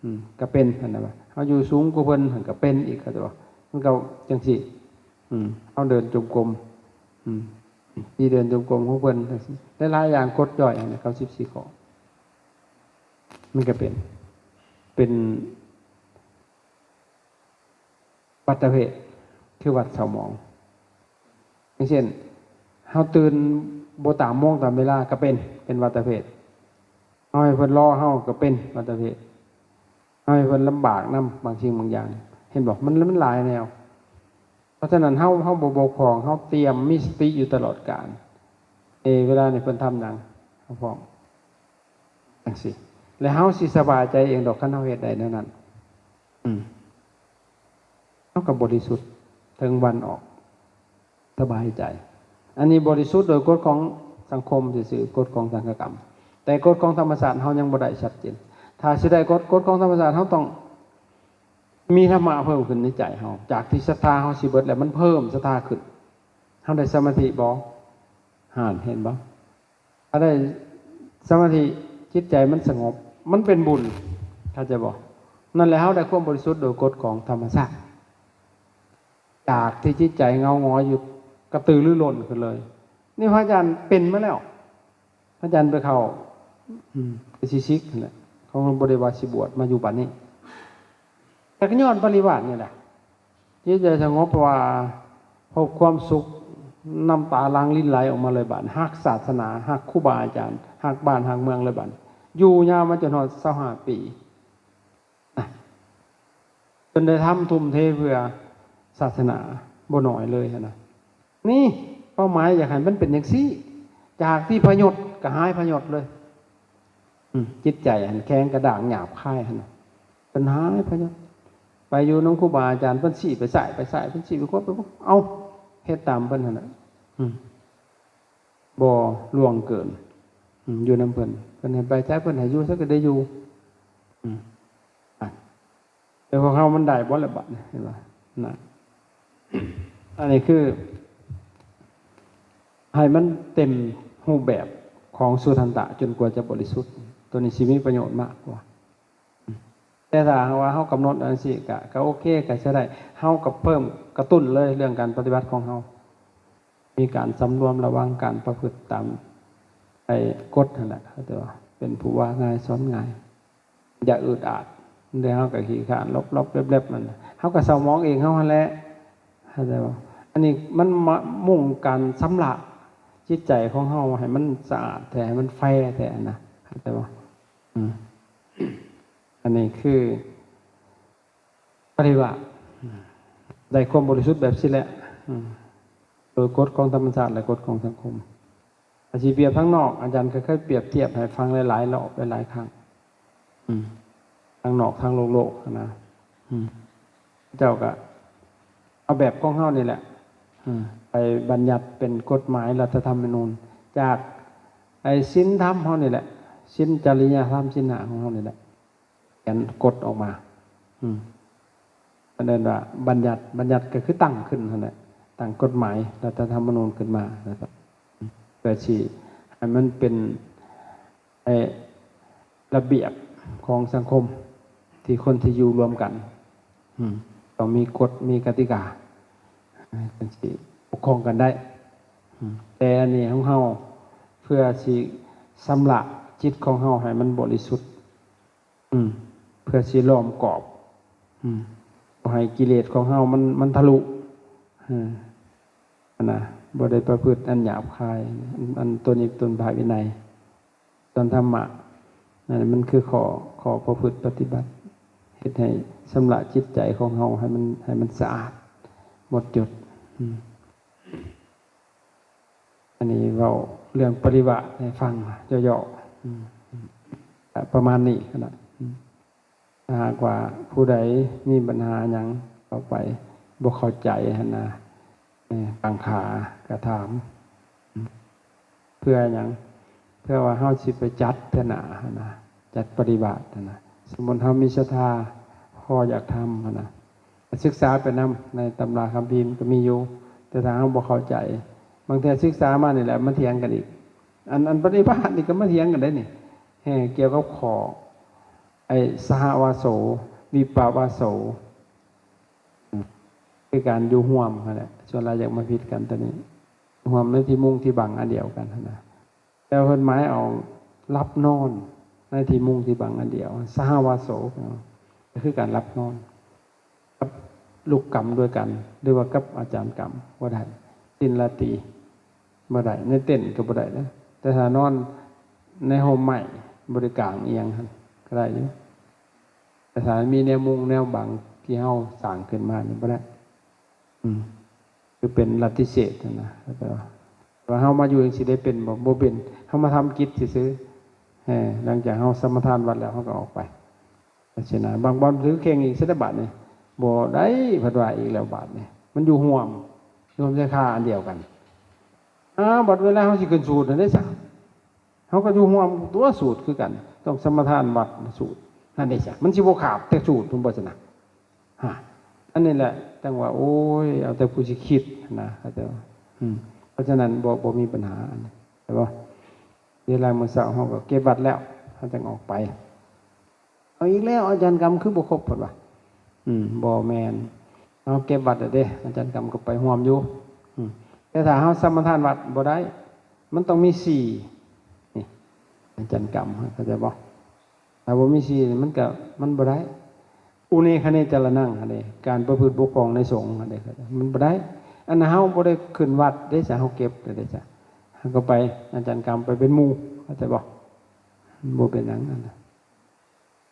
ອືມ ກໍເປັນຫັ້ນນະ. ເຮົາຢູ່ສູງກວ່າເພິ່ນ ເພິ່ນກໍເປັນອີກ ເຂົ້າໃຈບໍ່? ມັນກໍຈັ່ງຊີ້. ອືມ ເຮົາເດີນຈົງກົມ ອືມ ທີ່ເດີນຈົງກົມຂອງເພິ່ນ ຫຼາຍໆຢ່າງ ກົດຍ່ອຍຫັ້ນນະ ເກົ້າສິບສີ່ຂໍ້ ມັນກໍເປັນ ເປັນ ວັດຕະເພດ ຄືວັດເສົ້າໝອງ. ຢ່າງເຊັ່ນ ເຮົາຕື່ນບໍ່ຕາມໂມງຕາມເວລາກໍເປັນ ເປັນວັດຕະເພດ. ເຮົາໃຫ້ເພິ່ນລໍເຮົາກໍເປັນ ວ່າແຕ່ເພດ ເຮົາໃຫ້ເພິ່ນລຳບາກນຳບາງສິ່ງບາງຢ່າງ ເຫັນບໍ່? ມັນ ມັນຫຼາຍແນວ. ເພາະສະນັ້ນເຮົາ ເຮົາບໍ່ບົກຜ່ອງ ເຮົາຕຽມມີສະຕິຢູ່ຕະຫຼອດການ. ເອ ເວລານີ້ເພິ່ນທຳຫຍັງ ເຮົາພ້ອມ ຈັ່ງຊີ້ ແລະເຮົາຊິສະບາຍໃຈເອງດອກ ຄັນເຮົາເຮັດໄດ້ແນວນັ້ນ. ອືມ ເຮົາກໍບໍລິສຸດເຖິງວັນອອກ ສະບາຍໃຈ. ອັນນີ້ບໍລິສຸດໂດຍກົດຂອງສັງຄົມຊື່ໆ ກົດຂອງສັງຄະກຳ, ແຕ່ກົດຂອງທຳມະຊາດເຮົາຍັງບໍ່ໄດ້ຊັດເຈນ. ຖ້າຊິໄດ້ກົດ ກົດຂອງທຳມະຊາດ ເຮົາຕ້ອງມີທຳມະເພີ່ມຂຶ້ນໃນໃຈເຮົາ. ຈາກທີ່ສັດທາເຮົາຊິເບິດແລ້ວ ມັນເພີ່ມສັດທາຂຶ້ນ. ເຮົາໄດ້ສະມາທິບໍ່? ຫັ້ນ ເຫັນບໍ່? ຖ້າໄດ້ສະມາທິ ຈິດໃຈມັນສະຫງົບ ມັນເປັນບຸນ ເຂົ້າໃຈບໍ່? ນັ້ນແຫຼະ ເຮົາໄດ້ຄວາມບໍລິສຸດໂດຍກົດຂອງທຳມະຊາດ. ຈາກທີ່ຈິດໃຈເງົາງອຍຢູ່ ກະຕືລືລົ້ນຂຶ້ນເລີຍ. ນີ້ພະອາຈານເປັນມາແລ້ວ. ພະອາຈານໄປເຂົ້າ ອືມ ໄປຊິສິກຫັ້ນແຫຼະ. ເຂົາບໍ່ໄດ້ວ່າຊິບວດມາຢູ່ປານນີ້. ແຕ່ກໍຍ້ອນປະລິວາດນີ້ແຫຼະ. ຈິດໃຈສະຫງົບ ເພາະວ່າພົບຄວາມສຸກ ນ້ຳຕາຫຼັ່ງລິນໄຫຼອອກມາເລີຍບາດ. ຮັກສາສະໜາ ຮັກຄູບາອາຈານ ຮັກບ້ານຮັກເມືອງເລີຍບາດ. ຢູ່ຍາວມາຈົນຮອດຊາວຫ້າປີ ນະ ຈົນໄດ້ທຳທຸ່ມເທເພື່ອສາສະໜາບໍ່ໜ້ອຍເລີຍຫັ້ນນະ. ນີ້ເປົ້າໝາຍຢາກໃຫ້ມັນເປັນຈັ່ງຊີ້ ຈາກທີ່ພະຍົດກໍຫາຍພະຍົດເລີຍ. ອືມ ຈິດໃຈຫັ້ນແຂງກະດ້າງຫຍາບຄາຍຫັ້ນນະ ເພິ່ນຫາຍພະຍົດ. ໄປຢູ່ນຳຄູບາອາຈານ ເພິ່ນຊີ້ໄປຊ້າຍໄປຊ້າຍ ເພິ່ນຊີ້ໄປຂວາ ໄປຂວາ ເອົ້າ ເຮັດຕາມເພິ່ນຫັ້ນນະ. ອືມ ບໍ່ລ່ວງເກີນ ອືມ ຢູ່ນຳເພິ່ນ ເພິ່ນໃຫ້ໄປໃສ ເພິ່ນໃຫ້ຢູ່ໃສກໍໄດ້ຢູ່. ອືມ ແຕ່ພວກເຮົາມັນໄດ້ບໍ່ລະບາດນີ້ ເຫັນບໍ່ນະ? ອັນນີ້ຄືໃຫ້ມັນເຕັມຮູບແບບຂອງສຸທັນຕະ ຈົນກວ່າຈະບໍລິສຸດ. ໂຕນີ້ຊິມີປະໂຫຍດມາກກວ່າ. ແຕ່ຖ້າຫາກວ່າເຮົາກຳນົດອັນຊີ້ກະ ກະໂອເຄ ກະໃຊ້ໄດ້. ເຮົາກະເພີ່ມກະຕຸ້ນເລີຍເລື່ອງການປະຕິບັດຂອງເຮົາ. ມີການສຳລວມລະວັງການປະພຶດຕາມໄອ້ກົດຫັ້ນແຫຼະ ເຂົາເຈົ້າວ່າເປັນຜູ້ວ່າງ່າຍສອນງ່າຍ ຢ່າອຶດອາດ. ແຕ່ເຮົາກໍຂີ້ຄ້ານຫຼົບໆແລັບໆ ມັນ ເຮົາກໍເສົ້າໝອງເອງເຮົາຫັ້ນແຫຼະ ເຂົ້າໃຈບໍ່? ອັນນີ້ມັນມາມຸ່ງການຊຳລະຈິດໃຈຂອງເຮົາໃຫ້ມັນສະອາດແທ້ ໃຫ້ມັນແຟແທ້ນະ ເຂົ້າໃຈບໍ່? ອືມ ອັນນີ້ຄື ປະລິວາດ ໄດ້ຄວາມບໍລິສຸດແບບຊີ້ແຫຼະ ອືມ ໂດຍກົດຂອງທຳມະຊາດ ແລະ ກົດຂອງສັງຄົມ. ອາ ຊິປຽບທາງນອກ ອາຈານກໍເຄີຍປຽບທຽບໃຫ້ຟັງຫຼາຍໆລອບ ຫຼາຍໆຄັ້ງ ອືມ ທາງນອກ ທາງໂລກໆຫັ້ນນະ ອືມ ເຂົາເຈົ້າກໍເອົາແບບຂອງເຮົານີ້ແຫຼະ ອືມ ໄປບັນຍັດເປັນກົດໝາຍລັດຖະທຳມະນູນ ຈາກໄອ້ສິນທຳເຮົານີ້ແຫຼະ ສິນຈະລິຍະທຳ ສິນຫ້າຂອງເຮົານີ້ແຫຼະ. ຂຽນກົດອອກມາ ອືມ ເພິ່ນເອີ້ນວ່າບັນຍັດ ບັນຍັດກໍຄືຕັ້ງຂຶ້ນຫັ້ນແຫຼະ ຕັ້ງກົດໝາຍລັດຖະທຳມະນູນຂຶ້ນມາ ເພື່ອຊິໃຫ້ມັນເປັນ ເອີ ລະບຽບຂອງສັງຄົມ ທີ່ຄົນທີ່ຢູ່ລວມກັນ ອືມ ຕ້ອງມີກົດມີກະຕິກາ ຈັ່ງຊິປົກຄອງກັນໄດ້ ອືມ ແຕ່ອັນນີ້ຂອງເຮົາ ເພື່ອຊິຊຳລະຈິດຂອງເຮົາໃຫ້ມັນບໍລິສຸດ ອືມ ເພື່ອຊິລ້ອມກອບ ອືມ ບໍ່ໃຫ້ກິເລດຂອງເຮົາມັນ ມັນທະລຸ ເອີ ຫັ້ນນະ ບໍ່ໄດ້ປະພຶດອັນຫຍາບຄາຍ ອັນ ອັນຕົວນີ້ຕົນພະວິໄນ ສ່ວນທຳມະນັ້ນ ມັນຄືຂໍ້ ຂໍ້ປະພຶດປະຕິບັດ ເຮັດໃຫ້ຊຳລະຈິດໃຈຂອງເຮົາໃຫ້ມັນ ໃຫ້ມັນສະອາດໝົດຈົດ ອືມ. ອັນນີ້ເວົ້າເລື່ອງປະລິວາດໃຫ້ຟັງເຫຍາະໆ ອືມ ປະມານນີ້ຫັ້ນນະ ອືມ ຖ້າຫາກວ່າຜູ້ໃດມີບັນຫາຫຍັງຕໍ່ໄປ ບໍ່ເຂົ້າໃຈຫັ້ນນະ ເອີ ກາງຂາກະຖາມ ອືມ ເພື່ອຫຍັງ? ເພື່ອວ່າເຮົາຊິໄປຈັດເທື່ອໜ້າຫັ້ນນະ ຈັດປະລິວາດຫັ້ນນະ ສົມມຸດເຮົາມີສັດທາພໍຢາກທຳຫັ້ນນະ ສຶກສາໄປນຳ ໃນຕຳລາຄຳພີມັນກໍມີຢູ່ ແຕ່ຖ້າເຮົາບໍ່ເຂົ້າໃຈ ບາງເທື່ອສຶກສາມານີ້ແຫຼະມາຖຽງກັນອີກ ອັນ ອັນປະຕິບັດນີ້ກໍມາຖຽງກັນໄດ້ນີ້ ແຮ່ ກ່ຽວກັບຂໍ້ ໄອ້ ສະຫະວາໂສ ວິປະວາໂສ ຄືການຢູ່ຮ່ວມຫັ້ນແຫຼະ ສ່ວນຫຼາຍຢາກມາຜິດກັນຕົວນີ້ ຮ່ວມໃນທີ່ມຸງທີ່ບັງອັນດຽວກັນຫັ້ນນະ ແຕ່ເພິ່ນໝາຍເອົາຫຼັບນອນໃນທີ່ມຸງທີ່ບັງອັນດຽວ ສະຫະວາໂສ ກໍຄືການຫຼັບນອນກັບລູກກຳດ້ວຍກັນ ຫຼືວ່າກັບອາຈານກຳບໍ່ໄດ້ ສິ້ນລາຕີບໍ່ໄດ້ ໃນເຕັນກໍບໍ່ໄດ້ນະ ແຕ່ຖ້ານອນໃນຮົ່ມໄມ້ ບໍ່ໄດ້ກາງອີ່ຫຍັງຫັ້ນ ກໍໄດ້ຢູ່. ແຕ່ຖ້າມີແນວມຸງແນວບັງທີ່ເຮົາສ້າງຂຶ້ນມານີ້ບໍ່ໄດ້ ອືມ ຄືເປັນລັດທິເສດຫັ້ນນະ. ແຕ່ວ່າ ວ່າເຮົາມາຢູ່ຈັ່ງຊີ້ໄດ້ເປັນບໍ່? ບໍ່ເປັນ. ເຮົາມາທຳກິດຊື່ໆ. ເອີ ຫຼັງຈາກເຮົາສະມາທານວັດແລ້ວ ເຮົາກໍອອກໄປ ຈັ່ງຊີ້ນະ. ບາງບ່ອນຖືເຄັ່ງອີກຊະໄດ໋ບາດນີ້ ບໍ່ໄດ້ ເພິ່ນວ່າອີກແລ້ວບາດນີ້. ມັນຢູ່ຮ່ວມ ຮ່ວມໃນຄາອັນດຽວກັນ. ອ້າວ ບັດເວລາເຮົາຊິຂຶ້ນສູດຫັ້ນເດ້ຊະ ເຮົາກໍຢູ່ຮ່ວມຕົວະສູດຄືກັນ ຕ້ອງສະມາທານວັດສູດຫັ້ນເດ້ຊະ. ມັນຊິບໍ່ຂາດແຕ່ສູດພຸ້ນບໍ່ຊັ້ນນະ? ຮະ ອັນນີ້ແຫຼະຈັ່ງວ່າ ໂອ້ຍ ເອົາແຕ່ຜູ້ຊິຄິດນະ ເຂົາເຈົ້າ. ອືມ ເພາະສະນັ້ນ ບໍ່ ບໍ່ມີບັນຫາອັນນີ້ ເຫັນບໍ່? ເວລາມື້ເຊົ້າເຮົາກໍເກັບວັດແລ້ວ ເຮົາຈັ່ງອອກໄປ. ເອົາອີກແລ້ວ ອາຈານກຳຄືບໍ່ຄົບ ເພິ່ນວ່າ. ອືມ ບໍ່ແມ່ນ ເຮົາເກັບວັດແລ້ວເດ້ ອາຈານກຳກໍໄປຮ່ວມຢູ່. ອືມ ແຕ່ຖ້າເຮົາສະມາທານວັດບໍ່ໄດ້ ມັນຕ້ອງມີສີ່ ນີ້ ອາຈານກຳ ເຂົ້າໃຈບໍ່? ຖ້າບໍ່ມີສີ່ນີ້ ມັນກໍ ມັນບໍ່ໄດ້. ອຸເນຄະເນຈະລະນັງຫັ້ນເດ້ ການປະພຶດປົກຄອງໃນສົງຫັ້ນເດ້ ມັນບໍ່ໄດ້. ອັນເຮົາບໍ່ໄດ້ຂຶ້ນວັດເດ້ຊະ ເຮົາເກັບເດ້ຊະ ເຮົາກໍໄປ ອາຈານກຳໄປເປັນໝູ່ ເຂົ້າໃຈບໍ່? ມັນບໍ່ເປັນຫຍັງຫັ້ນນະ.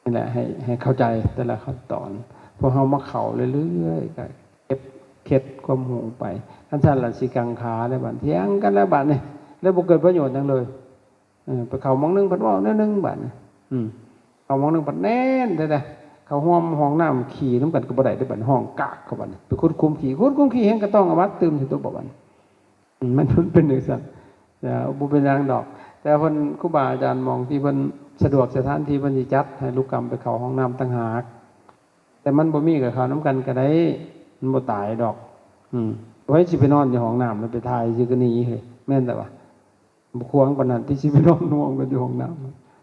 ນີ້ແຫຼະ ໃຫ້ ໃຫ້ເຂົ້າໃຈແຕ່ລະຂັ້ນຕອນ. ພວກເຮົາມາເຂົ້າເລື້ອຍໆ ກໍເກັບເຄັດຄວາມຮູ້ໄປ. ຄັນຊັ້ນລະຊິກັງຂາແລ້ວບາດ ຖຽງກັນແລ້ວບາດນີ້ ແລ້ວບໍ່ເກີດປະໂຫຍດຫຍັງເລີຍ. ເອີ ໄປເຂົ້າໝ່ອງໜຶ່ງເພິ່ນເວົ້າແນວໜຶ່ງບາດນີ້. ອືມ ເຂົ້າໝ່ອງໜຶ່ງພັດແໜ້ນແທ້ໆ. ເຂົ້າຮ່ວມຫ້ອງນ້ຳຂີ້ນຳກັນກໍບໍ່ໄດ້ເດ້ ບາດຮ້ອງກາກເຂົ້າບາດນີ້. ໄປຂຸດຂຸມຂີ້ ຂຸດຂຸມຂີ້ແຮ່ງກໍຕ້ອງອາບັດຕື່ມຊິຕົວະບາດນີ້. ອືມ ມັນ ມັນເປັນຈັ່ງຊັ້ນ. ແຕ່ບໍ່ເປັນຫຍັງດອກ ແຕ່ເພິ່ນ ຄູບາອາຈານໝ່ອງທີ່ເພິ່ນສະດວກສະຖານທີ່ ເພິ່ນຊິຈັດໃຫ້ລູກກຳໄປເຂົ້າຫ້ອງນ້ຳຕ່າງຫາກ. ແຕ່ມັນບໍ່ມີກໍເຂົ້ານຳກັນກໍໄດ້ ມັນບໍ່ຕາຍດອກ. ອືມ ໃຜຊິໄປນອນຢູ່ຫ້ອງນ້ຳ ແລ້ວໄປຖ່າຍຊິກໍໜີເຮີ້ຍ ແມ່ນແຕ່ວ່າ ບໍ່ຂວາງປານນັ້ນທີ່ຊິໄປນອນຮ່ວມກັນຢູ່ຫ້ອງນ້ຳ.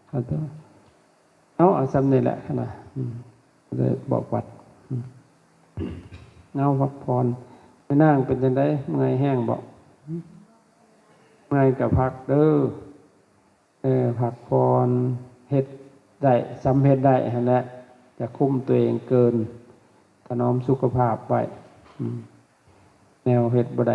ເອົາ ເອົາສ່ຳນີ້ແຫຼະນະ. ອືມ ໄດ້ບອກວັດ. ອືມ ເອົາ ພັກຜ່ອນ. ແມ່ນາງເປັນຈັ່ງໃດ? ເມື່ອຍແຮງບໍ່? ເມື່ອຍກໍພັກເດີ້. ເອີ ພັກຜ່ອນ ເຮັດໄດ້ສ່ຳເຮັດໄດ້ຫັ້ນແຫຼະ. ຢ່າຄຸມຕົວເອງເກີນ. ຖະໜອມສຸຂະພາບໄວ້. ອືມ ແນວເຮັດບໍ່ໄດ້